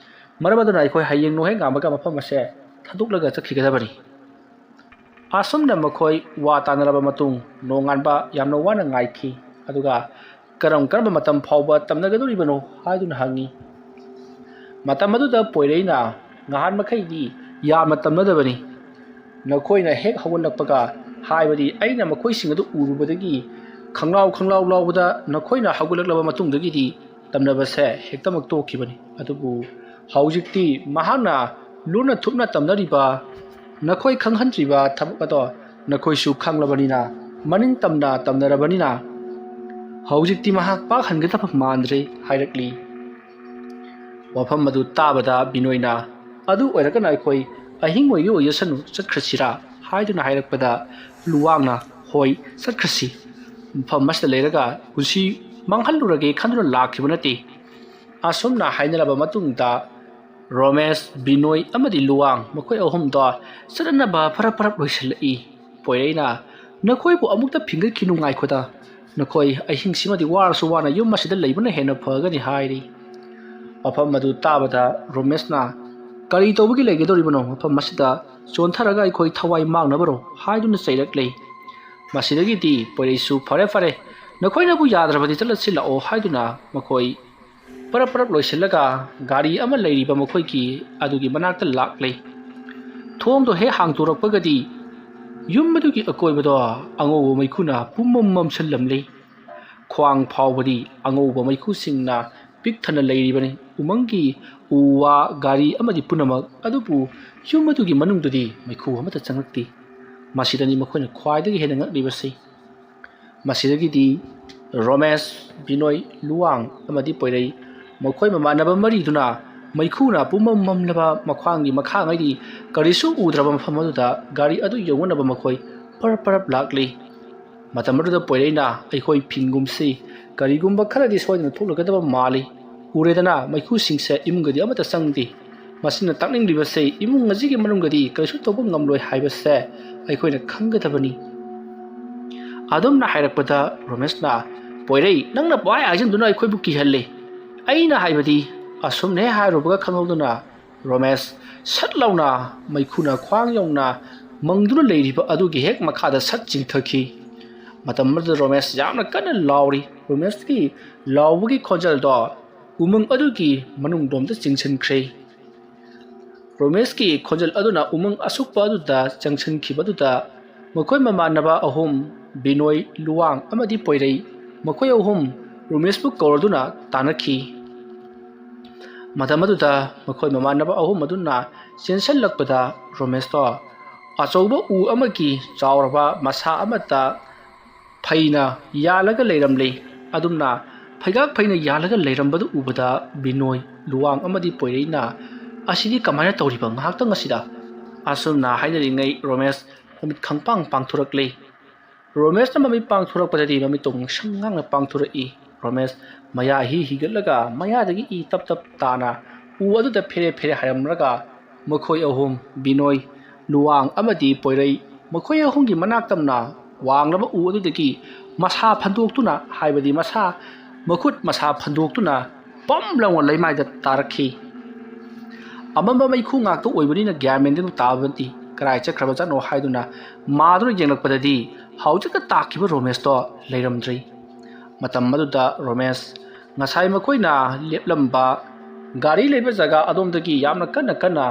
ꯃꯔꯝ ꯑꯗꯨꯅ ꯑꯩꯈꯣꯏ ꯍꯌꯦꯡ ꯅꯣꯡꯍꯦꯛ ꯉꯥꯟꯕꯒ ꯃꯐꯝ ꯑꯁꯦ ꯊꯥꯗꯣꯛꯂꯒ ꯆꯠꯈꯤꯒꯗꯕꯅꯤ꯫ ꯑꯁꯨꯝꯅ ꯃꯈꯣꯏ ꯋꯥ ꯇꯥꯅꯔꯕ ꯃꯇꯨꯡ ꯅꯣꯡꯉꯥꯟꯕ ꯌꯥꯝꯅ ꯋꯥꯅ ꯉꯥꯏꯈꯤ꯫ ꯑꯗꯨꯒ ꯀꯔꯝ ꯀꯔꯝꯕ ꯃꯇꯝ ꯐꯥꯎꯕ ꯇꯝꯅꯒꯗꯧꯔꯤꯕꯅꯣ ꯍꯥꯏꯗꯨꯅ ꯍꯪꯉꯤ꯫ ꯃꯇꯝ ꯑꯗꯨꯗ ꯄꯣꯏꯔꯩꯅ, "ꯉꯍꯥꯟ ꯃꯈꯩꯗꯤ ꯌꯥꯝꯅ ꯇꯝꯅꯗꯕꯅꯤ꯫ ꯅꯈꯣꯏꯅ ꯍꯦꯛ ꯍꯧꯒꯠꯂꯛꯄꯒ, ꯍꯥꯏꯕꯗꯤ ꯑꯩꯅ ꯃꯈꯣꯏꯁꯤꯡ ꯑꯗꯨ ꯎꯔꯨꯕꯗꯒꯤ ꯈꯪꯂꯥꯎ ꯈꯪꯂꯥꯎ ꯂꯥꯎꯕꯗ ꯅꯈꯣꯏꯅ ꯍꯧꯒꯠꯂꯛꯂꯕ ꯃꯇꯨꯡꯗꯒꯤꯗꯤ ꯇꯝꯅꯕꯁꯦ ꯍꯦꯛꯇꯃꯛ ꯇꯣꯛꯈꯤꯕꯅꯤ꯫ ꯑꯗꯨꯕꯨ ꯍꯧꯖꯤꯛꯇꯤ ꯃꯍꯥꯛꯅ ꯂꯨꯅ ꯊꯨꯞꯅ ꯇꯝꯅꯔꯤꯕ, ꯅꯈꯣꯏ ꯈꯪꯍꯟꯗ꯭ꯔꯤꯕ ꯊꯕꯛ ꯑꯗꯣ ꯅꯈꯣꯏꯁꯨ ꯈꯪꯂꯕꯅꯤꯅ, ꯃꯅꯤꯡ ꯇꯝꯅ ꯇꯝꯅꯔꯕꯅꯤꯅ, ꯍꯧꯖꯤꯛꯇꯤ ꯃꯍꯥꯛ ꯄꯥꯛ ꯍꯟꯒꯗꯕ ꯃꯥꯟꯗ꯭ꯔꯦ" ꯍꯥꯏꯔꯛꯂꯤ꯫ ꯋꯥꯐꯝ ꯑꯗꯨ ꯇꯥꯕꯗ ꯕꯤꯅꯣꯏꯅ, "ꯑꯗꯨ ꯑꯣꯏꯔꯒꯅ ꯑꯩꯈꯣꯏ ꯑꯍꯤꯡ ꯑꯣꯏꯒꯦ ꯑꯣꯏꯖꯁꯅꯨ, ꯆꯠꯈ꯭ꯔꯁꯤꯔꯥ?" ꯍꯥꯏꯗꯨꯅ ꯍꯥꯏꯔꯛꯄꯗ ꯂꯨꯋꯥꯡꯅ, "ꯍꯣꯏ, ꯆꯠꯈ꯭ꯔꯁꯤ꯫ ꯃꯐꯝ ꯑꯁꯤꯗ ꯂꯩꯔꯒ ꯄꯨꯟꯁꯤ ꯃꯥꯡꯍꯜꯂꯨꯔꯒꯦ ꯈꯟꯗꯨꯅ ꯂꯥꯛꯈꯤꯕ ꯅꯠꯇꯦ"꯫ ꯑꯁꯨꯝꯅ ꯍꯥꯏꯅꯔꯕ ꯃꯇꯨꯡꯗ ꯔꯣꯃꯦꯁ, ꯕꯤꯅꯣꯏ ꯑꯃꯗꯤ ꯂꯨꯋꯥꯡ ꯃꯈꯣꯏ ꯑꯍꯨꯝꯗꯣ ꯆꯠꯅꯅꯕ ꯐꯔꯞ ꯐꯔꯞ ꯂꯣꯏꯁꯤꯜꯂꯛꯏ꯫ ꯄꯣꯏꯔꯩꯅ, "ꯅꯈꯣꯏꯕꯨ ꯑꯃꯨꯛꯇ ꯐꯤꯡꯒꯠꯈꯤꯅꯨ, ꯉꯥꯏꯈꯣꯗ꯫ ꯅꯈꯣꯏ ꯑꯍꯤꯡꯁꯤꯃꯗꯤ ꯋꯥꯔꯁꯨ ꯋꯥꯅ ꯌꯨꯝ ꯑꯁꯤꯗ ꯂꯩꯕꯅ ꯍꯦꯟꯅ ꯐꯒꯅꯤ" ꯍꯥꯏꯔꯤ꯫ ꯋꯥꯐꯝ ꯑꯗꯨ ꯇꯥꯕꯗ ꯔꯣꯃꯦꯁꯅ, "ꯀꯔꯤ ꯇꯧꯕꯒꯤ ꯂꯩꯒꯗꯧꯔꯤꯕꯅꯣ ꯃꯐꯝ ꯑꯁꯤꯗ? ꯆꯣꯟꯊꯔꯒ ꯑꯩꯈꯣꯏ ꯊꯋꯥꯏ ꯃꯥꯡꯅꯕꯔꯣ?" ꯍꯥꯏꯗꯨꯅ ꯆꯩꯔꯛꯂꯦ꯫ ꯃꯁꯤꯗꯒꯤꯗꯤ ꯄꯣꯏꯔꯩꯁꯨ, "ꯐꯔꯦ, ꯐꯔꯦ, ꯅꯈꯣꯏꯅꯕꯨ ꯌꯥꯗ꯭ꯔꯕꯗꯤ ꯆꯠꯂꯁꯤ ꯂꯥꯛꯑꯣ" ꯍꯥꯏꯗꯨꯅ ꯃꯈꯣꯏ ꯄꯔꯞ ꯄꯔꯞ ꯂꯣꯏꯁꯤꯜꯂꯒ ꯒꯥꯔꯤ ꯑꯃ ꯂꯩꯔꯤꯕ ꯃꯈꯣꯏꯒꯤ ꯑꯗꯨꯒꯤ ꯃꯅꯥꯛꯇ ꯂꯥꯛꯂꯦ꯫ ꯊꯣꯡꯗꯣ ꯍꯦꯛ ꯍꯥꯡꯇꯣꯔꯛꯄꯒꯗꯤ ꯌꯨꯝ ꯑꯗꯨꯒꯤ ꯑꯀꯣꯏꯕꯗꯣ ꯑꯉꯧꯕ ꯃꯩꯈꯨꯅ ꯄꯨꯝꯃꯝ ꯃꯝꯁꯤꯜꯂꯝꯂꯤ꯫ ꯈ꯭ꯋꯥꯡ ꯐꯥꯎꯕꯗꯤ ꯑꯉꯧꯕ ꯃꯩꯈꯨꯁꯤꯡꯅ ꯄꯤꯛ ꯊꯟꯅ ꯂꯩꯔꯤꯕꯅꯤ꯫ ꯎꯃꯪꯒꯤ ꯎ ꯋꯥ, ꯒꯥꯔꯤ ꯑꯃꯗꯤ ꯄꯨꯝꯅꯃꯛ, ꯑꯗꯨꯕꯨ ꯌꯨꯝ ꯑꯗꯨꯒꯤ ꯃꯅꯨꯡꯗꯗꯤ ꯃꯩꯈꯨ ꯑꯃꯠꯇ ꯆꯪꯂꯛꯇꯦ꯫ ꯃꯁꯤꯗꯅꯤ ꯃꯈꯣꯏꯅ ꯈ꯭ꯋꯥꯏꯗꯒꯤ ꯍꯦꯟꯅ ꯉꯛꯂꯤꯕꯁꯤ꯫ ꯃꯁꯤꯗꯒꯤꯗꯤ ꯔꯣꯃꯦꯁ, ꯕꯤꯅꯣꯏ, ꯂꯨꯋꯥꯡ ꯑꯃꯗꯤ ꯄꯣꯏꯔꯩ, ꯃꯈꯣꯏ ꯃꯃꯥꯟꯅꯕ ꯃꯔꯤꯗꯨꯅ ꯃꯩꯈꯨꯅ ꯄꯨꯝꯃꯝ ꯃꯝꯂꯕ ꯃꯈ꯭ꯋꯥꯡꯒꯤ ꯃꯈꯥꯉꯩꯗꯤ ꯀꯔꯤꯁꯨ ꯎꯗ꯭ꯔꯕ ꯃꯐꯝ ꯑꯗꯨꯗ ꯒꯥꯔꯤ ꯑꯗꯨ ꯌꯧꯅꯅꯕ ꯃꯈꯣꯏ ꯄꯔꯞ ꯄꯔꯞ ꯂꯥꯛꯂꯤ꯫ ꯃꯇꯝ ꯑꯗꯨꯗ ꯄꯣꯏꯔꯩꯅ, "ꯑꯩꯈꯣꯏ ꯐꯤꯡꯒꯨꯝꯁꯤ ꯀꯔꯤꯒꯨꯝꯕ ꯈꯔꯗꯤ ꯁꯣꯏꯗꯅ ꯊꯣꯛꯂꯒꯗꯕ ꯃꯥꯜꯂꯤ꯫ ꯎꯔꯦꯗꯅ, ꯃꯩꯈꯨꯁꯤꯡꯁꯦ ꯏꯃꯨꯡꯒꯗꯤ ꯑꯃꯠꯇ ꯆꯪꯗꯦ꯫ ꯃꯁꯤꯅ ꯇꯥꯛꯅꯤꯡꯂꯤꯕꯁꯦ ꯏꯃꯨꯡ ꯑꯁꯤꯒꯤ ꯃꯅꯨꯡꯗꯗꯤ ꯀꯔꯤꯁꯨ ꯇꯧꯕ ꯉꯝꯂꯣꯏ ꯍꯥꯏꯕꯁꯦ ꯑꯩꯈꯣꯏꯅ ꯈꯪꯒꯗꯕꯅꯤ"꯫ ꯑꯗꯨꯝꯅ ꯍꯥꯏꯔꯛꯄꯗ ꯔꯣꯃꯦꯁꯅ, "ꯄꯣꯏꯔꯩ, ꯅꯪꯅ ꯄꯪꯍꯥꯏ ꯍꯥꯏꯖꯤꯟꯗꯨꯅ ꯑꯩꯈꯣꯏꯕꯨ ꯀꯤꯍꯜꯂꯦ꯫ ꯑꯩꯅ ꯍꯥꯏꯕꯗꯤ", ꯑꯁꯨꯝꯅ ꯍꯦꯛ ꯍꯥꯏꯔꯨꯕꯒ ꯈꯪꯍꯧꯗꯅ ꯔꯣꯃꯦꯁ ꯁꯠ ꯂꯥꯎꯅ ꯃꯩꯈꯨꯅ ꯈ꯭ꯋꯥꯡ ꯌꯧꯅ ꯃꯪꯗꯨꯅ ꯂꯩꯔꯤꯕ ꯑꯗꯨꯒꯤ ꯍꯦꯛ ꯃꯈꯥꯗ ꯁꯠ ꯆꯤꯡꯊꯈꯤ꯫ ꯃꯇꯝ ꯑꯗꯨꯗ ꯔꯣꯃꯦꯁ ꯌꯥꯝꯅ ꯀꯟꯅ ꯂꯥꯎꯔꯤ꯫ ꯔꯣꯃꯦꯁꯀꯤ ꯂꯥꯎꯕꯒꯤ ꯈꯣꯟꯖꯦꯜꯗꯣ ꯎꯃꯪ ꯑꯗꯨꯒꯤ ꯃꯅꯨꯡꯂꯣꯝꯗ ꯆꯤꯡꯁꯤꯟꯈ꯭ꯔꯦ꯫ ꯔꯣꯃꯦꯁꯀꯤ ꯈꯣꯟꯖꯦꯜ ꯑꯗꯨꯅ ꯎꯃꯪ ꯑꯁꯨꯛꯄ ꯑꯗꯨꯗ ꯆꯪꯁꯤꯟꯈꯤꯕꯗꯨꯗ ꯃꯈꯣꯏ ꯃꯃꯥꯟꯅꯕ ꯑꯍꯨꯝ, ꯕꯤꯅꯣꯏ, ꯂꯨꯋꯥꯡ ꯑꯃꯗꯤ ꯄꯣꯏꯔꯩ, ꯃꯈꯣꯏ ꯑꯍꯨꯝ ꯔꯣꯃꯦꯁꯄꯨ ꯀꯧꯔꯗꯨꯅ ꯇꯥꯟꯅꯈꯤ꯫ ꯃꯇꯝ ꯑꯗꯨꯗ ꯃꯈꯣꯏ ꯃꯃꯥꯟꯅꯕ ꯑꯍꯨꯝ ꯑꯗꯨꯅ ꯆꯦꯟꯁꯤꯜꯂꯛꯄꯗ ꯔꯣꯃꯦꯁꯇꯣ ꯑꯆꯧꯕ ꯎ ꯑꯃꯒꯤ ꯆꯥꯎꯔꯕ ꯃꯁꯥ ꯑꯃꯠꯇ ꯐꯩꯅ ꯌꯥꯜꯂꯒ ꯂꯩꯔꯝꯂꯤ꯫ ꯑꯗꯨꯝꯅ ꯐꯩꯒꯥꯛ ꯐꯩꯅ ꯌꯥꯜꯂꯒ ꯂꯩꯔꯝꯕꯗꯨ ꯎꯕꯗ ꯕꯤꯅꯣꯏ, ꯂꯨꯋꯥꯡ ꯑꯃꯗꯤ ꯄꯣꯏꯔꯩꯅ, "ꯑꯁꯤꯗꯤ ꯀꯃꯥꯏꯅ ꯇꯧꯔꯤꯕ ꯉꯥꯏꯍꯥꯛꯇꯪ ꯑꯁꯤꯗ?" ꯑꯁꯨꯝꯅ ꯍꯥꯏꯅꯔꯤꯉꯩ ꯔꯣꯃꯦꯁ ꯃꯃꯤꯠ ꯈꯪꯄꯥꯡ ꯄꯥꯡꯊꯣꯔꯛꯂꯤ꯫ ꯔꯣꯃꯦꯁꯅ ꯃꯃꯤꯠ ꯄꯥꯡꯊꯣꯔꯛꯄꯗꯗꯤ ꯃꯃꯤꯠꯇꯣ ꯉꯥꯡꯁꯪ ꯉꯥꯡꯅ ꯄꯥꯡꯊꯣꯔꯛꯏ꯫ ꯔꯣꯃꯦꯁ ꯃꯌꯥ ꯍꯤ ꯍꯤꯒꯠꯂꯒ ꯃꯌꯥꯗꯒꯤ ꯏ ꯇꯞ ꯇꯞ ꯇꯥꯅ ꯎ ꯑꯗꯨꯗ ꯐꯦꯔꯦ ꯐꯦꯔꯦ ꯍꯥꯏꯔꯝꯂꯒ ꯃꯈꯣꯏ ꯑꯍꯨꯝ, ꯕꯤꯅꯣꯏ, ꯂꯨꯋꯥꯡ ꯑꯃꯗꯤ ꯄꯣꯏꯔꯩ, ꯃꯈꯣꯏ ꯑꯍꯨꯝꯒꯤ ꯃꯅꯥꯛ ꯇꯝꯅ ꯋꯥꯡꯂꯕ ꯎ ꯑꯗꯨꯗꯒꯤ ꯃꯁꯥ ꯐꯟꯗꯣꯛꯇꯨꯅ, ꯍꯥꯏꯕꯗꯤ ꯃꯁꯥ, ꯃꯈꯨꯠ ꯃꯁꯥ ꯐꯟꯗꯣꯛꯇꯨꯅ ꯄꯝ ꯂꯥꯎꯅ ꯂꯩꯃꯥꯏꯗ ꯇꯥꯔꯛꯈꯤ꯫ ꯑꯃꯝꯕ ꯃꯩꯈꯨ ꯉꯥꯛꯇ ꯑꯣꯏꯕꯅꯤꯅ ꯒ꯭ꯌꯥꯟ ꯃꯦꯟꯗꯨ ꯇꯥꯕ ꯅꯠꯇꯦ꯫ ꯀꯗꯥꯏ ꯆꯠꯈ꯭ꯔꯕꯖꯥꯠꯅꯣ ꯍꯥꯏꯗꯨꯅ ꯃꯥꯗꯨꯅ ꯌꯦꯡꯂꯛꯄꯗꯗꯤ ꯍꯧꯖꯤꯛꯇ ꯇꯥꯈꯤꯕ ꯔꯣꯃꯦꯁꯇꯣ ꯂꯩꯔꯝꯗ꯭ꯔꯦ꯫ ꯃꯇꯝ ꯑꯗꯨꯗ ꯔꯣꯃꯦꯁ ꯉꯁꯥꯏ ꯃꯈꯣꯏꯅ ꯂꯦꯞꯂꯝꯕ ꯒꯥꯔꯤ ꯂꯩꯕ ꯖꯒꯥ ꯑꯗꯣꯝꯗꯒꯤ ꯌꯥꯝꯅ ꯀꯟꯅ ꯀꯟꯅ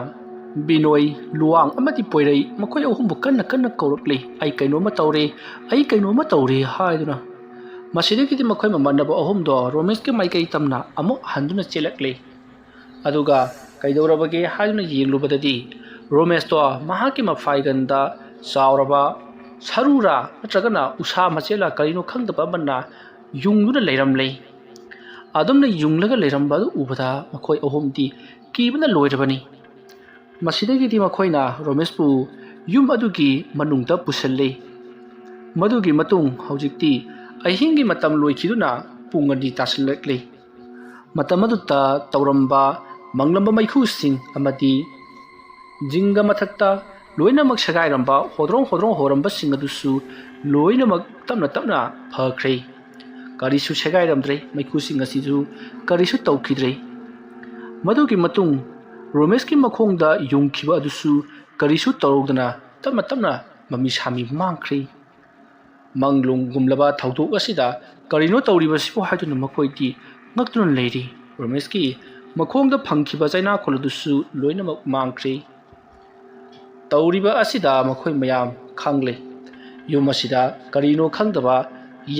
ꯕꯤꯅꯣꯏ, ꯂꯨꯋꯥꯡ ꯑꯃꯗꯤ ꯄꯣꯏꯔꯩ, ꯃꯈꯣꯏ ꯑꯍꯨꯝꯕꯨ ꯀꯟꯅ ꯀꯟꯅ ꯀꯧꯔꯛꯂꯤ꯫ "ꯑꯩ ꯀꯩꯅꯣꯝꯃ ꯇꯧꯔꯦ, ꯑꯩ ꯀꯩꯅꯣꯝꯃ ꯇꯧꯔꯦ" ꯍꯥꯏꯗꯨꯅ꯫ ꯃꯁꯤꯗꯒꯤꯗꯤ ꯃꯈꯣꯏ ꯃꯃꯥꯟꯅꯕ ꯑꯍꯨꯝꯗꯣ ꯔꯣꯃꯦꯁꯀꯤ ꯃꯥꯏꯀꯩ ꯇꯝꯅ ꯑꯃꯨꯛ ꯍꯟꯗꯨꯅ ꯆꯦꯜꯂꯛꯂꯤ꯫ ꯑꯗꯨꯒ ꯀꯩꯗꯧꯔꯕꯒꯦ ꯍꯥꯏꯗꯨꯅ ꯌꯦꯡꯂꯨꯕꯗꯗꯤ ꯔꯣꯃꯦꯁꯇꯣ ꯃꯍꯥꯛꯀꯤ ꯃꯐꯥꯏꯒꯟꯗ ꯆꯥꯎꯔꯕ ꯁꯔꯨꯔꯥ ꯅꯠꯇ꯭ꯔꯒꯅ ꯎꯁꯥ ꯃꯆꯦꯠꯂ ꯀꯔꯤꯅꯣ ꯈꯪꯗꯕ ꯑꯃꯅ ꯌꯨꯡꯗꯨꯅ ꯂꯩꯔꯝꯂꯦ꯫ ꯑꯗꯨꯝꯅ ꯌꯨꯡꯂꯒ ꯂꯩꯔꯝꯕ ꯑꯗꯨ ꯎꯕꯗ ꯃꯈꯣꯏ ꯑꯍꯨꯝꯗꯤ ꯀꯤꯕꯅ ꯂꯣꯏꯔꯕꯅꯤ꯫ ꯃꯁꯤꯗꯒꯤꯗꯤ ꯃꯈꯣꯏꯅ ꯔꯣꯃꯦꯁꯄꯨ ꯌꯨꯝ ꯑꯗꯨꯒꯤ ꯃꯅꯨꯡꯗ ꯄꯨꯁꯤꯜꯂꯤ꯫ ꯃꯗꯨꯒꯤ ꯃꯇꯨꯡ ꯍꯧꯖꯤꯛꯇꯤ ꯑꯍꯤꯡꯒꯤ ꯃꯇꯝ ꯂꯣꯏꯈꯤꯗꯨꯅ ꯄꯨꯡ ꯑꯅꯤ ꯇꯥꯁꯤꯜꯂꯛꯂꯤ꯫ ꯃꯇꯝ ꯑꯗꯨꯗ ꯇꯧꯔꯝꯕ ꯃꯪꯂꯝꯕ ꯃꯩꯈꯨꯁꯤꯡ ꯑꯃꯗꯤ ꯖꯤꯡꯒ ꯃꯊꯛꯇ ꯂꯣꯏꯅꯃꯛ ꯁꯦꯒꯥꯏꯔꯝꯕ, ꯍꯣꯗ꯭ꯔꯣꯡ ꯍꯣꯗ꯭ꯔꯣꯡ ꯍꯣꯔꯝꯕꯁꯤꯡ ꯑꯗꯨꯁꯨ ꯂꯣꯏꯅꯃꯛ ꯇꯞꯅ ꯇꯞꯅ ꯐꯈ꯭ꯔꯦ꯫ ꯀꯔꯤꯁꯨ ꯁꯦꯒꯥꯏꯔꯝꯗ꯭ꯔꯦ, ꯃꯩꯈꯨꯁꯤꯡ ꯑꯁꯤꯁꯨ ꯀꯔꯤꯁꯨ ꯇꯧꯈꯤꯗ꯭ꯔꯦ꯫ ꯃꯗꯨꯒꯤ ꯃꯇꯨꯡ ꯔꯣꯃꯦꯁꯀꯤ ꯃꯈꯣꯡꯗ ꯌꯨꯡꯈꯤꯕ ꯑꯗꯨꯁꯨ ꯀꯔꯤꯁꯨ ꯇꯧꯔꯧꯗꯅ ꯇꯞꯅ ꯇꯞꯅ ꯃꯃꯤ ꯁꯥꯃꯤ ꯃꯥꯡꯈ꯭ꯔꯦ꯫ ꯃꯪꯂꯣꯡꯒꯨꯝꯂꯕ ꯊꯧꯗꯣꯛ ꯑꯁꯤꯗ ꯀꯔꯤꯅꯣ ꯇꯧꯔꯤꯕꯁꯤꯕꯨ ꯍꯥꯏꯗꯨꯅ ꯃꯈꯣꯏꯗꯤ ꯉꯛꯇꯨꯅ ꯂꯩꯔꯤ꯫ ꯔꯣꯃꯦꯁꯀꯤ ꯃꯈꯣꯡꯗ ꯐꯪꯈꯤꯕ ꯆꯩꯅꯥꯈꯣꯜ ꯑꯗꯨꯁꯨ ꯂꯣꯏꯅꯃꯛ ꯃꯥꯡꯈ꯭ꯔꯦ꯫ ꯇꯧꯔꯤꯕ ꯑꯁꯤꯗ ꯃꯈꯣꯏ ꯃꯌꯥꯝ ꯈꯪꯂꯦ꯫ ꯌꯨꯝ ꯑꯁꯤꯗ ꯀꯔꯤꯅꯣ ꯈꯪꯗꯕ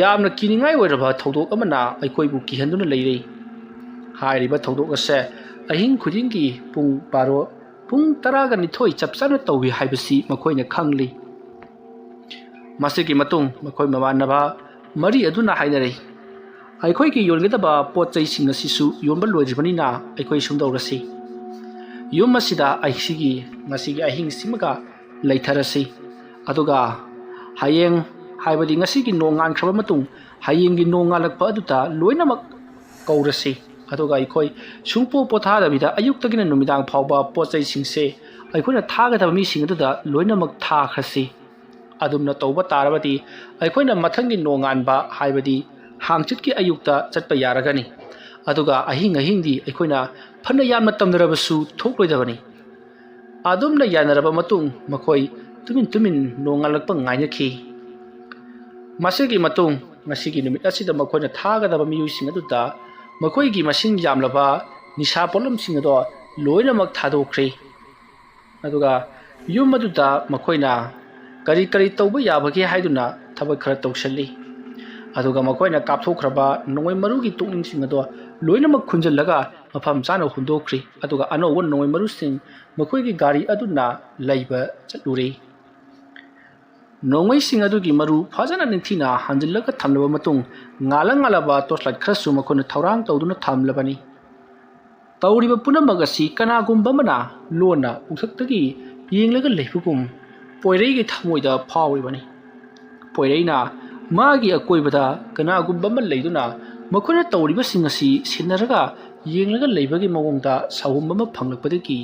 ꯌꯥꯝꯅ ꯀꯤꯅꯤꯡꯉꯥꯏ ꯑꯣꯏꯔꯕ ꯊꯧꯗꯣꯛ ꯑꯃꯅ ꯑꯩꯈꯣꯏꯕꯨ ꯀꯤꯍꯟꯗꯨꯅ ꯂꯩꯔꯦ꯫ ꯍꯥꯏꯔꯤꯕ ꯊꯧꯗꯣꯛ ꯑꯁꯦ ꯑꯍꯤꯡ ꯈꯨꯗꯤꯡꯒꯤ ꯄꯨꯡ ꯕꯥꯔꯣ, ꯄꯨꯡ ꯇꯔꯥꯒ ꯅꯤꯊꯣꯏ ꯆꯞ ꯆꯥꯅ ꯇꯧꯏ ꯍꯥꯏꯕꯁꯤ ꯃꯈꯣꯏꯅ ꯈꯪꯂꯤ꯫ ꯃꯁꯤꯒꯤ ꯃꯇꯨꯡ ꯃꯈꯣꯏ ꯃꯃꯥꯟꯅꯕ ꯃꯔꯤ ꯑꯗꯨꯅ ꯍꯥꯏꯅꯔꯦ, "ꯑꯩꯈꯣꯏꯒꯤ ꯌꯣꯟꯒꯗꯕ ꯄꯣꯠ ꯆꯩꯁꯤꯡ ꯑꯁꯤꯁꯨ ꯌꯣꯟꯕ ꯂꯣꯏꯗ꯭ꯔꯤꯕꯅꯤꯅ ꯑꯩꯈꯣꯏ ꯁꯨꯝꯗꯧꯔꯁꯤ꯫ ꯌꯨꯝ ꯑꯁꯤꯗ ꯑꯩꯁꯤꯒꯤ ꯉꯁꯤꯒꯤ ꯑꯍꯤꯡꯁꯤꯃꯒ ꯂꯩꯊꯔꯁꯤ꯫ ꯑꯗꯨꯒ ꯍꯌꯦꯡ, ꯍꯥꯏꯕꯗꯤ ꯉꯁꯤꯒꯤ ꯅꯣꯡꯉꯥꯟꯈ꯭ꯔꯕ ꯃꯇꯨꯡ, ꯍꯌꯦꯡꯒꯤ ꯅꯣꯡꯉꯥꯜꯂꯛꯄ ꯑꯗꯨꯗ ꯂꯣꯏꯅꯃꯛ ꯀꯧꯔꯁꯤ꯫ ꯑꯗꯨꯒ ꯑꯩꯈꯣꯏ ꯁꯨꯡꯄꯣ ꯄꯣꯊꯥꯗꯕꯤꯗ ꯑꯌꯨꯛꯇꯒꯤꯅ ꯅꯨꯃꯤꯗꯥꯡ ꯐꯥꯎꯕ ꯄꯣꯠ ꯆꯩꯁꯤꯡꯁꯦ ꯑꯩꯈꯣꯏꯅ ꯊꯥꯒꯗꯕ ꯃꯤꯁꯤꯡ ꯑꯗꯨꯗ ꯂꯣꯏꯅꯃꯛ ꯊꯥꯈ꯭ꯔꯁꯤ꯫ ꯑꯗꯨꯝꯅ ꯇꯧꯕ ꯇꯥꯔꯕꯗꯤ ꯑꯩꯈꯣꯏꯅ ꯃꯊꯪꯒꯤ ꯅꯣꯡꯉꯥꯟꯕ, ꯍꯥꯏꯕꯗꯤ ꯍꯥꯡꯆꯤꯠꯀꯤ ꯑꯌꯨꯛꯇ ꯆꯠꯄ ꯌꯥꯔꯒꯅꯤ꯫ ꯑꯗꯨꯒ ꯑꯍꯤꯡ ꯑꯍꯤꯡꯗꯤ ꯑꯩꯈꯣꯏꯅ ꯐꯅ ꯌꯥꯝꯅ ꯇꯝꯅꯔꯕꯁꯨ ꯊꯣꯛꯂꯣꯏꯗꯕꯅꯤ꯫" ꯑꯗꯨꯝꯅ ꯌꯥꯅꯔꯕ ꯃꯇꯨꯡ ꯃꯈꯣꯏ ꯇꯨꯃꯤꯟ ꯇꯨꯃꯤꯟ ꯅꯣꯡꯉꯥꯜꯂꯛꯄ ꯉꯥꯏꯅꯈꯤ꯫ ꯃꯁꯤꯒꯤ ꯃꯇꯨꯡ ꯉꯁꯤꯒꯤ ꯅꯨꯃꯤꯠ ꯑꯁꯤꯗ ꯃꯈꯣꯏꯅ ꯊꯥꯒꯗꯕ ꯃꯤꯑꯣꯏꯁꯤꯡ ꯑꯗꯨꯗ ꯃꯈꯣꯏꯒꯤ ꯃꯁꯤꯡ ꯌꯥꯝꯂꯕ ꯅꯤꯁꯥ ꯄꯣꯠꯂꯝꯁꯤꯡ ꯑꯗꯣ ꯂꯣꯏꯅꯃꯛ ꯊꯥꯗꯣꯛꯈ꯭ꯔꯦ꯫ ꯑꯗꯨꯒ ꯌꯨꯝ ꯑꯗꯨꯗ ꯃꯈꯣꯏꯅ ꯀꯔꯤ ꯀꯔꯤ ꯇꯧꯕ ꯌꯥꯕꯒꯦ ꯍꯥꯏꯗꯨꯅ ꯊꯕꯛ ꯈꯔ ꯇꯧꯁꯤꯜꯂꯤ꯫ ꯑꯗꯨꯒ ꯃꯈꯣꯏꯅ ꯀꯥꯞꯊꯣꯛꯈ꯭ꯔꯕ ꯅꯣꯡꯃꯩ ꯃꯔꯨꯒꯤ ꯇꯣꯛꯅꯤꯡꯁꯤꯡ ꯑꯗꯣ ꯂꯣꯏꯅꯃꯛ ꯈꯨꯟꯖꯤꯜꯂꯒ ꯃꯐꯝ ꯆꯥꯅ ꯍꯨꯟꯗꯣꯛꯈ꯭ꯔꯤ꯫ ꯑꯗꯨꯒ ꯑꯅꯧꯕ ꯅꯣꯡꯃꯩ ꯃꯔꯨꯁꯤꯡ ꯃꯈꯣꯏꯒꯤ ꯒꯥꯔꯤ ꯑꯗꯨꯅ ꯂꯩꯕ ꯆꯠꯂꯨꯔꯦ꯫ ꯅꯣꯡꯃꯩꯁꯤꯡ ꯑꯗꯨꯒꯤ ꯃꯔꯨ ꯐꯖꯅ ꯅꯤꯡꯊꯤꯅ ꯍꯟꯖꯤꯜꯂꯒ ꯊꯝꯂꯕ ꯃꯇꯨꯡ, ꯉꯥꯜꯂ ꯉꯥꯜꯂꯕ torchlight ꯈꯔꯁꯨ ꯃꯈꯣꯏꯅ ꯊꯧꯔꯥꯡ ꯇꯧꯗꯨꯅ ꯊꯝꯂꯕꯅꯤ꯫ ꯇꯧꯔꯤꯕ ꯄꯨꯝꯅꯃꯛ ꯑꯁꯤ ꯀꯅꯥꯒꯨꯝꯕ ꯑꯃꯅ ꯂꯣꯟꯅ ꯎꯊꯛꯇꯒꯤ ꯌꯦꯡꯂꯒ ꯂꯩꯕꯒꯨꯝ ꯄꯣꯏꯔꯩꯒꯤ ꯊꯃꯣꯏꯗ ꯐꯥꯎꯔꯤꯕꯅꯤ꯫ ꯄꯣꯏꯔꯩꯅ ꯃꯥꯒꯤ ꯑꯀꯣꯏꯕꯗ ꯀꯅꯥꯒꯨꯝꯕ ꯑꯃ ꯂꯩꯗꯨꯅ ꯃꯈꯣꯏꯅ ꯇꯧꯔꯤꯕꯁꯤꯡ ꯑꯁꯤ ꯁꯦꯟꯅꯔꯒ ꯌꯦꯡꯂꯒ ꯂꯩꯕꯒꯤ ꯃꯑꯣꯡꯗ ꯁꯥꯍꯨꯝ ꯑꯃ ꯐꯪꯂꯛꯄꯗꯒꯤ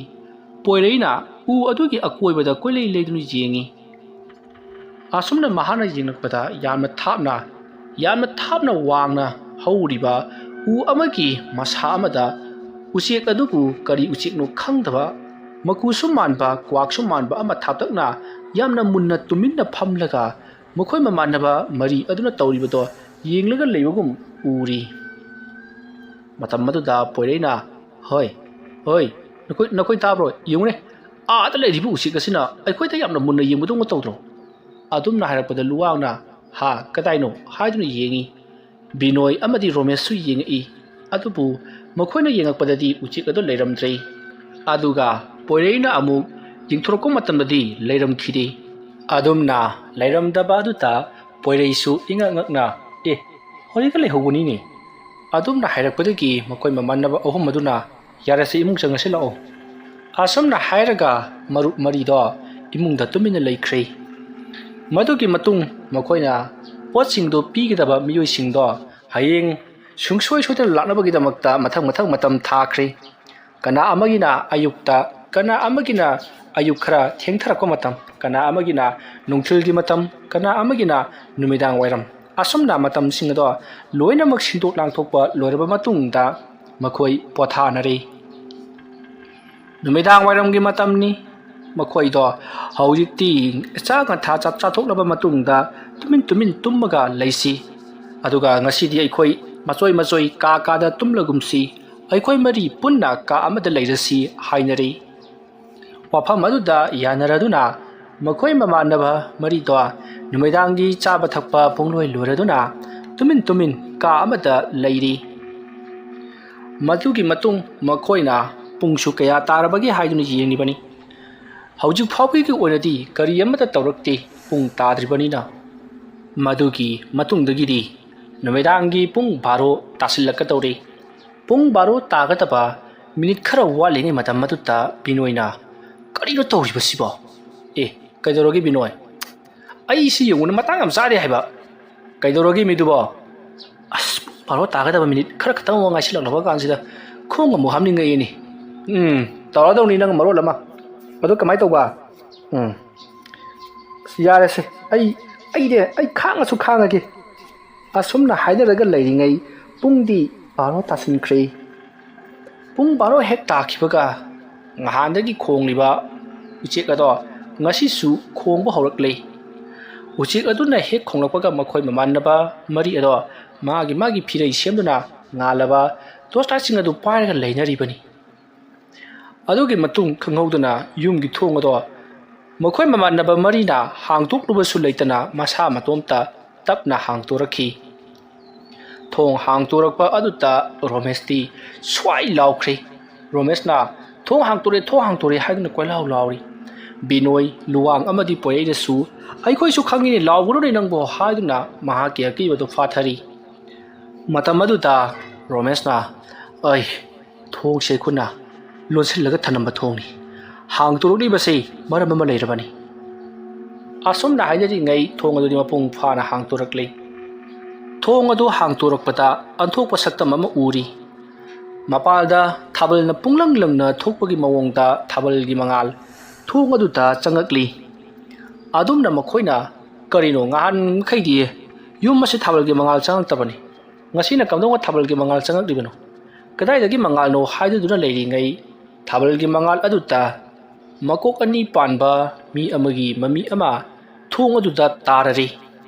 ꯄꯣꯏꯔꯩꯅ ꯎ ꯑꯗꯨꯒꯤ ꯑꯀꯣꯏꯕꯗ ꯀꯣꯏꯂꯩ ꯂꯩꯗꯨꯅ ꯌꯦꯡꯏ꯫ ꯑꯁꯨꯝꯅ ꯃꯍꯥꯛꯅ ꯌꯦꯡꯂꯛꯄꯗ ꯌꯥꯝꯅ ꯊꯥꯞꯅ ꯌꯥꯝꯅ ꯊꯥꯞꯅ ꯋꯥꯡꯅ ꯍꯧꯔꯤꯕ ꯎ ꯑꯃꯒꯤ ꯃꯁꯥ ꯑꯃꯗ ꯎꯆꯦꯛ ꯑꯗꯨꯕꯨ ꯀꯔꯤ ꯎꯆꯦꯛꯅꯣ ꯈꯪꯗꯕ, ꯃꯀꯨꯁꯨ ꯃꯥꯟꯕ, ꯀ꯭ꯋꯥꯛꯁꯨ ꯃꯥꯟꯕ ꯑꯃ ꯊꯥꯞꯇꯛꯅ ꯌꯥꯝꯅ ꯃꯨꯟꯅ ꯇꯨꯃꯤꯟꯅ ꯐꯝꯂꯒ ꯃꯈꯣꯏ ꯃꯃꯥꯟꯅꯕ ꯃꯔꯤ ꯑꯗꯨꯅ ꯇꯧꯔꯤꯕꯗꯣ ꯌꯦꯡꯂꯒ ꯂꯩꯕꯒꯨꯝ ꯎꯔꯤ꯫ ꯃꯇꯝ ꯑꯗꯨꯗ ꯄꯣꯏꯔꯩꯅ, "ꯍꯣꯏ, ꯍꯣꯏ, ꯅꯈꯣꯏ, ꯅꯈꯣꯏ ꯇꯥꯕ꯭ꯔꯣ? ꯌꯦꯡꯉꯨꯅꯦ, ꯑꯥꯗ ꯂꯩꯔꯤꯕ ꯎꯆꯦꯛ ꯑꯁꯤꯅ ꯑꯩꯈꯣꯏꯗ ꯌꯥꯝꯅ ꯃꯨꯟꯅ ꯌꯦꯡꯕꯗꯧꯅ ꯇꯧꯗ꯭ꯔꯣ?" ꯑꯗꯨꯝꯅ ꯍꯥꯏꯔꯛꯄꯗ ꯂꯨꯋꯥꯡꯅ, "ꯍꯥ, ꯀꯗꯥꯏꯅꯣ?" ꯍꯥꯏꯗꯨꯅ ꯌꯦꯡꯉꯤ꯫ ꯕꯤꯅꯣꯏ ꯑꯃꯗꯤ ꯔꯣꯃꯦꯁꯁꯨ ꯌꯦꯡꯉꯛꯏ꯫ ꯑꯗꯨꯕꯨ ꯃꯈꯣꯏꯅ ꯌꯦꯡꯉꯛꯄꯗꯗꯤ ꯎꯆꯦꯛ ꯑꯗꯨ ꯂꯩꯔꯝꯗ꯭ꯔꯦ꯫ ꯑꯗꯨꯒ ꯄꯣꯏꯔꯩꯅ ꯑꯃꯨꯛ ꯌꯦꯡꯊꯣꯔꯛꯄ ꯃꯇꯝꯗꯗꯤ ꯂꯩꯔꯝꯈꯤꯗꯦ꯫ ꯑꯗꯨꯝꯅ ꯂꯩꯔꯝꯗꯕ ꯑꯗꯨꯗ ꯄꯣꯏꯔꯩꯁꯨ ꯏꯉꯛ ꯉꯛꯅ, "ꯑꯦ, ꯍꯧꯖꯤꯛꯇ ꯂꯩꯍꯧꯕꯅꯤꯅꯦ?" ꯑꯗꯨꯝꯅ ꯍꯥꯏꯔꯛꯄꯗꯒꯤ ꯃꯈꯣꯏ ꯃꯃꯥꯟꯅꯕ ꯑꯍꯨꯝ ꯑꯗꯨꯅ, "ꯌꯥꯔꯦꯁꯦ, ꯏꯃꯨꯡ ꯆꯪꯉꯁꯤ ꯂꯥꯛꯑꯣ꯫" ꯑꯁꯨꯝꯅ ꯍꯥꯏꯔꯒ ꯃꯔꯨꯞ ꯃꯔꯤꯗꯣ ꯏꯃꯨꯡꯗ ꯇꯨꯃꯤꯟꯅ ꯂꯩꯈ꯭ꯔꯦ꯫ ꯃꯗꯨꯒꯤ ꯃꯇꯨꯡ ꯃꯈꯣꯏꯅ ꯄꯣꯠꯁꯤꯡꯗꯨ ꯄꯤꯒꯗꯕ ꯃꯤꯑꯣꯏꯁꯤꯡꯗꯣ ꯍꯌꯦꯡ ꯁꯨꯡꯁꯣꯏ ꯁꯣꯏꯗꯅ ꯂꯥꯛꯅꯕꯒꯤꯗꯃꯛꯇ ꯃꯊꯪ ꯃꯊꯪ ꯃꯇꯝ ꯊꯥꯈ꯭ꯔꯦ꯫ ꯀꯅꯥ ꯑꯃꯒꯤꯅ ꯑꯌꯨꯛꯇ, ꯀꯅꯥ ꯑꯃꯒꯤꯅ ꯑꯌꯨꯛ ꯈꯔ ꯊꯦꯡꯊꯔꯛꯄ ꯃꯇꯝ, ꯀꯅꯥ ꯑꯃꯒꯤꯅ ꯅꯨꯡꯊꯤꯜꯒꯤ ꯃꯇꯝ, ꯀꯅꯥ ꯑꯃꯒꯤꯅ ꯅꯨꯃꯤꯗꯥꯡ ꯋꯥꯏꯔꯝ꯫ ꯑꯁꯨꯝꯅ ꯃꯇꯝꯁꯤꯡ ꯑꯗꯣ ꯂꯣꯏꯅꯃꯛ ꯁꯤꯟꯗꯣꯛ ꯂꯥꯡꯊꯣꯛꯄ ꯂꯣꯏꯔꯕ ꯃꯇꯨꯡꯗ ꯃꯈꯣꯏ ꯄꯣꯊꯥꯅꯔꯦ꯫ ꯅꯨꯃꯤꯗꯥꯡ ꯋꯥꯏꯔꯝꯒꯤ ꯃꯇꯝꯅꯤ꯫ ꯃꯈꯣꯏꯗꯣ ꯍꯧꯖꯤꯛꯇꯤ ꯆꯥꯛ ꯉꯟꯊꯥ ꯆꯥꯛ ꯆꯥꯊꯣꯛꯂꯕ ꯃꯇꯨꯡꯗ ꯇꯨꯃꯤꯟ ꯇꯨꯃꯤꯟ ꯇꯨꯝꯃꯒ ꯂꯩꯁꯤ꯫ ꯑꯗꯨꯒ ꯉꯁꯤꯗꯤ ꯑꯩꯈꯣꯏ ꯃꯆꯣꯏ ꯃꯆꯣꯏ ꯀꯥ ꯀꯥꯗ ꯇꯨꯝꯂꯒꯨꯝꯁꯤ꯫ ꯑꯩꯈꯣꯏ ꯃꯔꯤ ꯄꯨꯟꯅ ꯀꯥ ꯑꯃꯗ ꯂꯩꯔꯁꯤ ꯍꯥꯏꯅꯔꯤ꯫ ꯋꯥꯐꯝ ꯑꯗꯨꯗ ꯌꯥꯅꯔꯗꯨꯅ ꯃꯈꯣꯏ ꯃꯃꯥꯟꯅꯕ ꯃꯔꯤꯗꯣ ꯅꯨꯃꯤꯗꯥꯡꯒꯤ ꯆꯥꯕ ꯊꯛꯄ ꯄꯨꯡꯂꯣꯏ ꯂꯣꯏꯔꯗꯨꯅ ꯇꯨꯃꯤꯟ ꯇꯨꯃꯤꯟ ꯀꯥ ꯑꯃꯗ ꯂꯩꯔꯤ꯫ ꯃꯗꯨꯒꯤ ꯃꯇꯨꯡ ꯃꯈꯣꯏꯅ ꯄꯨꯡꯁꯨ ꯀꯌꯥ ꯇꯥꯔꯕꯒꯦ ꯍꯥꯏꯗꯨꯅ ꯌꯦꯡꯂꯤꯕꯅꯤ꯫ ꯍꯧꯖꯤꯛ ꯐꯥꯎꯕꯒꯤ ꯑꯣꯏꯅꯗꯤ ꯀꯔꯤ ꯑꯃꯠꯇ ꯇꯧꯔꯛꯇꯦ, ꯄꯨꯡ ꯇꯥꯗ꯭ꯔꯤꯕꯅꯤꯅ꯫ ꯃꯗꯨꯒꯤ ꯃꯇꯨꯡꯗꯒꯤꯗꯤ ꯅꯨꯃꯤꯗꯥꯡꯒꯤ ꯄꯨꯡ ꯕꯥꯔꯣ ꯇꯥꯁꯤꯜꯂꯛꯀꯗꯧꯔꯦ꯫ ꯄꯨꯡ ꯕꯥꯔꯣ ꯇꯥꯒꯗꯕ ꯃꯤꯅꯤꯠ ꯈꯔ ꯋꯥꯠꯂꯤꯉꯩ ꯃꯇꯝ ꯑꯗꯨꯗ ꯕꯤꯅꯣꯏꯅ, "ꯀꯔꯤꯅꯣ ꯇꯧꯔꯤꯕꯁꯤꯕꯣ? ꯑꯦ, ꯀꯩꯗꯧꯔꯒꯦ ꯕꯤꯅꯣꯏ? ꯑꯩ ꯁꯤ ꯌꯦꯡꯉꯨꯅꯦ, ꯃꯇꯥꯡ ꯌꯥꯝ ꯆꯥꯗꯦ ꯍꯥꯏꯕ꯫ ꯀꯩꯗꯧꯔꯒꯦ ꯃꯤꯗꯨꯕꯣ? ꯑꯁ, ꯕꯥꯔꯣ ꯇꯥꯒꯗꯕ ꯃꯤꯅꯤꯠ ꯈꯔ ꯈꯛꯇꯪ ꯑꯃꯨꯛ ꯉꯥꯏꯁꯤꯜꯂꯛꯂꯕ ꯀꯥꯟꯁꯤꯗ ꯈꯣꯡ ꯑꯃꯨꯛ ꯍꯥꯝꯅꯤꯡꯉꯛꯏꯅꯦ꯫ ꯎꯝ, ꯇꯧꯔꯗꯧꯅꯤ ꯅꯪ ꯃꯔꯣꯜ ꯑꯃ꯫ ꯑꯗꯣ ꯀꯃꯥꯏꯅ ꯇꯧꯕ? ꯎꯝ, ꯑꯁ, ꯌꯥꯔꯦꯁꯦ, ꯑꯩ, ꯑꯩꯗꯤ, ꯑꯩ ꯈꯥꯡꯉꯁꯨ ꯈꯥꯡꯉꯒꯦ꯫ ꯑꯁꯨꯝꯅ ꯍꯥꯏꯅꯔꯒ ꯂꯩꯔꯤꯉꯩ ꯄꯨꯡꯗꯤ ꯕꯥꯔꯣ ꯇꯥꯁꯤꯟꯈ꯭ꯔꯦ꯫ ꯄꯨꯡ ꯕꯥꯔꯣ ꯍꯦꯛ ꯇꯥꯈꯤꯕꯒ ꯅꯍꯥꯟꯗꯒꯤ ꯈꯣꯡꯂꯤꯕ ꯎꯆꯦꯛ ꯑꯗꯣ ꯉꯁꯤꯁꯨ ꯈꯣꯡꯕ ꯍꯧꯔꯛꯂꯦ꯫ ꯎꯆꯦꯛ ꯑꯗꯨꯅ ꯍꯦꯛ ꯈꯣꯡꯂꯛꯄꯒ ꯃꯈꯣꯏ ꯃꯃꯥꯟꯅꯕ ꯃꯔꯤ ꯑꯗꯣ ꯃꯥꯒꯤ ꯃꯥꯒꯤ ꯐꯤꯔꯩ ꯁꯦꯝꯗꯨꯅ ꯉꯥꯜꯂꯕ ꯇꯣꯔꯆ ꯂꯥꯏꯠꯁꯤꯡ ꯑꯗꯨ ꯄꯥꯏꯔꯒ ꯂꯩꯅꯔꯤꯕꯅꯤ꯫ ꯑꯗꯨꯒꯤ ꯃꯇꯨꯡ ꯈꯪꯍꯧꯗꯅ ꯌꯨꯝꯒꯤ ꯊꯣꯡ ꯑꯗꯣ ꯃꯈꯣꯏ ꯃꯃꯥꯟꯅꯕ ꯃꯔꯤꯅ ꯍꯥꯡꯗꯣꯛꯂꯨꯕꯁꯨ ꯂꯩꯇꯅ ꯃꯁꯥ ꯃꯇꯣꯝꯇ ꯇꯞꯅ ꯍꯥꯡꯗꯣꯔꯛꯈꯤ꯫ ꯊꯣꯡ ꯍꯥꯡꯗꯣꯔꯛꯄ ꯑꯗꯨꯗ ꯔꯣꯃꯦꯁꯇꯤ ꯁ꯭ꯋꯥꯏ ꯂꯥꯎꯈ꯭ꯔꯦ꯫ ꯔꯣꯃꯦꯁꯅ "ꯊꯣꯡ ꯍꯥꯡꯗꯣꯔꯦ, ꯊꯣꯡ ꯍꯥꯡꯗꯣꯔꯦ" ꯍꯥꯏꯗꯨꯅ ꯀꯣꯏꯂꯥꯎ ꯂꯥꯎꯔꯤ꯫ ꯕꯤꯅꯣꯏ, ꯂꯨꯋꯥꯡ ꯑꯃꯗꯤ ꯄꯣꯏꯔꯩꯅꯁꯨ "ꯑꯩꯈꯣꯏꯁꯨ ꯈꯪꯉꯤꯅꯦ, ꯂꯥꯎꯒꯅꯨꯅꯦ ꯅꯪꯕꯣ" ꯍꯥꯏꯗꯨꯅ ꯃꯍꯥꯛꯀꯤ ꯑꯀꯤꯕꯗꯨ ꯐꯥꯊꯔꯤ꯫ ꯃꯇꯝ ꯑꯗꯨꯗ ꯔꯣꯃꯦꯁꯅ, "ꯑꯩ, ꯊꯣꯡꯁꯦ ꯑꯩꯈꯣꯏꯅ ꯂꯣꯟꯁꯤꯜꯂꯒ ꯊꯝꯂꯝꯕ ꯊꯣꯡꯅꯤ꯫ ꯍꯥꯡꯗꯣꯔꯛꯂꯤꯕꯁꯤ ꯃꯔꯝ ꯑꯃ ꯂꯩꯔꯕꯅꯤ"꯫ ꯑꯁꯨꯝꯅ ꯍꯥꯏꯅꯔꯤꯉꯩ ꯊꯣꯡ ꯑꯗꯨꯗꯤ ꯃꯄꯨꯡ ꯐꯥꯅ ꯍꯥꯡꯗꯣꯔꯛꯂꯤ꯫ ꯊꯣꯡ ꯑꯗꯨ ꯍꯥꯡꯗꯣꯔꯛꯄꯗ ꯑꯣꯟꯊꯣꯛꯄ ꯁꯛꯇꯝ ꯑꯃ ꯎꯔꯤ꯫ ꯃꯄꯥꯜꯗ ꯊꯥꯕꯜꯅ ꯄꯨꯡꯂꯪ ꯂꯪꯅ ꯊꯣꯛꯄꯒꯤ ꯃꯑꯣꯡꯗ ꯊꯥꯕꯜꯒꯤ ꯃꯉꯥꯜ ꯊꯣꯡ ꯑꯗꯨꯗ ꯆꯪꯉꯛꯂꯤ꯫ ꯑꯗꯨꯝꯅ ꯃꯈꯣꯏꯅ "ꯀꯔꯤꯅꯣ, ꯉꯍꯥꯟ ꯃꯈꯩꯗꯤ ꯌꯨꯝ ꯑꯁꯤ ꯊꯥꯕꯜꯒꯤ ꯃꯉꯥꯜ ꯆꯪꯉꯛꯇꯕꯅꯤ, ꯉꯁꯤꯅ ꯀꯝꯗꯧꯅ ꯊꯥꯕꯜꯒꯤ ꯃꯉꯥꯜ ꯆꯪꯉꯛꯂꯤꯕꯅꯣ? ꯀꯗꯥꯏꯗꯒꯤ ꯃꯉꯥꯜꯅꯣ?" ꯍꯥꯏꯗꯨꯅ ꯂꯩꯔꯤꯉꯩ ꯊꯥꯕꯜꯒꯤ ꯃꯉꯥꯜ ꯑꯗꯨꯗ ꯃꯀꯣꯛ ꯑꯅꯤ ꯄꯥꯟꯕ ꯃꯤ ꯑꯃꯒꯤ ꯃꯃꯤ ꯑꯃ ꯊꯣꯡ ꯑꯗꯨꯗ ꯇꯥꯔꯔꯤ꯫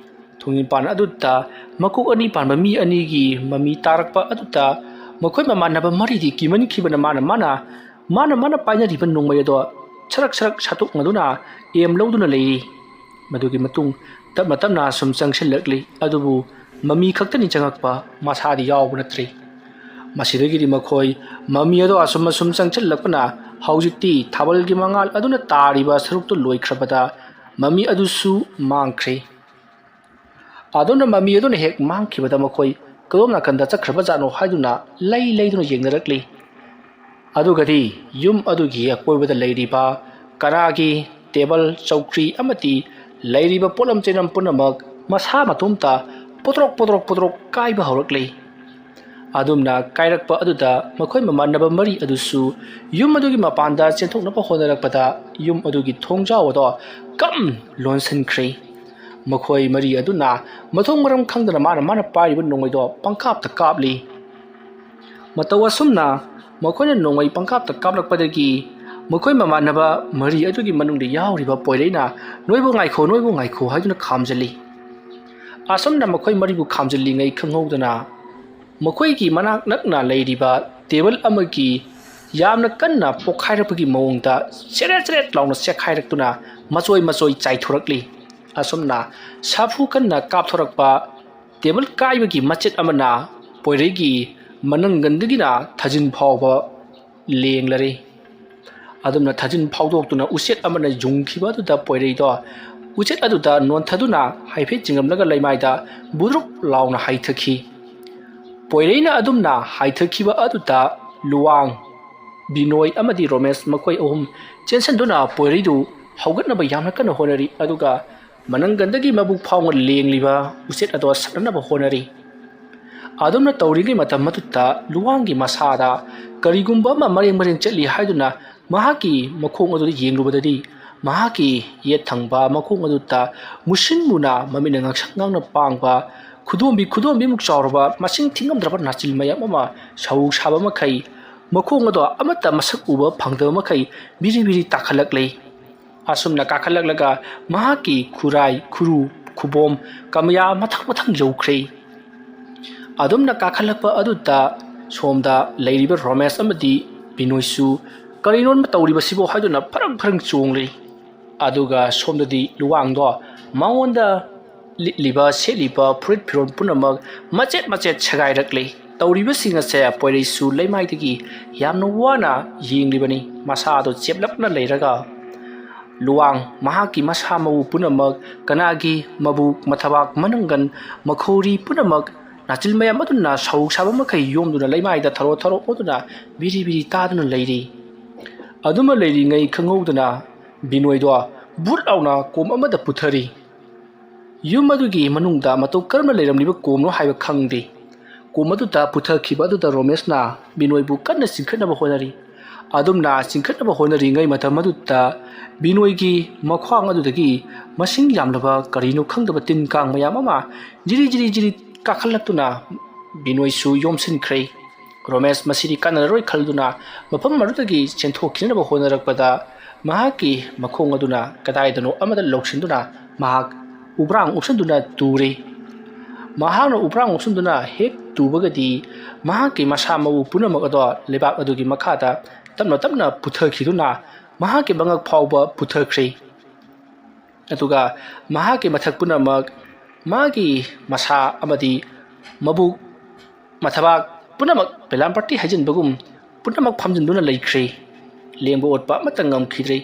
ꯊꯣꯡꯖꯤꯟꯄꯥꯟ ꯑꯗꯨꯗ ꯃꯀꯣꯛ ꯑꯅꯤ ꯄꯥꯟꯕ ꯃꯤ ꯑꯅꯤꯒꯤ ꯃꯃꯤ ꯇꯥꯔꯛꯄ ꯑꯗꯨꯗ ꯃꯈꯣꯏ ꯃꯃꯥꯟꯅꯕ ꯃꯔꯤꯗꯤ ꯀꯤꯃꯟꯈꯤꯕꯅ ꯃꯥꯅ ꯃꯥꯅ ꯃꯥꯅ ꯃꯥꯅ ꯄꯥꯏꯅꯔꯤꯕ ꯅꯣꯡꯃꯩ ꯑꯗꯣ ꯁꯔꯛ ꯁꯔꯛ ꯁꯠꯇꯣꯛꯅꯗꯨꯅ ꯑꯦꯝ ꯂꯧꯗꯨꯅ ꯂꯩꯔꯤ꯫ ꯃꯗꯨꯒꯤ ꯃꯇꯨꯡ ꯇꯞꯅ ꯇꯞꯅ ꯁꯨꯝ ꯆꯪꯁꯤꯜꯂꯛꯂꯤ, ꯑꯗꯨꯕꯨ ꯃꯃꯤ ꯈꯛꯇꯅꯤ ꯆꯪꯉꯛꯄ, ꯃꯁꯥꯗꯤ ꯌꯥꯎꯕ ꯅꯠꯇ꯭ꯔꯤ꯫ ꯃꯁꯤꯗꯒꯤꯗꯤ ꯃꯈꯣꯏ ꯃꯃꯤ ꯑꯗꯣ ꯑꯁꯨꯝ ꯑꯁꯨꯝ ꯆꯪꯁꯤꯜꯂꯛꯄꯅ ꯍꯧꯖꯤꯛꯇꯤ ꯊꯥꯕꯜꯒꯤ ꯃꯉꯥꯜ ꯑꯗꯨꯅ ꯇꯥꯔꯤꯕ ꯁꯔꯨꯛꯇꯨ ꯂꯣꯏꯈ꯭ꯔꯕꯗ ꯃꯃꯤ ꯑꯗꯨꯁꯨ ꯃꯥꯡꯈ꯭ꯔꯦ꯫ ꯑꯗꯨꯅ ꯃꯃꯤ ꯑꯗꯨꯅ ꯍꯦꯛ ꯃꯥꯡꯈꯤꯕꯗ ꯃꯈꯣꯏ ꯀꯗꯣꯝ ꯅꯥꯀꯟꯗ ꯆꯠꯈ꯭ꯔꯕꯖꯥꯠꯅꯣ ꯍꯥꯏꯗꯨꯅ ꯂꯩ ꯂꯩꯗꯨꯅ ꯌꯦꯡꯅꯔꯛꯂꯤ꯫ ꯑꯗꯨꯒꯗꯤ ꯌꯨꯝ ꯑꯗꯨꯒꯤ ꯑꯀꯣꯏꯕꯗ ꯂꯩꯔꯤꯕ ꯀꯅꯥꯒꯤ ꯇꯦꯕꯜ, ꯆꯧꯀ꯭ꯔꯤ ꯑꯃꯗꯤ ꯂꯩꯔꯤꯕ ꯄꯣꯠꯂꯝ ꯆꯩꯂꯝ ꯄꯨꯝꯅꯃꯛ ꯃꯁꯥ ꯃꯇꯣꯝꯇ ꯄꯣꯇ꯭ꯔꯣꯛ ꯄꯣꯇ꯭ꯔꯣꯛ ꯄꯣꯇ꯭ꯔꯣꯛ ꯀꯥꯏꯕ ꯍꯧꯔꯛꯂꯤ꯫ ꯑꯗꯨꯝꯅ ꯀꯥꯏꯔꯛꯄ ꯑꯗꯨꯗ ꯃꯈꯣꯏ ꯃꯃꯥꯟꯅꯕ ꯃꯔꯤ ꯑꯗꯨꯁꯨ ꯌꯨꯝ ꯑꯗꯨꯒꯤ ꯃꯄꯥꯟꯗ ꯆꯦꯟꯊꯣꯛꯅꯕ ꯍꯣꯠꯅꯔꯛꯄꯗ ꯌꯨꯝ ꯑꯗꯨꯒꯤ ꯊꯣꯡꯖꯥꯎ ꯑꯗꯣ ꯀꯝ ꯂꯣꯟꯁꯤꯟꯈ꯭ꯔꯦ꯫ ꯃꯈꯣꯏ ꯃꯔꯤ ꯑꯗꯨꯅ ꯃꯊꯣꯡ ꯃꯔꯝ ꯈꯪꯗꯅ ꯃꯥꯅ ꯃꯥꯅ ꯄꯥꯏꯔꯤꯕ ꯅꯣꯡꯃꯩꯗꯣ ꯄꯪꯀꯥꯞꯇ ꯀꯥꯞꯂꯤ꯫ ꯃꯇꯧ ꯑꯁꯨꯝꯅ ꯃꯈꯣꯏꯅ ꯅꯣꯡꯃꯩ ꯄꯪꯀꯥꯞꯇ ꯀꯥꯞꯂꯛꯄꯗꯒꯤ ꯃꯈꯣꯏ ꯃꯃꯥꯟꯅꯕ ꯃꯔꯤ ꯑꯗꯨꯒꯤ ꯃꯅꯨꯡꯗ ꯌꯥꯎꯔꯤꯕ ꯄꯣꯏꯔꯩꯅ "ꯅꯣꯏꯕꯨ ꯉꯥꯏꯈꯣ, ꯅꯣꯏꯕꯨ ꯉꯥꯏꯈꯣ" ꯍꯥꯏꯗꯨꯅ ꯈꯥꯝꯖꯤꯜꯂꯤ꯫ ꯑꯁꯨꯝꯅ ꯃꯈꯣꯏ ꯃꯔꯤꯕꯨ ꯈꯥꯝꯖꯤꯜꯂꯤꯉꯩ ꯈꯪꯍꯧꯗꯅ ꯃꯈꯣꯏꯒꯤ ꯃꯅꯥꯛ ꯅꯛꯅ ꯂꯩꯔꯤꯕ ꯇꯦꯕꯜ ꯑꯃꯒꯤ ꯌꯥꯝꯅ ꯀꯟꯅ ꯄꯣꯛꯈꯥꯏꯔꯛꯄꯒꯤ ꯃꯑꯣꯡꯗ ꯆꯦꯔꯦꯠ ꯆꯦꯔꯦꯠ ꯂꯥꯎꯅ ꯆꯦꯛꯈꯥꯏꯔꯛꯇꯨꯅ ꯃꯆꯣꯏ ꯃꯆꯣꯏ ꯆꯥꯏꯊꯣꯔꯛꯂꯤ꯫ ꯑꯁꯨꯝꯅ ꯁꯥꯐꯨ ꯀꯟꯅ ꯀꯥꯞꯊꯣꯔꯛꯄ ꯇꯦꯕꯜ ꯀꯥꯏꯕꯒꯤ ꯃꯆꯦꯠ ꯑꯃꯅ ꯄꯣꯏꯔꯩꯒꯤ ꯃꯅꯪꯒꯟꯗꯒꯤꯅ ꯊꯥꯖꯤꯟ ꯐꯥꯎꯕ ꯂꯦꯡꯂꯔꯦ꯫ ꯑꯗꯨꯝꯅ ꯊꯥꯖꯤꯟ ꯐꯥꯎꯗꯣꯛꯇꯨꯅ ꯎꯆꯦꯠ ꯑꯃꯅ ꯌꯨꯡꯈꯤꯕ ꯑꯗꯨꯗ ꯄꯣꯏꯔꯩꯗꯣ ꯎꯆꯦꯠ ꯑꯗꯨꯗ ꯅꯣꯟꯊꯗꯨꯅ ꯍꯥꯏꯐꯦꯠ ꯆꯤꯡꯂꯝꯂꯒ ꯂꯩꯃꯥꯏꯗ ꯕꯨꯗ꯭ꯔꯨꯞ ꯂꯥꯎꯅ ꯍꯥꯏꯊꯈꯤ꯫ ꯄꯣꯏꯔꯩꯅ ꯑꯗꯨꯝꯅ ꯍꯥꯏꯊꯈꯤꯕ ꯑꯗꯨꯗ ꯂꯨꯋꯥꯡ, ꯕꯤꯅꯣꯏ ꯑꯃꯗꯤ ꯔꯣꯃꯦꯁ ꯃꯈꯣꯏ ꯑꯍꯨꯝ ꯆꯦꯟꯁꯤꯟꯗꯨꯅ ꯄꯣꯏꯔꯩꯗꯨ ꯍꯧꯒꯠꯅꯕ ꯌꯥꯝꯅ ꯀꯟꯅ ꯍꯣꯠꯅꯔꯤ꯫ ꯑꯗꯨꯒ ꯃꯅꯪꯒꯟꯗꯒꯤ ꯃꯕꯨꯛ ꯐꯥꯎꯅ ꯂꯦꯡꯂꯤꯕ ꯎꯆꯦꯠ ꯑꯗꯣ ꯁꯠꯅꯅꯕ ꯍꯣꯠꯅꯔꯤ꯫ ꯑꯗꯨꯝꯅ ꯇꯧꯔꯤꯉꯩ ꯃꯇꯝ ꯑꯗꯨꯗ ꯂꯨꯋꯥꯡꯒꯤ ꯃꯁꯥꯗ ꯀꯔꯤꯒꯨꯝꯕ ꯑꯃ ꯃꯔꯦꯡ ꯃꯔꯦꯡ ꯆꯠꯂꯤ ꯍꯥꯏꯗꯨꯅ ꯃꯍꯥꯛꯀꯤ ꯃꯈꯣꯡ ꯑꯗꯨꯗ ꯌꯦꯡꯂꯨꯕꯗꯗꯤ ꯃꯍꯥꯛꯀꯤ ꯌꯦꯠ ꯊꯪꯕ ꯃꯈꯣꯡ ꯑꯗꯨꯗ ꯃꯨꯁꯤꯟ ꯃꯨꯅ ꯃꯃꯤꯠꯅ ꯉꯥꯡꯁꯪ ꯉꯥꯡꯅ ꯄꯥꯡꯕ ꯈꯨꯗꯣꯝꯕꯤ ꯈꯨꯗꯣꯝꯕꯤꯃꯨꯛ ꯆꯥꯎꯔꯕ ꯃꯁꯤꯡ ꯊꯤꯉꯝꯗ꯭ꯔꯕ ꯅꯥꯆꯤꯜ ꯃꯌꯥꯝ ꯑꯃ ꯁꯧ ꯁꯥꯕ ꯃꯈꯩ ꯃꯈꯣꯡ ꯑꯗꯣ ꯑꯃꯠꯇ ꯃꯁꯛ ꯎꯕ ꯐꯪꯗꯕ ꯃꯈꯩ ꯕꯤꯔꯤ ꯕꯤꯔꯤ ꯇꯥꯈꯠꯂꯛꯂꯤ꯫ ꯑꯁꯨꯝꯅ ꯀꯥꯈꯠꯂꯛꯂꯒ ꯃꯍꯥꯛꯀꯤ ꯈꯨꯔꯥꯏ, ꯈꯨꯔꯨ, ꯈꯨꯕꯣꯝ, ꯀꯃꯌꯥ ꯃꯊꯪ ꯃꯊꯪ ꯌꯧꯈ꯭ꯔꯦ꯫ ꯑꯗꯨꯝꯅ ꯀꯥꯈꯠꯂꯛꯄ ꯑꯗꯨꯗ ꯁꯣꯝꯗ ꯂꯩꯔꯤꯕ ꯔꯣꯃꯦꯁ ꯑꯃꯗꯤ ꯕꯤꯅꯣꯏꯁꯨ "ꯀꯔꯤꯅꯣ ꯇꯧꯔꯤꯕꯁꯤꯕꯣ?" ꯍꯥꯏꯗꯨꯅ ꯐꯔꯪ ꯐꯔꯪ ꯆꯣꯡꯂꯤ꯫ ꯑꯗꯨꯒ ꯁꯣꯝꯗꯗꯤ ꯂꯨꯋꯥꯡꯗꯣ ꯃꯉꯣꯟꯗ ꯂꯤꯠꯂꯤꯕ, ꯁꯦꯠꯂꯤꯕ ꯐꯨꯔꯤꯠ ꯐꯤꯔꯣꯜ ꯄꯨꯝꯅꯃꯛ ꯃꯆꯦꯠ ꯃꯆꯦꯠ ꯁꯦꯒꯥꯏꯔꯛꯂꯤ꯫ ꯇꯧꯔꯤꯕꯁꯤꯡ ꯑꯁꯦ ꯄꯣꯏꯔꯩꯁꯨ ꯂꯩꯃꯥꯏꯗꯒꯤ ꯌꯥꯝꯅ ꯋꯥꯅ ꯌꯦꯡꯂꯤꯕꯅꯤ꯫ ꯃꯁꯥꯗꯣ ꯆꯦꯞꯂꯞꯅ ꯂꯩꯔꯒ ꯂꯨꯋꯥꯡ ꯃꯍꯥꯛꯀꯤ ꯃꯁꯥ ꯃꯎ ꯄꯨꯝꯅꯃꯛ, ꯀꯅꯥꯒꯤ ꯃꯕꯨꯛ, ꯃꯊꯕꯥꯛ, ꯃꯅꯪꯒꯟ, ꯃꯈꯧꯔꯤ ꯄꯨꯝꯅꯃꯛ ꯅꯥꯆꯤꯜ ꯃꯌꯥꯝ ꯑꯗꯨꯅ ꯁꯧ ꯁꯥꯕ ꯃꯈꯩ ꯌꯣꯝꯗꯨꯅ ꯂꯩꯃꯥꯏꯗ ꯊꯔꯣ ꯊꯔꯣ ꯑꯣꯟꯗꯨꯅ ꯕꯤꯔꯤ ꯕꯤꯔꯤ ꯇꯥꯗꯨꯅ ꯂꯩꯔꯤ꯫ ꯑꯗꯨꯃ ꯂꯩꯔꯤꯉꯩ ꯈꯪꯍꯧꯗꯅ ꯕꯤꯅꯣꯏꯗꯣ ꯕꯨꯠ ꯂꯥꯎꯅ ꯀꯣꯝ ꯑꯃꯗ ꯄꯨꯊꯔꯤ꯫ ꯌꯨꯝ ꯑꯗꯨꯒꯤ ꯃꯅꯨꯡꯗ ꯃꯇꯧ ꯀꯔꯝꯅ ꯂꯩꯔꯝꯂꯤꯕ ꯀꯣꯝꯅꯣ ꯍꯥꯏꯕ ꯈꯪꯗꯦ꯫ ꯀꯣꯝ ꯑꯗꯨꯗ ꯄꯨꯊꯈꯤꯕ ꯑꯗꯨꯗ ꯔꯣꯃꯦꯁꯅ ꯕꯤꯅꯣꯏꯕꯨ ꯀꯟꯅ ꯆꯤꯡꯈꯠꯅꯕ ꯍꯣꯠꯅꯔꯤ꯫ ꯑꯗꯨꯝꯅ ꯆꯤꯡꯈꯠꯅꯕ ꯍꯣꯠꯅꯔꯤꯉꯩ ꯃꯇꯝ ꯑꯗꯨꯗ ꯕꯤꯅꯣꯏꯒꯤ ꯃꯈ꯭ꯋꯥꯡ ꯑꯗꯨꯗꯒꯤ ꯃꯁꯤꯡ ꯌꯥꯝꯂꯕ ꯀꯔꯤꯅꯣ ꯈꯪꯗꯕ ꯇꯤꯟ ꯀꯥꯡ ꯃꯌꯥꯝ ꯑꯃ ꯖꯤꯔꯤ ꯖꯤꯔꯤ ꯖꯤꯔꯤ ꯀꯥꯈꯠꯂꯛꯇꯨꯅ ꯕꯤꯅꯣꯏꯁꯨ ꯌꯣꯝꯁꯤꯟꯈ꯭ꯔꯦ꯫ ꯔꯣꯃꯦꯁ ꯃꯁꯤꯗꯤ ꯀꯥꯟꯅꯔꯔꯣꯏ ꯈꯜꯗꯨꯅ ꯃꯐꯝ ꯑꯗꯨꯗꯒꯤ ꯆꯦꯟꯊꯣꯛꯈꯤꯅꯕ ꯍꯣꯠꯅꯔꯛꯄꯗ ꯃꯍꯥꯛꯀꯤ ꯃꯈꯣꯡ ꯑꯗꯨꯅ ꯀꯗꯥꯏꯗꯅꯣ ꯑꯃꯗ ꯂꯧꯁꯤꯟꯗꯨꯅ ꯃꯍꯥꯛ ꯎꯕ꯭ꯔꯥꯡ ꯎꯞꯁꯤꯟꯗꯨꯅ ꯇꯨꯔꯦ꯫ ꯃꯍꯥꯛꯅ ꯎꯕ꯭ꯔꯥꯡ ꯎꯞꯁꯤꯟꯗꯨꯅ ꯍꯦꯛ ꯇꯨꯕꯒꯗꯤ ꯃꯍꯥꯛꯀꯤ ꯃꯁꯥ ꯃꯎ ꯄꯨꯝꯅꯃꯛ ꯑꯗꯣ ꯂꯩꯕꯥꯛ ꯑꯗꯨꯒꯤ ꯃꯈꯥꯗ ꯇꯞꯅ ꯇꯞꯅ ꯄꯨꯊꯈꯤꯗꯨꯅ ꯃꯍꯥꯛꯀꯤ ꯃꯉꯛ ꯐꯥꯎꯕ ꯄꯨꯊꯈ꯭ꯔꯦ꯫ ꯑꯗꯨꯒ ꯃꯍꯥꯛꯀꯤ ꯃꯊꯛ ꯄꯨꯝꯅꯃꯛ, ꯃꯥꯒꯤ ꯃꯁꯥ ꯑꯃꯗꯤ ꯃꯕꯨꯛ, ꯃꯊꯕꯥꯛ ꯄꯨꯝꯅꯃꯛ ꯕꯦꯂꯥꯝꯄꯥꯔꯇꯤ ꯍꯩꯖꯤꯟꯕꯒꯨꯝ ꯄꯨꯝꯅꯃꯛ ꯐꯝꯖꯤꯟꯗꯨꯅ ꯂꯩꯈ꯭ꯔꯦ꯫ ꯂꯦꯡꯕ ꯑꯣꯠꯄ ꯑꯃꯠꯇ ꯉꯝꯈꯤꯗ꯭ꯔꯦ꯫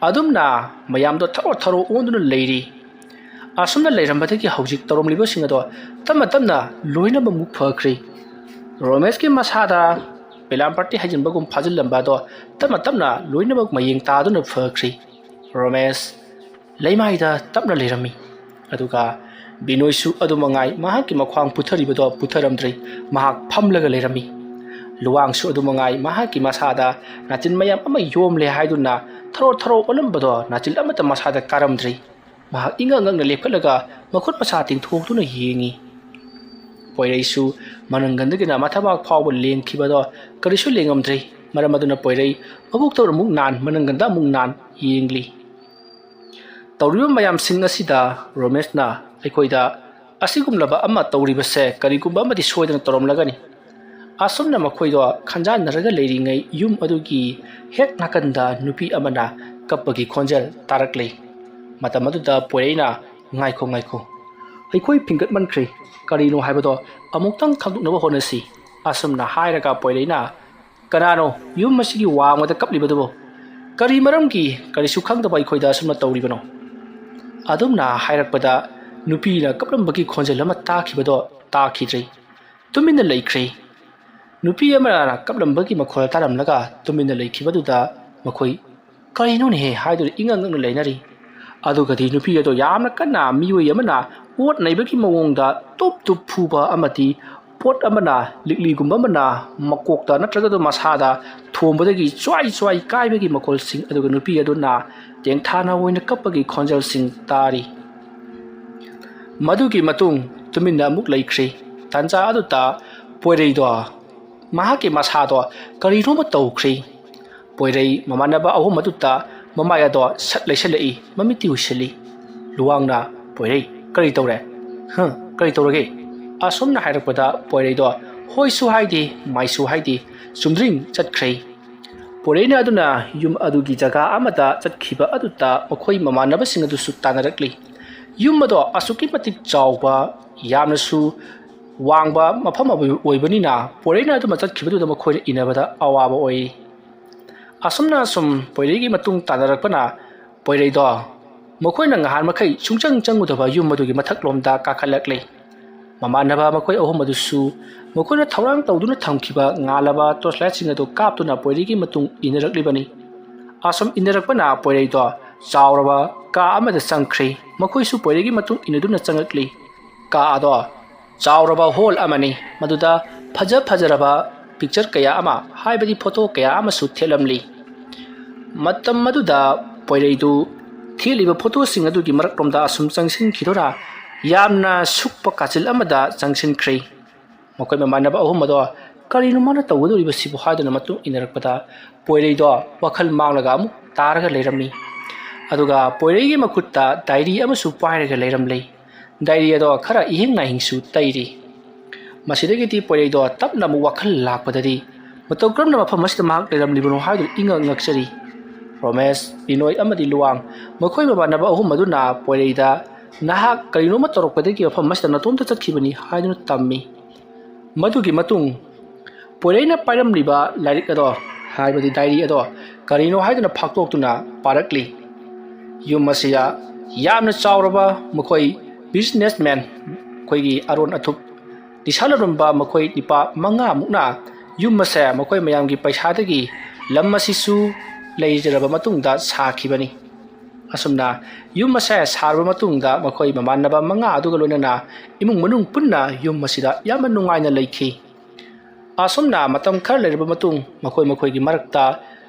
ꯑꯗꯨꯝꯅ ꯃꯌꯥꯝꯗꯣ ꯊꯔꯣ ꯊꯔꯣ ꯑꯣꯟꯗꯨꯅ ꯂꯩꯔꯤ꯫ ꯑꯁꯨꯝꯅ ꯂꯩꯔꯝꯕꯗꯒꯤ ꯍꯧꯖꯤꯛ ꯇꯧꯔꯝꯂꯤꯕꯁꯤꯡ ꯑꯗꯣ ꯇꯞꯅ ꯇꯞꯅ ꯂꯣꯏꯅꯃꯛ ꯃꯨꯛ ꯐꯈ꯭ꯔꯦ꯫ ꯔꯣꯃꯦꯁꯀꯤ ꯃꯁꯥꯗ ꯕꯦꯂꯥꯝꯄꯥꯔꯇꯤ ꯍꯩꯖꯤꯟꯕꯒꯨꯝ ꯐꯥꯖꯤꯜꯂꯝꯕ ꯑꯗꯣ ꯇꯞꯅ ꯇꯞꯅ ꯂꯣꯏꯅꯃꯛ ꯃꯌꯦꯡ ꯇꯥꯗꯨꯅ ꯐꯈ꯭ꯔꯦ꯫ ꯔꯣꯃꯦꯁ ꯂꯩꯃꯥꯏꯗ ꯇꯞꯅ ꯂꯩꯔꯝꯃꯤ꯫ ꯑꯗꯨꯒ ꯕꯤꯅꯣꯏꯁꯨ ꯑꯗꯨꯃꯉꯥꯏ ꯃꯍꯥꯛꯀꯤ ꯃꯈ꯭ꯋꯥꯡ ꯄꯨꯊꯔꯤꯕꯗꯣ ꯄꯨꯊꯔꯝꯗ꯭ꯔꯦ꯫ ꯃꯍꯥꯛ ꯐꯝꯂꯒ ꯂꯩꯔꯝꯃꯤ꯫ ꯂꯨꯋꯥꯡꯁꯨ ꯑꯗꯨꯃꯉꯥꯏ ꯃꯍꯥꯛꯀꯤ ꯃꯁꯥꯗ ꯅꯥꯆꯤꯟ ꯃꯌꯥꯝ ꯑꯃ ꯌꯣꯝꯂꯦ ꯍꯥꯏꯗꯨꯅ ꯊꯔꯣ ꯊꯔꯣ ꯑꯣꯜꯂꯝꯕꯗꯣ ꯅꯥꯆꯤꯟ ꯑꯃꯠꯇ ꯃꯁꯥꯗ ꯀꯥꯔꯝꯗ꯭ꯔꯦ꯫ ꯃꯍꯥꯛ ꯏꯉꯛ ꯉꯛꯅ ꯂꯦꯞꯈꯠꯂꯒ ꯃꯈꯨꯠ ꯃꯁꯥ ꯇꯤꯡꯊꯣꯛꯇꯨꯅ ꯌꯦꯡꯉꯤ꯫ ꯄꯣꯏꯔꯩꯁꯨ ꯃꯅꯪꯒꯟꯗꯒꯤꯅ ꯃꯊꯕꯥꯛ ꯐꯥꯎꯕ ꯂꯦꯡꯈꯤꯕꯗꯣ ꯀꯔꯤꯁꯨ ꯂꯦꯡꯉꯝꯗ꯭ꯔꯦ꯫ ꯃꯔꯝ ꯑꯗꯨꯅ ꯄꯣꯏꯔꯩ ꯃꯕꯨꯛꯇ ꯑꯃꯨꯛ ꯅꯥꯟ, ꯃꯅꯪꯒꯟꯗ ꯑꯃꯨꯛ ꯅꯥꯟ ꯌꯦꯡꯂꯤ꯫ ꯇꯧꯔꯤꯕ ꯃꯌꯥꯝꯁꯤꯡ ꯑꯁꯤꯗ ꯔꯣꯃꯦꯁꯅ ꯑꯩꯈꯣꯏꯗ ꯑꯁꯤꯒꯨꯝꯂꯕ ꯑꯃ ꯇꯧꯔꯤꯕꯁꯦ ꯀꯔꯤꯒꯨꯝꯕ ꯑꯃꯗꯤ ꯁꯣꯏꯗꯅ ꯇꯧꯔꯝꯂꯒꯅꯤ꯫ ꯑꯁꯨꯝꯅ ꯃꯈꯣꯏꯗꯣ ꯈꯟꯖꯥꯟꯅꯔꯒ ꯂꯩꯔꯤꯉꯩ ꯌꯨꯝ ꯑꯗꯨꯒꯤ ꯍꯦꯛ ꯅꯥꯀꯟꯗ ꯅꯨꯄꯤ ꯑꯃꯅ ꯀꯞꯄꯒꯤ ꯈꯣꯟꯖꯦꯜ ꯇꯥꯔꯛꯂꯦ꯫ ꯃꯇꯝ ꯑꯗꯨꯗ ꯄꯣꯏꯔꯩꯅ, "ꯉꯥꯏꯈꯣ, ꯉꯥꯏꯈꯣ, ꯑꯩꯈꯣꯏ ꯐꯤꯡꯒꯠꯃꯟꯈ꯭ꯔꯦ, ꯀꯔꯤꯅꯣ ꯍꯥꯏꯕꯗꯣ ꯑꯃꯨꯛꯇꯪ ꯈꯪꯗꯣꯛꯅꯕ ꯍꯣꯠꯅꯁꯤ"꯫ ꯑꯁꯨꯝꯅ ꯍꯥꯏꯔꯒ ꯄꯣꯏꯔꯩꯅ, "ꯀꯅꯥꯅꯣ ꯌꯨꯝ ꯑꯁꯤꯒꯤ ꯋꯥꯡꯃꯗ ꯀꯞꯂꯤꯕꯗꯨꯕꯨ? ꯀꯔꯤ ꯃꯔꯝꯒꯤ ꯀꯔꯤꯁꯨ ꯈꯪꯗꯕ ꯑꯩꯈꯣꯏꯗ ꯑꯁꯨꯝꯅ ꯇꯧꯔꯤꯕꯅꯣ?" ꯑꯗꯨꯝꯅ ꯍꯥꯏꯔꯛꯄꯗ ꯅꯨꯄꯤꯅ ꯀꯞꯂꯝꯕꯒꯤ ꯈꯣꯟꯖꯦꯜ ꯑꯃ ꯇꯥꯈꯤꯕꯗꯣ ꯇꯥꯈꯤꯗ꯭ꯔꯦ꯫ ꯇꯨꯃꯤꯟꯅ ꯂꯩꯈ꯭ꯔꯦ꯫ ꯅꯨꯄꯤ ꯑꯃꯅ ꯀꯞꯂꯝꯕꯒꯤ ꯃꯈꯣꯜ ꯇꯥꯔꯝꯂꯒ ꯇꯨꯃꯤꯟꯅ ꯂꯩꯈꯤꯕꯗꯨꯗ ꯃꯈꯣꯏ "ꯀꯔꯤꯅꯣꯅꯦꯍꯦ?" ꯍꯥꯏꯗꯨꯅ ꯏꯉꯛ ꯉꯛꯅ ꯂꯩꯅꯔꯤ꯫ ꯑꯗꯨꯒꯗꯤ ꯅꯨꯄꯤ ꯑꯗꯣ ꯌꯥꯝꯅ ꯀꯟꯅ ꯃꯤꯑꯣꯏ ꯑꯃꯅ ꯑꯣꯠ ꯅꯩꯕꯒꯤ ꯃꯑꯣꯡꯗ ꯇꯨꯞ ꯇꯨꯞ ꯐꯨꯕ ꯑꯃꯗꯤ ꯄꯣꯠ ꯑꯃꯅ, ꯂꯤꯛꯂꯤꯒꯨꯝꯕ ꯑꯃꯅ ꯃꯀꯣꯛꯇ ꯅꯠꯇ꯭ꯔꯒ ꯃꯁꯥꯗ ꯊꯣꯝꯕꯗꯒꯤ ꯆ꯭ꯋꯥꯏ ꯆ꯭ꯋꯥꯏ ꯀꯥꯏꯕꯒꯤ ꯃꯈꯣꯜꯁꯤꯡ, ꯑꯗꯨꯒ ꯅꯨꯄꯤ ꯑꯗꯨꯅ ꯇꯦꯡꯊꯥꯅ ꯑꯣꯏꯅ ꯀꯞꯄꯒꯤ ꯈꯣꯟꯖꯦꯜꯁꯤꯡ ꯇꯥꯔꯤ꯫ ꯃꯗꯨꯒꯤ ꯃꯇꯨꯡ ꯇꯨꯃꯤꯟꯅ ꯑꯃꯨꯛ ꯂꯩꯈ꯭ꯔꯤ꯫ ꯇꯥꯟꯖꯥ ꯑꯗꯨꯗ ꯄꯣꯏꯔꯩꯗꯣ ꯃꯍꯥꯛꯀꯤ ꯃꯁꯥꯗꯣ ꯀꯔꯤꯅꯣꯃ ꯇꯧꯈ꯭ꯔꯤ꯫ ꯄꯣꯏꯔꯩ ꯃꯃꯥꯟꯅꯕ ꯑꯍꯨꯝ ꯑꯗꯨꯗ ꯃꯃꯥꯏ ꯑꯗꯣ ꯁꯠ ꯂꯩꯁꯜꯂꯛꯏ, ꯃꯃꯤꯠꯇꯤ ꯎꯏꯁꯤꯜꯂꯤ꯫ ꯂꯨꯋꯥꯡꯅ, "ꯄꯣꯏꯔꯩ, ꯀꯔꯤ ꯇꯧꯔꯦ? ꯍ, ꯀꯔꯤ ꯇꯧꯔꯒꯦ?" ꯑꯁꯨꯝꯅ ꯍꯥꯏꯔꯛꯄꯗ ꯄꯣꯏꯔꯩꯗꯣ ꯍꯣꯏꯁꯨ ꯍꯥꯏꯗꯦ, ꯃꯥꯏꯁꯨ ꯍꯥꯏꯗꯦ, ꯆꯨꯝꯗ꯭ꯔꯤꯡ ꯆꯠꯈ꯭ꯔꯦ꯫ ꯄꯣꯏꯔꯩꯅ ꯑꯗꯨꯅ ꯌꯨꯝ ꯑꯗꯨꯒꯤ ꯖꯒꯥ ꯑꯃꯗ ꯆꯠꯈꯤꯕ ꯑꯗꯨꯗ ꯃꯈꯣꯏ ꯃꯃꯥꯟꯅꯕꯁꯤꯡ ꯑꯗꯨꯁꯨ ꯇꯥꯟꯅꯔꯛꯂꯤ꯫ ꯌꯨꯝ ꯑꯗꯣ ꯑꯁꯨꯛꯀꯤ ꯃꯇꯤꯛ ꯆꯥꯎꯕ, ꯌꯥꯝꯅꯁꯨ ꯋꯥꯡꯕ ꯃꯐꯝ ꯑꯃ ꯑꯣꯏꯕꯅꯤꯅ ꯄꯣꯏꯔꯩꯅ ꯑꯗꯨꯃ ꯆꯠꯈꯤꯕꯗꯨꯗ ꯃꯈꯣꯏꯅ ꯏꯟꯅꯕꯗ ꯑꯋꯥꯕ ꯑꯣꯏ꯫ ꯑꯁꯨꯝꯅ ꯑꯁꯨꯝ ꯄꯣꯏꯔꯩꯒꯤ ꯃꯇꯨꯡ ꯇꯥꯟꯅꯔꯛꯄꯅ ꯄꯣꯏꯔꯩꯗꯣ ꯃꯈꯣꯏꯅ ꯉꯍꯥꯟ ꯃꯈꯩ ꯁꯨꯡꯆꯪ ꯆꯪꯉꯨꯗꯕ ꯌꯨꯝ ꯑꯗꯨꯒꯤ ꯃꯊꯛꯂꯣꯝꯗ ꯀꯥꯈꯠꯂꯛꯂꯤ꯫ ꯃꯃꯥꯟꯅꯕ ꯃꯈꯣꯏ ꯑꯍꯨꯝ ꯑꯗꯨꯁꯨ ꯃꯈꯣꯏꯅ ꯊꯧꯔꯥꯡ ꯇꯧꯗꯨꯅ ꯊꯝꯈꯤꯕ ꯉꯥꯜꯂꯕ ꯇꯣꯔꯆ ꯂꯥꯏꯠꯁꯤꯡ ꯑꯗꯨ ꯀꯥꯞꯇꯨꯅ ꯄꯣꯏꯔꯩꯒꯤ ꯃꯇꯨꯡ ꯏꯟꯅꯔꯛꯂꯤꯕꯅꯤ꯫ ꯑꯁꯨꯝ ꯏꯟꯅꯔꯛꯄꯅ ꯄꯣꯏꯔꯩꯗꯣ ꯆꯥꯎꯔꯕ ꯀꯥ ꯑꯃꯗ ꯆꯪꯈ꯭ꯔꯤ꯫ ꯃꯈꯣꯏꯁꯨ ꯄꯣꯏꯔꯩꯒꯤ ꯃꯇꯨꯡ ꯏꯟꯅꯗꯨꯅ ꯆꯪꯂꯛꯂꯤ꯫ ꯀꯥ ꯑꯗꯣ ꯆꯥꯎꯔꯕ ꯍꯣꯜ ꯑꯃꯅꯤ꯫ ꯃꯗꯨꯗ ꯐꯖ ꯐꯖꯔꯕ ꯄꯤꯛꯆꯔ ꯀꯌꯥ ꯑꯃ, ꯍꯥꯏꯕꯗꯤ ꯐꯣꯇꯣ ꯀꯌꯥ ꯑꯃꯁꯨ ꯊꯦꯠꯂꯝꯂꯤ꯫ ꯃꯇꯝ ꯑꯗꯨꯗ ꯄꯣꯏꯔꯩꯗꯨ ꯊꯦꯠꯂꯤꯕ ꯐꯣꯇꯣꯁꯤꯡ ꯑꯗꯨꯒꯤ ꯃꯔꯛꯂꯣꯝꯗ ꯑꯁꯨꯝ ꯆꯪꯁꯤꯟꯈꯤꯗꯨꯅ ꯌꯥꯝꯅ ꯁꯨꯛꯄ ꯀꯥꯆꯤꯜ ꯑꯃꯗ ꯆꯪꯁꯤꯟꯈ꯭ꯔꯦ꯫ ꯃꯈꯣꯏ ꯃꯃꯥꯟꯅꯕ ꯑꯍꯨꯝ ꯑꯗꯣ "ꯀꯔꯤꯅꯣ ꯃꯥꯅ ꯇꯧꯒꯗꯧꯔꯤꯕꯁꯤꯕꯨ?" ꯍꯥꯏꯗꯨꯅ ꯃꯇꯨꯡ ꯏꯟꯅꯔꯛꯄꯗ ꯄꯣꯏꯔꯩꯗꯣ ꯋꯥꯈꯜ ꯃꯥꯡꯂꯒ ꯑꯃꯨꯛ ꯇꯥꯔꯒ ꯂꯩꯔꯝꯃꯤ꯫ ꯑꯗꯨꯒ ꯄꯣꯏꯔꯩꯒꯤ ꯃꯈꯨꯠꯇ ꯗꯥꯏꯔꯤ ꯑꯃꯁꯨ ꯄꯥꯏꯔꯒ ꯂꯩꯔꯝꯂꯦ꯫ ꯗꯥꯏꯔꯤ ꯑꯗꯣ ꯈꯔ ꯏꯍꯤꯡ ꯅꯥꯍꯤꯡꯁꯨ ꯇꯩꯔꯤ꯫ ꯃꯁꯤꯗꯒꯤꯗꯤ ꯄꯣꯏꯔꯩꯗꯣ ꯇꯞꯅ ꯑꯃꯨꯛ ꯋꯥꯈꯜ ꯂꯥꯛꯄꯗꯗꯤ ꯃꯇꯧ ꯀꯔꯝꯅ ꯃꯐꯝ ꯑꯁꯤꯗ ꯃꯍꯥꯛ ꯂꯩꯔꯝꯂꯤꯕꯅꯣ ꯍꯥꯏꯗꯨꯅ ꯏꯉꯛ ꯉꯛꯆꯔꯤ꯫ ꯔꯣꯃꯦꯁ, ꯕꯤꯅꯣꯏ ꯑꯃꯗꯤ ꯂꯨꯋꯥꯡ, ꯃꯈꯣꯏ ꯃꯃꯥꯟꯅꯕ ꯑꯍꯨꯝ ꯑꯗꯨꯅ ꯄꯣꯏꯔꯩꯗ "ꯅꯍꯥꯛ ꯀꯔꯤꯅꯣꯃ ꯇꯧꯔꯛꯄꯗꯒꯤ ꯃꯐꯝ ꯑꯁꯤꯗ ꯅꯇꯣꯝꯇ ꯆꯠꯈꯤꯕꯅꯤ" ꯍꯥꯏꯗꯨꯅ ꯇꯝꯃꯤ꯫ ꯃꯗꯨꯒꯤ ꯃꯇꯨꯡ ꯄꯣꯏꯔꯩꯅ ꯄꯥꯏꯔꯝꯂꯤꯕ ꯂꯥꯏꯔꯤꯛ ꯑꯗꯣ, ꯍꯥꯏꯕꯗꯤ ꯗꯥꯏꯔꯤ ꯑꯗꯣ, ꯀꯔꯤꯅꯣ ꯍꯥꯏꯗꯨꯅ ꯐꯥꯛꯇꯣꯛꯇꯨꯅ ꯄꯥꯔꯛꯂꯤ꯫ ꯌꯨꯝ ꯑꯁꯤꯗ ꯌꯥꯝꯅ ꯆꯥꯎꯔꯕ ꯃꯈꯣꯏ ꯕꯤꯖꯤꯅꯦꯁꯃꯦꯟ, ꯑꯩꯈꯣꯏꯒꯤ ꯑꯔꯣꯟ ꯑꯊꯨꯞ, ꯅꯤꯁꯥ ꯂꯧꯔꯝꯕ ꯃꯈꯣꯏ ꯅꯤꯄꯥ ꯃꯉꯥꯃꯨꯛꯅ ꯌꯨꯝ ꯑꯁꯦ ꯃꯈꯣꯏ ꯃꯌꯥꯝꯒꯤ ꯄꯩꯁꯥꯗꯒꯤ ꯂꯝ ꯑꯁꯤꯁꯨ ꯂꯩꯖꯔꯕ ꯃꯇꯨꯡꯗ ꯁꯥꯈꯤꯕꯅꯤ꯫ ꯑꯁꯨꯝꯅ ꯌꯨꯝ ꯑꯁꯦ ꯁꯥꯔꯕ ꯃꯇꯨꯡꯗ ꯃꯈꯣꯏ ꯃꯃꯥꯟꯅꯕ ꯃꯉꯥ ꯑꯗꯨꯒ ꯂꯣꯏꯅꯅ ꯏꯃꯨꯡ ꯃꯅꯨꯡ ꯄꯨꯟꯅ ꯌꯨꯝ ꯑꯁꯤꯗ ꯌꯥꯝꯅ ꯅꯨꯡꯉꯥꯏꯅ ꯂꯩꯈꯤ꯫ ꯑꯁꯨꯝꯅ ꯃꯇꯝ ꯈꯔ ꯂꯩꯔꯕ ꯃꯇꯨꯡ ꯃꯈꯣꯏ ꯃꯈꯣꯏꯒꯤ ꯃꯔꯛꯇ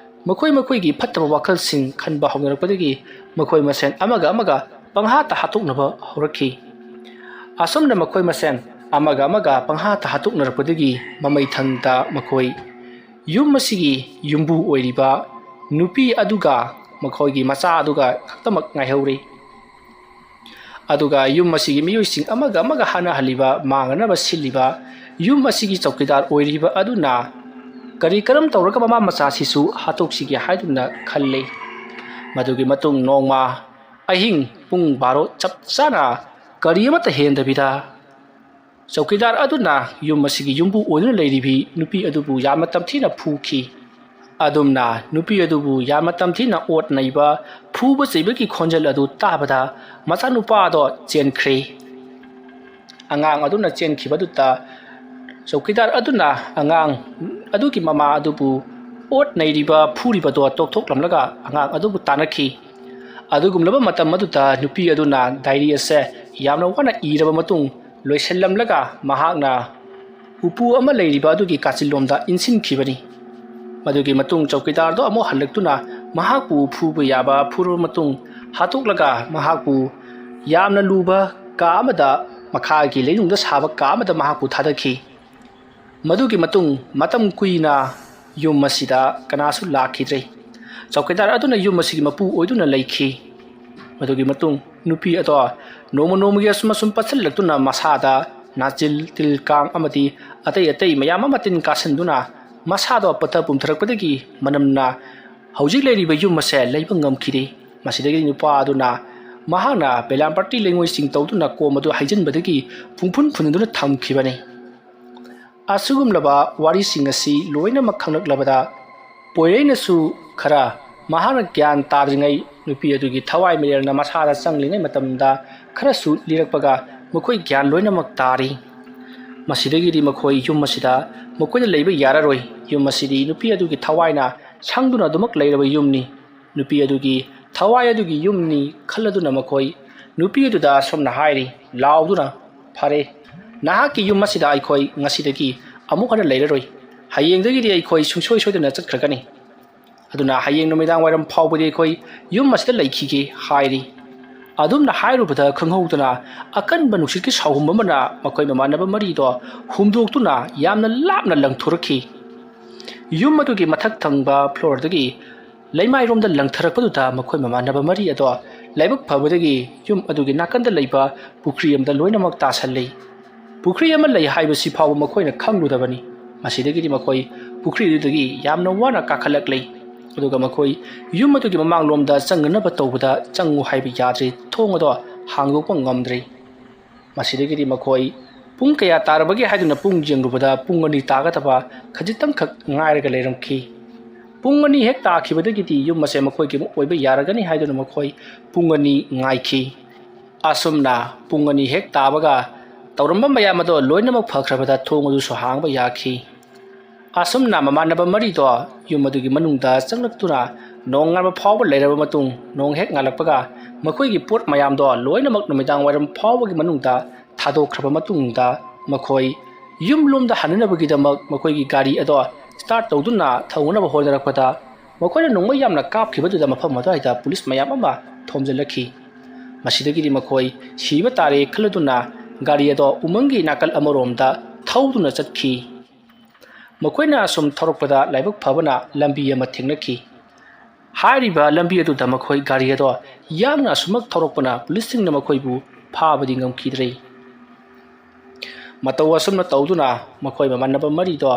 ꯃꯈꯣꯏ ꯃꯈꯣꯏꯒꯤ ꯐꯠꯇꯕ ꯋꯥꯈꯜꯁꯤꯡ ꯈꯟꯕ ꯍꯧꯅꯔꯛꯄꯗꯒꯤ ꯃꯈꯣꯏ ꯃꯁꯦꯟ ꯑꯃꯒ ꯑꯃꯒ ꯄꯪꯍꯥꯠꯇ ꯍꯥꯠꯇꯣꯛꯅꯕ ꯍꯧꯔꯛꯈꯤ꯫ ꯑꯁꯨꯝꯅ ꯃꯈꯣꯏ ꯃꯁꯦꯟ ꯑꯃꯒ ꯑꯃꯒ ꯄꯪꯍꯥꯠꯇ ꯍꯥꯠꯇꯣꯛꯅꯔꯛꯄꯗꯒꯤ ꯃꯃꯩ ꯊꯪꯗ ꯃꯈꯣꯏ ꯌꯨꯝ ꯑꯁꯤꯒꯤ ꯌꯨꯝꯕꯨ ꯑꯣꯏꯔꯤꯕ ꯅꯨꯄꯤ ꯑꯗꯨꯒ ꯃꯈꯣꯏꯒꯤ ꯃꯆꯥ ꯑꯗꯨꯒ ꯈꯛꯇꯃꯛ ꯉꯥꯏꯍꯧꯔꯤ꯫ ꯑꯗꯨꯒ ꯌꯨꯝ ꯑꯁꯤꯒꯤ ꯃꯤꯑꯣꯏꯁꯤꯡ ꯑꯃꯒ ꯑꯃꯒ ꯍꯥꯠꯅꯍꯜꯂꯤꯕ, ꯃꯥꯡꯅꯅꯕ ꯁꯤꯜꯂꯤꯕ ꯌꯨꯝ ꯑꯁꯤꯒꯤ ꯆꯧꯀꯤꯗꯥꯔ ꯑꯣꯏꯔꯤꯕ ꯑꯗꯨꯅ ꯀꯔꯤ ꯀꯔꯝ ꯇꯧꯔꯒ ꯃꯃꯥ ꯃꯆꯥꯁꯤꯁꯨ ꯍꯥꯠꯇꯣꯛꯁꯤꯒꯦ ꯍꯥꯏꯗꯨꯅ ꯈꯜꯂꯤ꯫ ꯃꯗꯨꯒꯤ ꯃꯇꯨꯡ ꯅꯣꯡꯃ ꯑꯍꯤꯡ ꯄꯨꯡ ꯕꯥꯔꯣ ꯆꯞ ꯆꯥꯅ ꯀꯔꯤ ꯑꯃꯠꯇ ꯍꯦꯟꯗꯕꯤꯗ ꯆꯧꯀꯤꯗꯥꯔ ꯑꯗꯨꯅ ꯌꯨꯝ ꯑꯁꯤꯒꯤ ꯌꯨꯝꯕꯨ ꯑꯣꯏꯗꯨꯅ ꯂꯩꯔꯤꯕꯤ ꯅꯨꯄꯤ ꯑꯗꯨꯕꯨ ꯌꯥꯝꯅ ꯇꯝꯊꯤꯅ ꯐꯨꯈꯤ꯫ ꯑꯗꯨꯝꯅ ꯅꯨꯄꯤ ꯑꯗꯨꯕꯨ ꯌꯥꯝꯅ ꯇꯝꯊꯤꯅ ꯑꯣꯠ ꯅꯩꯕ, ꯐꯨꯕ ꯆꯩꯕꯒꯤ ꯈꯣꯟꯖꯦꯜ ꯑꯗꯨ ꯇꯥꯕꯗ ꯃꯆꯥꯅꯨꯄꯥꯗꯣ ꯆꯦꯟꯈ꯭ꯔꯦ꯫ ꯑꯉꯥꯡ ꯑꯗꯨꯅ ꯆꯦꯟꯈꯤꯕꯗꯨꯗ ꯆꯧꯀꯤꯗꯥꯔ ꯑꯗꯨꯅ ꯑꯉꯥꯡ ꯑꯗꯨꯒꯤ ꯃꯃꯥ ꯑꯗꯨꯕꯨ ꯑꯣꯠ ꯅꯩꯔꯤꯕ, ꯐꯨꯔꯤꯕꯗꯣ ꯇꯣꯛꯊꯣꯛꯂꯝꯂꯒ ꯑꯉꯥꯡ ꯑꯗꯨꯕꯨ ꯇꯥꯟꯅꯈꯤ꯫ ꯑꯗꯨꯒꯨꯝꯂꯕ ꯃꯇꯝ ꯑꯗꯨꯗ ꯅꯨꯄꯤ ꯑꯗꯨꯅ ꯗꯥꯏꯔꯤ ꯑꯁꯦ ꯌꯥꯝꯅ ꯋꯥꯅ ꯏꯔꯕ ꯃꯇꯨꯡ ꯂꯣꯏꯁꯤꯜꯂꯝꯂꯒ ꯃꯍꯥꯛꯅ ꯎꯄꯨ ꯑꯃ ꯂꯩꯔꯤꯕ ꯑꯗꯨꯒꯤ ꯀꯥꯆꯤꯜꯂꯣꯝꯗ ꯏꯟꯁꯤꯟꯈꯤꯕꯅꯤ꯫ ꯃꯗꯨꯒꯤ ꯃꯇꯨꯡ ꯆꯧꯀꯤꯗꯥꯔꯗꯣ ꯑꯃꯨꯛ ꯍꯜꯂꯛꯇꯨꯅ ꯃꯍꯥꯛꯄꯨ ꯐꯨꯕ ꯌꯥꯕ ꯐꯨꯔꯕ ꯃꯇꯨꯡ ꯍꯥꯠꯇꯣꯛꯂꯒ ꯃꯍꯥꯛꯄꯨ ꯌꯥꯝꯅ ꯂꯨꯕ ꯀꯥ ꯑꯃꯗ, ꯃꯈꯥꯒꯤ ꯂꯩꯅꯨꯡꯗ ꯁꯥꯕ ꯀꯥ ꯑꯃꯗ ꯃꯍꯥꯛꯄꯨ ꯊꯥꯗꯈꯤ꯫ ꯃꯗꯨꯒꯤ ꯃꯇꯨꯡ ꯃꯇꯝ ꯀꯨꯏꯅ ꯌꯨꯝ ꯑꯁꯤꯗ ꯀꯅꯥꯁꯨ ꯂꯥꯛꯈꯤꯗ꯭ꯔꯦ꯫ ꯆꯧꯀꯤꯗꯥꯔ ꯑꯗꯨꯅ ꯌꯨꯝ ꯑꯁꯤꯒꯤ ꯃꯄꯨ ꯑꯣꯏꯗꯨꯅ ꯂꯩꯈꯤ꯫ ꯃꯗꯨꯒꯤ ꯃꯇꯨꯡ ꯅꯨꯄꯤ ꯑꯗꯣ ꯅꯣꯡꯃ ꯅꯣꯡꯃꯒꯤ ꯑꯁꯨꯝ ꯑꯁꯨꯝ ꯄꯠꯁꯤꯜꯂꯛꯇꯨꯅ ꯃꯁꯥꯗ ꯅꯥꯆꯤꯜ, ꯇꯤꯜ ꯀꯥꯡ ꯑꯃꯗꯤ ꯑꯇꯩ ꯑꯇꯩ ꯃꯌꯥꯝ ꯑꯃ ꯇꯤꯟ ꯀꯥꯁꯤꯟꯗꯨꯅ ꯃꯁꯥꯗꯣ ꯄꯠꯊ ꯄꯨꯝꯊꯔꯛꯄꯗꯒꯤ ꯃꯅꯝꯅ ꯍꯧꯖꯤꯛ ꯂꯩꯔꯤꯕ ꯌꯨꯝ ꯑꯁꯦ ꯂꯩꯕ ꯉꯝꯈꯤꯗꯦ꯫ ꯃꯁꯤꯗꯒꯤ ꯅꯨꯄꯥ ꯑꯗꯨꯅ ꯃꯍꯥꯛꯅ ꯕꯦꯂꯥꯝꯄꯥꯔꯇꯤ ꯂꯩꯉꯣꯏꯁꯤꯡ ꯇꯧꯗꯨꯅ ꯀꯣꯝ ꯑꯗꯨ ꯍꯩꯖꯤꯟꯕꯗꯒꯤ ꯄꯨꯡꯐꯨꯟ ꯐꯨꯟꯗꯨꯅ ꯊꯝꯈꯤꯕꯅꯤ꯫ ꯑꯁꯤꯒꯨꯝꯂꯕ ꯋꯥꯔꯤꯁꯤꯡ ꯑꯁꯤ ꯂꯣꯏꯅꯃꯛ ꯈꯪꯂꯛꯂꯕꯗ ꯄꯣꯏꯔꯩꯅꯁꯨ ꯈꯔ ꯃꯍꯥꯛꯅ ꯒ꯭ꯌꯥꯟ ꯇꯥꯗ꯭ꯔꯤꯉꯩ ꯅꯨꯄꯤ ꯑꯗꯨꯒꯤ ꯊꯋꯥꯏ ꯃꯤꯔꯦꯜꯅ ꯃꯁꯥꯗ ꯆꯪꯂꯤꯉꯩ ꯃꯇꯝꯗ ꯈꯔꯁꯨ ꯂꯤꯔꯛꯄꯒ ꯃꯈꯣꯏ ꯒ꯭ꯌꯥꯟ ꯂꯣꯏꯅꯃꯛ ꯇꯥꯔꯤ꯫ ꯃꯁꯤꯗꯒꯤꯗꯤ ꯃꯈꯣꯏ ꯌꯨꯝ ꯑꯁꯤꯗ ꯃꯈꯣꯏꯅ ꯂꯩꯕ ꯌꯥꯔꯔꯣꯏ꯫ ꯌꯨꯝ ꯑꯁꯤꯗꯤ ꯅꯨꯄꯤ ꯑꯗꯨꯒꯤ ꯊꯋꯥꯏꯅ ꯁꯪꯗꯨꯅ ꯑꯗꯨꯃꯛ ꯂꯩꯔꯕ ꯌꯨꯝꯅꯤ꯫ ꯅꯨꯄꯤ ꯑꯗꯨꯒꯤ ꯊꯋꯥꯏ ꯑꯗꯨꯒꯤ ꯌꯨꯝꯅꯤ ꯈꯜꯂꯗꯨꯅ ꯃꯈꯣꯏ ꯅꯨꯄꯤ ꯑꯗꯨꯗ ꯑꯁꯨꯝꯅ ꯍꯥꯏꯔꯤ, ꯂꯥꯎꯗꯨꯅ, "ꯐꯔꯦ, ꯅꯍꯥꯛꯀꯤ ꯌꯨꯝ ꯑꯁꯤꯗ ꯑꯩꯈꯣꯏ ꯉꯁꯤꯗꯒꯤ ꯑꯃꯨꯛ ꯍꯟꯅ ꯂꯩꯔꯔꯣꯏ꯫ ꯍꯌꯦꯡꯗꯒꯤꯗꯤ ꯑꯩꯈꯣꯏ ꯁꯨꯡꯁꯣꯏ ꯁꯣꯏꯗꯅ ꯆꯠꯈ꯭ꯔꯒꯅꯤ꯫ ꯑꯗꯨꯅ ꯍꯌꯦꯡ ꯅꯨꯃꯤꯗꯥꯡ ꯋꯥꯏꯔꯝ ꯐꯥꯎꯕꯗꯤ ꯑꯩꯈꯣꯏ ꯌꯨꯝ ꯑꯁꯤꯗ ꯂꯩꯈꯤꯒꯦ" ꯍꯥꯏꯔꯤ꯫ ꯑꯗꯨꯝꯅ ꯍꯥꯏꯔꯨꯕꯗ ꯈꯪꯍꯧꯗꯅ ꯑꯀꯟꯕ ꯅꯨꯡꯁꯤꯠꯀꯤ ꯁꯥꯍꯨꯝ ꯑꯃꯅ ꯃꯈꯣꯏ ꯃꯃꯥꯟꯅꯕ ꯃꯔꯤꯗꯣ ꯍꯨꯝꯗꯣꯛꯇꯨꯅ ꯌꯥꯝꯅ ꯂꯥꯞꯅ ꯂꯪꯊꯣꯔꯛꯈꯤ꯫ ꯌꯨꯝ ꯑꯗꯨꯒꯤ ꯃꯊꯛ ꯊꯪꯕ ꯐ꯭ꯂꯣꯔꯗꯒꯤ ꯂꯩꯃꯥꯏꯔꯣꯝꯗ ꯂꯪꯊꯔꯛꯄꯗꯨꯗ ꯃꯈꯣꯏ ꯃꯃꯥꯟꯅꯕ ꯃꯔꯤ ꯑꯗꯣ ꯂꯥꯏꯕꯛ ꯐꯕꯗꯒꯤ ꯌꯨꯝ ꯑꯗꯨꯒꯤ ꯅꯥꯀꯟꯗ ꯂꯩꯕ ꯄꯨꯈ꯭ꯔꯤ ꯑꯃꯗ ꯂꯣꯏꯅꯃꯛ ꯇꯥꯁꯜꯂꯤ꯫ ꯄꯨꯈ꯭ꯔꯤ ꯑꯃ ꯂꯩ ꯍꯥꯏꯕꯁꯤ ꯐꯥꯎꯕ ꯃꯈꯣꯏꯅ ꯈꯪꯂꯨꯗꯕꯅꯤ꯫ ꯃꯁꯤꯗꯒꯤꯗꯤ ꯃꯈꯣꯏ ꯄꯨꯈ꯭ꯔꯤꯗꯨꯗꯒꯤ ꯌꯥꯝꯅ ꯋꯥꯅ ꯀꯥꯈꯠꯂꯛꯂꯤ꯫ ꯑꯗꯨꯒ ꯃꯈꯣꯏ ꯌꯨꯝ ꯑꯗꯨꯒꯤ ꯃꯃꯥꯡꯂꯣꯝꯗ ꯆꯪꯅꯅꯕ ꯇꯧꯕꯗ ꯆꯪꯉꯨ ꯍꯥꯏꯕ ꯌꯥꯗ꯭ꯔꯦ, ꯊꯣꯡ ꯑꯗꯣ ꯍꯥꯡꯗꯣꯛꯄ ꯉꯝꯗ꯭ꯔꯦ꯫ ꯃꯁꯤꯗꯒꯤꯗꯤ ꯃꯈꯣꯏ ꯄꯨꯡ ꯀꯌꯥ ꯇꯥꯔꯕꯒꯦ ꯍꯥꯏꯗꯨꯅ ꯄꯨꯡ ꯌꯦꯡꯂꯨꯕꯗ ꯄꯨꯡ ꯑꯅꯤ ꯇꯥꯒꯗꯕ ꯈꯖꯤꯛꯇꯪꯈꯛ ꯉꯥꯏꯔꯒ ꯂꯩꯔꯝꯈꯤ꯫ ꯄꯨꯡ ꯑꯅꯤ ꯍꯦꯛ ꯇꯥꯈꯤꯕꯗꯒꯤꯗꯤ ꯌꯨꯝ ꯑꯁꯦ ꯃꯈꯣꯏꯒꯤ ꯑꯃꯨꯛ ꯑꯣꯏꯕ ꯌꯥꯔꯒꯅꯤ ꯍꯥꯏꯗꯨꯅ ꯃꯈꯣꯏ ꯄꯨꯡ ꯑꯅꯤ ꯉꯥꯏꯈꯤ꯫ ꯑꯁꯨꯝꯅ ꯄꯨꯡ ꯑꯅꯤ ꯍꯦꯛ ꯇꯥꯕꯒ ꯇꯧꯔꯝꯕ ꯃꯌꯥꯝ ꯑꯗꯣ ꯂꯣꯏꯅꯃꯛ ꯐꯈ꯭ꯔꯕꯗ ꯊꯣꯡ ꯑꯗꯨꯁꯨ ꯍꯥꯡꯕ ꯌꯥꯈꯤ꯫ ꯑꯁꯨꯝꯅ ꯃꯃꯥꯟꯅꯕ ꯃꯔꯤꯗꯣ ꯌꯨꯝ ꯑꯗꯨꯒꯤ ꯃꯅꯨꯡꯗ ꯆꯪꯂꯛꯇꯨꯅ ꯅꯣꯡ ꯉꯥꯟꯕ ꯐꯥꯎꯕ ꯂꯩꯔꯕ ꯃꯇꯨꯡ, ꯅꯣꯡ ꯍꯦꯛ ꯉꯥꯜꯂꯛꯄꯒ ꯃꯈꯣꯏꯒꯤ ꯄꯣꯠ ꯃꯌꯥꯝꯗꯣ ꯂꯣꯏꯅꯃꯛ ꯅꯨꯃꯤꯗꯥꯡ ꯋꯥꯏꯔꯝ ꯐꯥꯎꯕꯒꯤ ꯃꯅꯨꯡꯗ ꯊꯥꯗꯣꯛꯈ꯭ꯔꯕ ꯃꯇꯨꯡꯗ ꯃꯈꯣꯏ ꯌꯨꯝꯂꯣꯝꯗ ꯍꯟꯅꯅꯕꯒꯤꯗꯃꯛ ꯃꯈꯣꯏꯒꯤ ꯒꯥꯔꯤ ꯑꯗꯣ start ꯇꯧꯗꯨꯅ ꯊꯧꯅꯅꯕ ꯍꯣꯠꯅꯔꯛꯄꯗ ꯃꯈꯣꯏꯅ ꯅꯣꯡꯃꯩ ꯌꯥꯝꯅ ꯀꯥꯞꯈꯤꯕꯗꯨꯗ ꯃꯐꯝ ꯑꯗꯨꯋꯥꯏꯗ ꯄꯨꯂꯤꯁ ꯃꯌꯥꯝ ꯑꯃ ꯊꯣꯝꯖꯤꯜꯂꯛꯈꯤ꯫ ꯃꯁꯤꯗꯒꯤꯗꯤ ꯃꯈꯣꯏ ꯁꯤꯕ ꯇꯥꯔꯦ ꯈꯜꯂꯗꯨꯅ ꯒꯥꯔꯤ ꯑꯗꯣ ꯎꯃꯪꯒꯤ ꯅꯥꯀꯜ ꯑꯃꯔꯣꯝꯗ ꯊꯧꯗꯨꯅ ꯆꯠꯈꯤ꯫ ꯃꯈꯣꯏꯅ ꯑꯁꯨꯝ ꯊꯧꯔꯛꯄꯗ ꯂꯥꯏꯕꯛ ꯐꯕꯅ ꯂꯝꯕꯤ ꯑꯃ ꯊꯦꯡꯅꯈꯤ꯫ ꯍꯥꯏꯔꯤꯕ ꯂꯝꯕꯤ ꯑꯗꯨꯗ ꯃꯈꯣꯏ ꯒꯥꯔꯤ ꯑꯗꯣ ꯌꯥꯡꯅ ꯑꯁꯨꯃꯛ ꯊꯧꯔꯛꯄꯅ ꯄꯨꯂꯤꯁꯁꯤꯡꯅ ꯃꯈꯣꯏꯕꯨ ꯐꯥꯕꯗꯤ ꯉꯝꯈꯤꯗ꯭ꯔꯦ꯫ ꯃꯇꯧ ꯑꯁꯨꯝꯅ ꯇꯧꯗꯨꯅ ꯃꯈꯣꯏ ꯃꯃꯥꯟꯅꯕ ꯃꯔꯤꯗꯣ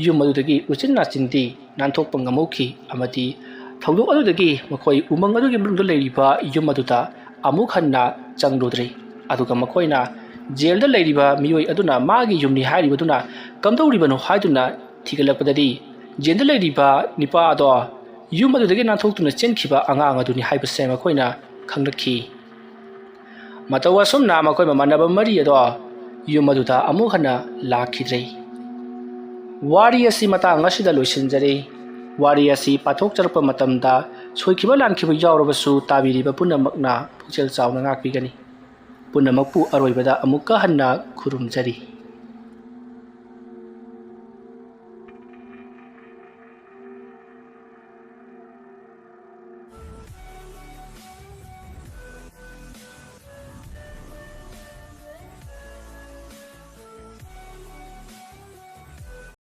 ꯌꯨꯝ ꯑꯗꯨꯗꯒꯤ ꯎꯆꯤꯟ ꯅꯥꯆꯤꯟꯗꯤ ꯅꯥꯟꯊꯣꯛꯄ ꯉꯝꯍꯧꯈꯤ ꯑꯃꯗꯤ ꯊꯧꯗꯣꯛ ꯑꯗꯨꯗꯒꯤ ꯃꯈꯣꯏ ꯎꯃꯪ ꯑꯗꯨꯒꯤ ꯃꯅꯨꯡꯗ ꯂꯩꯔꯤꯕ ꯌꯨꯝ ꯑꯗꯨꯗ ꯑꯃꯨꯛ ꯍꯟꯅ ꯆꯪꯂꯨꯗ꯭ꯔꯦ꯫ ꯑꯗꯨꯒ ꯃꯈꯣꯏꯅ ꯖꯦꯜꯗ ꯂꯩꯔꯤꯕ ꯃꯤꯑꯣꯏ ꯑꯗꯨꯅ ꯃꯥꯒꯤ ꯌꯨꯝꯅꯤ ꯍꯥꯏꯔꯤꯕꯗꯨꯅ ꯀꯝꯗꯧꯔꯤꯕꯅꯣ ꯍꯥꯏꯗꯨꯅ ꯊꯤꯒꯠꯂꯛꯄꯗꯗꯤ ꯖꯦꯜꯗ ꯂꯩꯔꯤꯕ ꯅꯤꯄꯥ ꯑꯗꯣ ꯌꯨꯝ ꯑꯗꯨꯗꯒꯤ ꯅꯥꯟꯊꯣꯛꯇꯨꯅ ꯆꯦꯟꯈꯤꯕ ꯑꯉꯥꯡ ꯑꯗꯨꯅꯤ ꯍꯥꯏꯕꯁꯦ ꯃꯈꯣꯏꯅ ꯈꯪꯂꯛꯈꯤ꯫ ꯃꯇꯧ ꯑꯁꯨꯝꯅ ꯃꯈꯣꯏ ꯃꯃꯥꯟꯅꯕ ꯃꯔꯤ ꯑꯗꯣ ꯌꯨꯝ ꯑꯗꯨꯗ ꯑꯃꯨꯛ ꯍꯟꯅ ꯂꯥꯛꯈꯤꯗ꯭ꯔꯦ꯫ ꯋꯥꯔꯤ ꯑꯁꯤ ꯃꯇꯥꯡ ꯑꯁꯤꯗ ꯂꯣꯏꯁꯤꯟꯖꯔꯦ꯫ ꯋꯥꯔꯤ ꯑꯁꯤ ꯄꯥꯊꯣꯛꯆꯔꯛꯄ ꯃꯇꯝꯗ ꯁꯣꯏꯈꯤꯕ ꯂꯥꯟꯈꯤꯕ ꯌꯥꯎꯔꯕꯁꯨ ꯇꯥꯕꯤꯔꯤꯕ ꯄꯨꯝꯅꯃꯛꯅ ꯄꯨꯛꯆꯦꯜ ꯆꯥꯎꯅ ꯉꯥꯛꯄꯤꯒꯅꯤ꯫ ꯄꯨꯝꯅꯃꯛꯄꯨ ꯑꯔꯣꯏꯕꯗ ꯑꯃꯨꯛꯀ ꯍꯟꯅ ꯈꯨꯔꯨꯝꯖꯔꯤ꯫